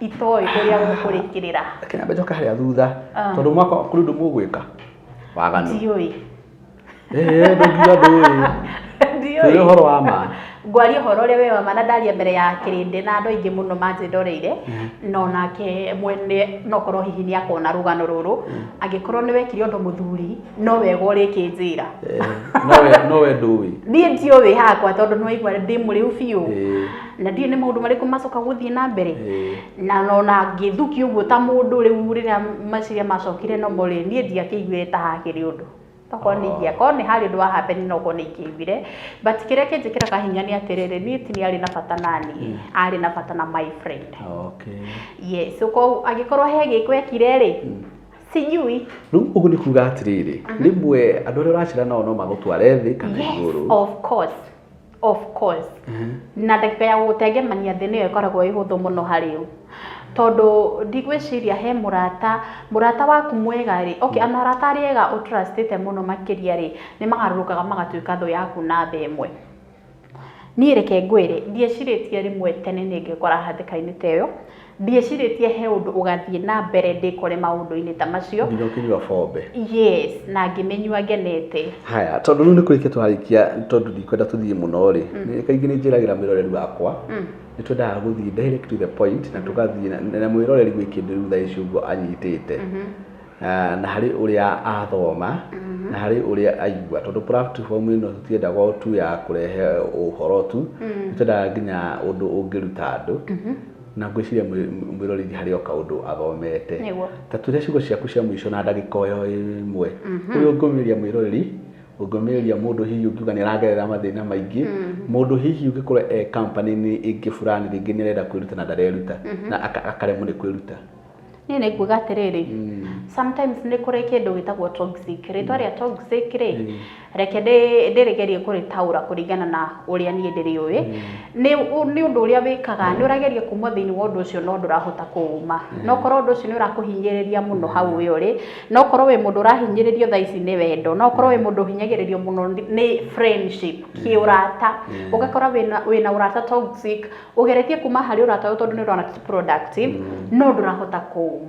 itoĩ ũrĩa gũkũrĩkĩrĩra. Reke nyambe njoke harĩa thutha, tondũ mwaka kũrĩ ũndũ mũgwĩka waganu. Ndiũĩ. Ndũngiuga ndũĩ. Ndiũĩ. Twĩre ũhoro wa ma. Ngwaria ũhoro ũrĩa wĩ wa ma, na ndaria mbere ya kĩrĩndĩ na andũ aingĩ mũno manjĩroreire, no nake mwene no korwo hihi nĩ akona rũgano rũrũ, angĩkorwo nĩ wekire ũndũ mũthuri, no wega ũrĩkĩnjĩra. No we ndũĩ. Niĩ ndiũĩ hakwa, tondũ nĩ waigua ndĩ mũrĩu biũ, na ndiũĩ nĩ maũndũ marĩkũ macoka gũthiĩ na mbere, na ona ngĩthukio ũguo ta mũndũ. Rĩu rĩrĩa meciria macokire nomo rĩ, niĩ ndiakĩiguire ta hakĩrĩ ũndũ. Tokorwo nĩ ingĩakorwo nĩ harĩ ũndũ wa happen, no korwo nĩ ingĩaiguire, but kĩrĩa kĩnjĩkĩraga hinya nĩ atĩrĩrĩ, niĩ ti nĩ arĩ na bata naniĩ, arĩ na bata na my friend. Yes, so koguo angĩkorwo he gĩko ekire rĩ, sijui. Rĩu ũguo nĩ kuga atĩrĩrĩ, rĩmwe andũ arĩa ũracera nao no magũtware thĩ kana igũrũ. Of course, of course, na ndagĩka ya gũtengemania thĩ nĩyo ĩkoragwo ĩ hũthũ mũno harĩ o, tondũ ndigwĩciria he mũrata waku mwega rĩ. Okay, ona arata arĩa ega ũtrustĩte mũno makĩria rĩ, nĩ magarũrũkaga magatuĩka thũ yaku namba ĩmwe. Niĩ reke ngwĩre, ndiecirĩtie rĩmwe tene nĩ ngĩkora hatĩka-inĩ ta ĩyo, ndiecirĩtie he ũndũ ũgathiĩ na mbere ndĩkore maũndũ-inĩ ta macio. Nginya ũkĩnyua bombe. Yes, na ngĩmĩnyua ngenete. Haya, tondũ rĩu nĩ kũrĩkia tũrarĩkia, tondũ ndikwenda tũthiĩ mũno rĩ, nĩ kaingĩ nĩ njĩragĩra mwĩroreri wakwa nĩ twendaga gũthiĩ direct to the point na tũgathiĩ na mwĩroreri gwĩ kĩndũ rĩu thaa ici ũguo anyitĩte. Na harĩ ũrĩa athoma na harĩ ũrĩa aigua, tondũ platform ĩno tũtiendaga o tu ya kũrehe ũhoro tu, nĩ twendaga nginya ũndũ ũngĩruta andũ, na ngwĩciria mwĩroreri harĩ o kaũndũ athomete. Ta twĩre ciugo ciaku cia mũico na ndagĩka o ĩmwe, ũrĩa ũngĩũmĩrĩria mwĩroreri, ũngĩũmĩrĩria mũndũ hihi ũngiuga nĩ aragerera mathĩna maingĩ, mũndũ hihi ũngĩkorwo e company-inĩ ĩngĩ fulani, rĩngĩ nĩ arenda kwĩruta na ndareruta na akaremwo nĩ kwĩruta. Niĩ nĩ nguga atĩrĩrĩ, sometimes nĩ kũrĩ kĩndũ gĩtagwo toxic. Rĩtwa rĩa toxic rĩ, reke ndĩrĩgerie kũrĩtaũra kũringana na ũrĩa niĩ ndĩrĩũĩ. Nĩ ũndũ ũrĩa wĩkaga, nĩ ũrageria kuma thĩinĩ wa ũndũ ũcio no ndũrahota kũuma. No korwo ũndũ ũcio nĩ ũrakũhinyĩrĩria mũno hau we ũrĩ, no korwo wĩ mũndũ ũrahinyĩrĩrio thaa ici nĩ wendo, no korwo wĩ mũndũ ũhinyagĩrĩrio mũno nĩ friendship, kĩũrata, ũgakora wĩna ũrata toxic, ũgeretie kuma harĩ ũrata ũyũ tondũ nĩ ũrona ti productive, no ndũrahota kũuma.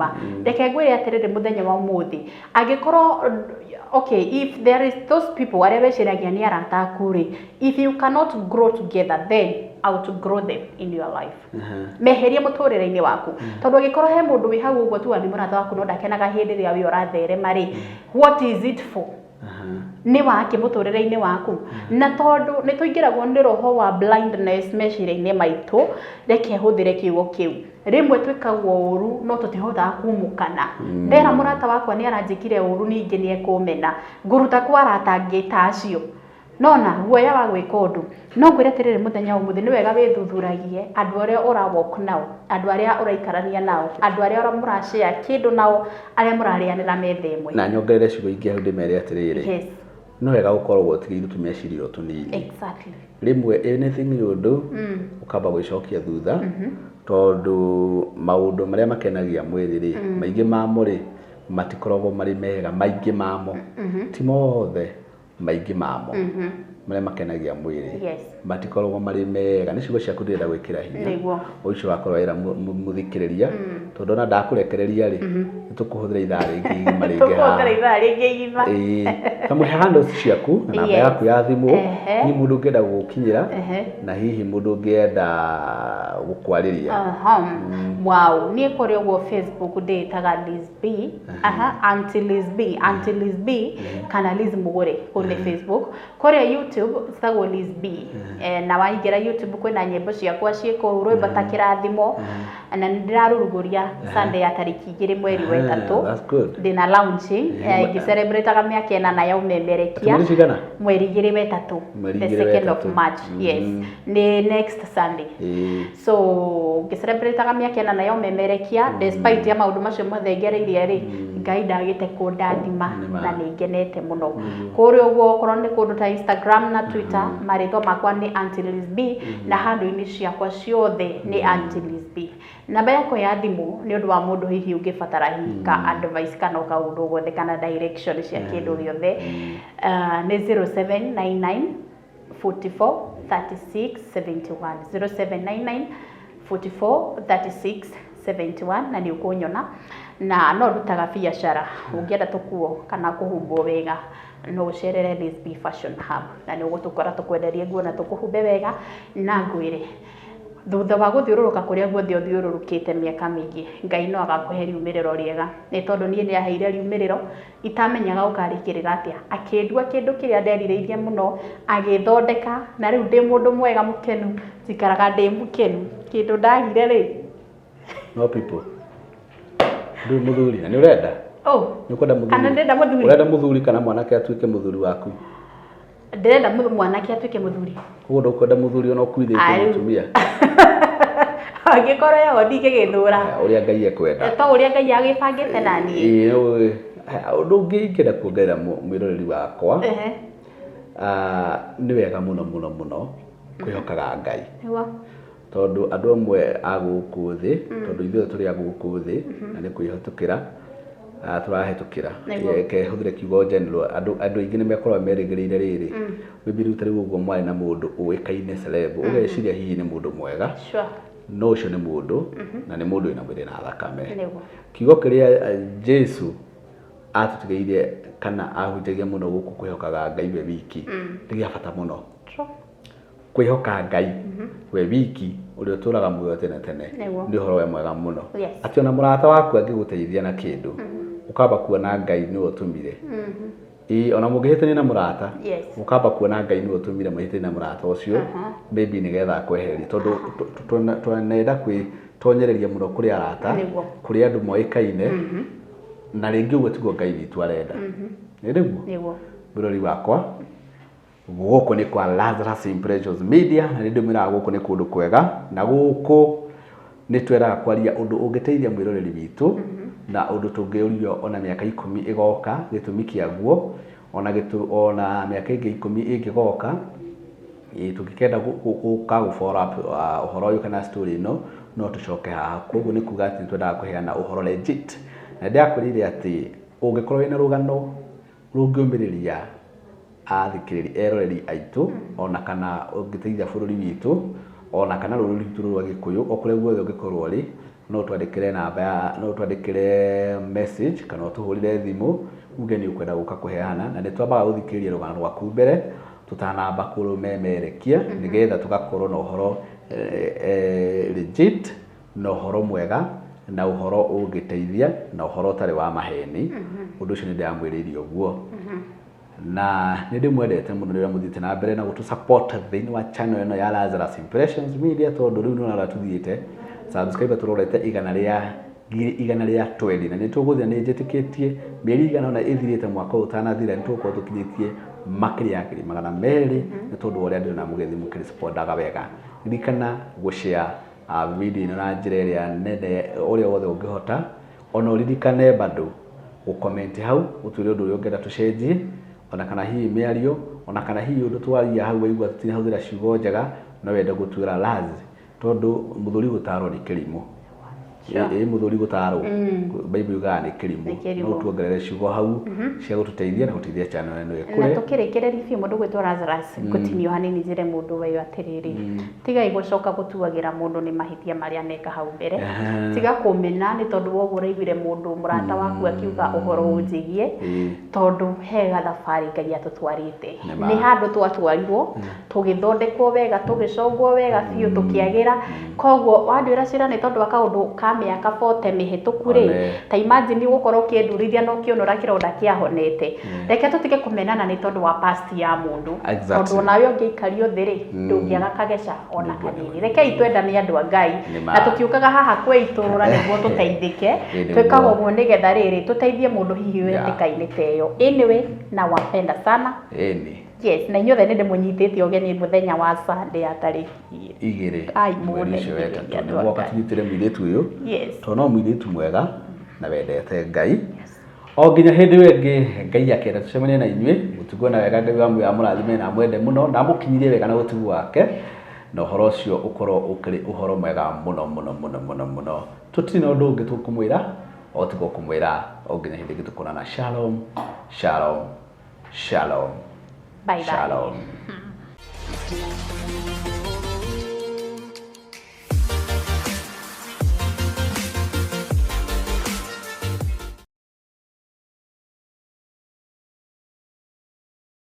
Reke ngwĩre atĩrĩrĩ, mũthenya wa ũmũthĩ, angĩkorwo, okay, if there is those people arĩa weciragia nĩ arata aku rĩ, if you cannot grow together, then outgrow them in your life. Meherie mũtũrĩre-inĩ waku, tondũ angĩkorwo he mũndũ wĩ hau ũguo tuga nĩ mũrata waku no ndakenaga hĩndĩ ĩrĩa we ũratherema rĩ, what is it for? Nĩ wake mũtũrĩre-inĩ waku. Na tondũ nĩ tũingĩragwo nĩ roho wa blindness meciria-inĩ maitũ, reke hũthĩre kiugo kĩu. Rĩmwe twĩkagwo ũru no tũtihotaga kumũkana. Ndera mũrata wakwa nĩ aranjĩkire ũru, ningĩ nĩ ekũmena. Ngũruta kwa arata angĩ ta acio. Nona guoya wa gwĩka ũndũ. No ngwĩre atĩrĩrĩ, mũthenya wa ũmũthĩ nĩ wega wĩthuthuragie andũ arĩa ũra walk nao, andũ arĩa ũraikarania nao, andũ arĩa mũrashare kĩndũ nao, arĩa mũrarĩanĩra metha ĩmwe. Na nyongerere ciugo ingĩ hau ndĩmere atĩrĩrĩ, nĩ wega gũkorwo ũtigĩirwo tũmeciria o tũnini. Rĩmwe anything you do, ũkamba gwĩcokia thutha, tondũ maũndũ marĩa makenagia mwĩrĩ rĩ, maingĩ mamo rĩ, matikoragwo marĩ mega, maingĩ mamo, ti mothe, maingĩ mamo marĩa makenagia mwĩrĩ matikoragwo marĩ mega. Nĩ ciugo ciaku ndĩrenda gwĩkĩra hinya ũcio wakorwo wĩra mũthikĩrĩria, tondũ ona ndakũrekereria rĩ, nĩ tũkũhũthĩra ithaa rĩngĩ igima rĩngĩ. Tũkũhũthĩra ithaa rĩngĩ igima. Ĩĩ, kamũhe handles ciaku na namba yaku ya thimũ, hihi mũndũ ũngĩenda gũgũkinyĩra na hihi mũndũ ũngĩenda gũkwarĩria. Wow, niĩ kũrĩ ũguo Facebook ndĩĩtaga Liz B, aha, Auntie Liz B, Auntie Liz B kana Liz Mugure kũu nĩ Facebook. Kũrĩa YouTube citagwo Liz B. Na waingĩra YouTube kwĩna nyĩmbo ciakwa ciĩ kũu, rwĩmbo ta Kĩrathimo, na nĩ ndĩrarũrugũria Sunday ya tarĩki 2 mweri wa 3. That's good. Ndĩna launching ngĩcelebrataga mĩaka 8 ya ũmemerekia. Mweri cigana? Mweri 2 wa 3. Mweri The 2 wa 2nd of 3. March. Yes. Nĩ next Sunday. So ngĩcelebrataga mĩaka 8 ya ũmemerekia, despite ya maũndũ macio mothe ngereirie rĩ, Ngai ndagĩte kũndathima na nĩ ngenete mũno. Kũrĩa ũguo okorwo nĩ kũndũ ta Instagram na Twitter, marĩtwa makwa nĩ Auntie Liz B, na handũ-inĩ ciakwa ciothe nĩ Auntie Liz B. Namba yakwa ya thimũ nĩ ũndũ wa mũndũ hihi ũngĩbatara hihi ka advice kana kaũndũ gothe kana direction cia kĩndũ gĩothe, nĩ 0799 44 36 71, 0799 44 36 71, na nĩ ũkũnyona. Na no ndutaga biacara, ũngĩenda tũkuo kana kũhumbwo wega no ũcerere Liz B Fashion Hub, na nĩ ũgũtũkora tũkwenderie nguo na tũkũhumbe wega. Na ngwĩre, thutha wa gũthiũrũrũka kũrĩa guothe ũthiũrũrũkĩte mĩaka mĩingĩ, Ngai no agakũhe riumĩrĩro rĩega, nĩ tondũ niĩ nĩ aheire riumĩrĩro itamenyaga ũkarĩkĩrĩra atĩa, akĩndua kĩndũ kĩrĩa nderirĩirie mũno, agĩthondeka, na rĩu ndĩ mũndũ mwega mũkenu, njikaraga ndĩ mũkenu. Kĩndũ ndagire rĩ, No people, ndũrĩ mũthuri na nĩ ũrenda? Oh. Nĩ ũkwenda mũthuri? Kana ndĩrenda mũthuri? Ũrenda mũthuri kana mwanake atuĩke mũthuri waku? Ndĩrenda mwanake atuĩke mũthuri. Koguo ndũkwenda mũthuri ona ũkuithĩtie mũtumia? Angĩkorwo yaho ndingĩgĩthũra. Ũrĩa Ngai ekwenda. To ũrĩa Ngai agĩbangĩte na niĩ. Ĩĩ, ũndũ ũngĩ ingĩenda kuongerera mwĩroreri wakwa, nĩ wega mũno mũno mũno kwĩhokaga Ngai. Tondũ andũ amwe a gũkũ thĩ, tondũ ithuĩ tũrĩ a gũkũ thĩ, na nĩ kwĩhĩtũkĩra tũrahĩtũkĩra. Reke hũthĩre kiugo general, andũ aingĩ nĩ makoragwo merĩgĩrĩire rĩrĩ, maybe rĩu ta rĩu ũguo mwarĩ na mũndũ ũĩkaine celeb, ũgeciria hihi nĩ mũndũ mwega, no ũcio nĩ mũndũ, na nĩ mũndũ wĩna mwĩrĩ na thakame. Kiugo kĩrĩa Jesu atũtigĩire kana ahunjagia mũno gũkũ, kwĩhokaga Ngai we wiki, nĩ gĩa bata mũno. Kwĩhoka Ngai we wiki ũrĩa ũtũraga muoyo tene tene nĩ ũhoro we mwega mũno. Atĩ ona mũrata waku angĩgũteithia na kĩndũ, ũkamba kuona Ngai nĩwe ũtũmire. Ĩĩ, ona mũngĩhĩtania na mũrata, ũkamba kuona Ngai nĩwe ũtũmire mũhĩtanie na mũrata ũcio, maybe nĩgetha akwehererie, tondũ twanenda kwĩtonyereria mũno kũrĩ arata, kũrĩ andũ moĩkaine, na rĩngĩ ũguo tiguo Ngai witũ arenda. Nĩ nĩguo? Mwĩrori wakwa, gũkũ nĩ kwa Lazarus Impressions Media, na nĩ ndĩmwĩraga gũkũ nĩ kũndũ kwega, na gũkũ nĩ tweraga kwaria ũndũ ũngĩteithia mwĩroreri witũ, na ũndũ tũngĩũrio ona mĩaka 10 ĩgoka gĩtũmi kĩaguo, ona mĩaka ĩngĩ 10 ĩngĩgoka, tũngĩkenda gũka gũ follow up ũhoro ũyũ kana story ĩno, no tũcoke haha. Koguo nĩ kuga atĩ nĩ twendaga kũheana ũhoro legit, na ndĩrakwĩrire atĩ ũngĩkorwo wĩna rũgano rũngĩũmĩrĩria athikĩrĩria eroreri aitũ, ona kana ũngĩteithia bũrũri witũ, ona kana rũrĩrĩ rwitũ rwa Gĩkũyũ, o kũrĩa guothe ũngĩkorwo ũrĩ, no ũtwandĩkĩre namba ya, no ũtwandĩkĩre message kana ũtũhũrĩre thimũ uge nĩ ũkwenda gũka kũheana, na nĩ twambaga gũthikĩrĩria rũgano rwaku mbere tũtanamba kũrũmemerekia, nĩgetha tũgakorwo na ũhoro legit, na ũhoro mwega, na ũhoro ũngĩteithia, na ũhoro ũtarĩ wa maheni. Ũndũ ũcio nĩ ndĩramwĩrĩire ũguo. Na nĩ ndĩmwendete mũno rĩrĩa mũthiĩte na mbere na gũtũ support thĩinĩ wa channel ĩno ya Lazarus Impressions Media, tondũ rĩu nĩwona ũrĩa tũthiĩte, subscriber tũrorete igana rĩa ngiri igana rĩa 20, na nĩ tũgũthiĩ, nĩ njĩtĩkĩtie mĩeri igana ũna ĩthirĩte mwaka ũyũ ũtanathira nĩ tũgũkorwo tũkinyĩtie makĩria ya 200,000, nĩ tondũ wa ũrĩa ndĩrona mũgĩthiĩ mũkĩrespondaga wega. Ririkana gũshare video ĩno na njĩra ĩrĩa nene ũrĩa wothe ũngĩhota. Ona ũririkane bado gũ-comment hau ũtwĩre ũndũ ũrĩa ũngĩenda tũcenjie, ona kana hihi mĩario, ona kana hihi ũndũ twaria hau waigua tũtinahũthĩra ciugo njega, no wende gũtwĩra Laz, tondũ mũthuri gũtarwo nĩ kĩrimũ. Ĩ mũthuri gũtarwo, Bible yugaga nĩ kĩrimũ. Nĩ kĩrimũ. No tuongerere ciugo hau cia gũtũteithia na gũteithia channel ĩno Na ĩkũre. Tũkĩrĩkĩrĩria biũ, mũndũ gwĩtwo Lazarus, ngũtinio hanini njĩre mũndũ ũyũ atĩrĩrĩ, tigai gũcoka gũtuagĩra mũndũ nĩ mahĩtia marĩa aneka hau mbere. Tiga kũmena nĩ tondũ wa ũguo ũraiguire mũndũ mũrata waku akiuga ũhoro ũnjĩgie, tondũ he gathabarĩ Ngai atũtwarĩte. Nĩ ma. Nĩ handũ twatwarirwo, tũgĩthondekwo wega, tũgĩcongwo wega biũ, tũkĩagĩra. Koguo wandwĩra cira nĩ tondũ wa kaũndũ ka mĩaka 40 mĩhĩtũku rĩ, One. ta imagine ũgũkorwo ũkĩndurithia na ũkĩũnũra kĩronda kĩahonete. Reke tũtige kũmenana nĩ tondũ wa past ya mũndũ, tondũ onawe ũngĩikario thĩ rĩ, ndũngĩaga kageca ona kanini. Rekei twendane, andũ a Ngai. Nĩ ma. Na tũtiũkaga haha kwĩitũrũra nĩguo tũteithĩke. Ĩ nĩguo. Twĩkaga ũguo nĩgetha rĩrĩ tũteithie mũndũ hihi wĩ hatĩka-inĩ ta ĩyo. Anyway, nawapenda sana. Ĩni. Yes, na inyuothe nĩ ndĩmũnyitĩte ũgeni mũthenya wa Sunday ya tarĩki 2 Ai, mweri mũne ũcio 2, wetatũ andũ a nĩguo Ngai. tũnyitĩre mũirĩtu ũyũ, tondũ no mũirĩtu mwega na wendete Ngai. O nginya hĩndĩ ĩyo ĩngĩ Ngai akenda tũcemanie na inyuĩ, mũtigwo na wega. Ngai wa muoyo amũrathime na amwende mũno na amũkinyirie wega na ũtugi wake, na ũhoro ũcio ũkorwo ũkĩrĩ ũhoro mwega mũno mũno mũno mũno mũno. Tũtirĩ na ũndũ ũngĩ tũkũmwĩra o tiga kũmwĩra o nginya hĩndĩ ĩngĩ tũkonana. Shalom, shalom, shalom. Bye bye. Shalom.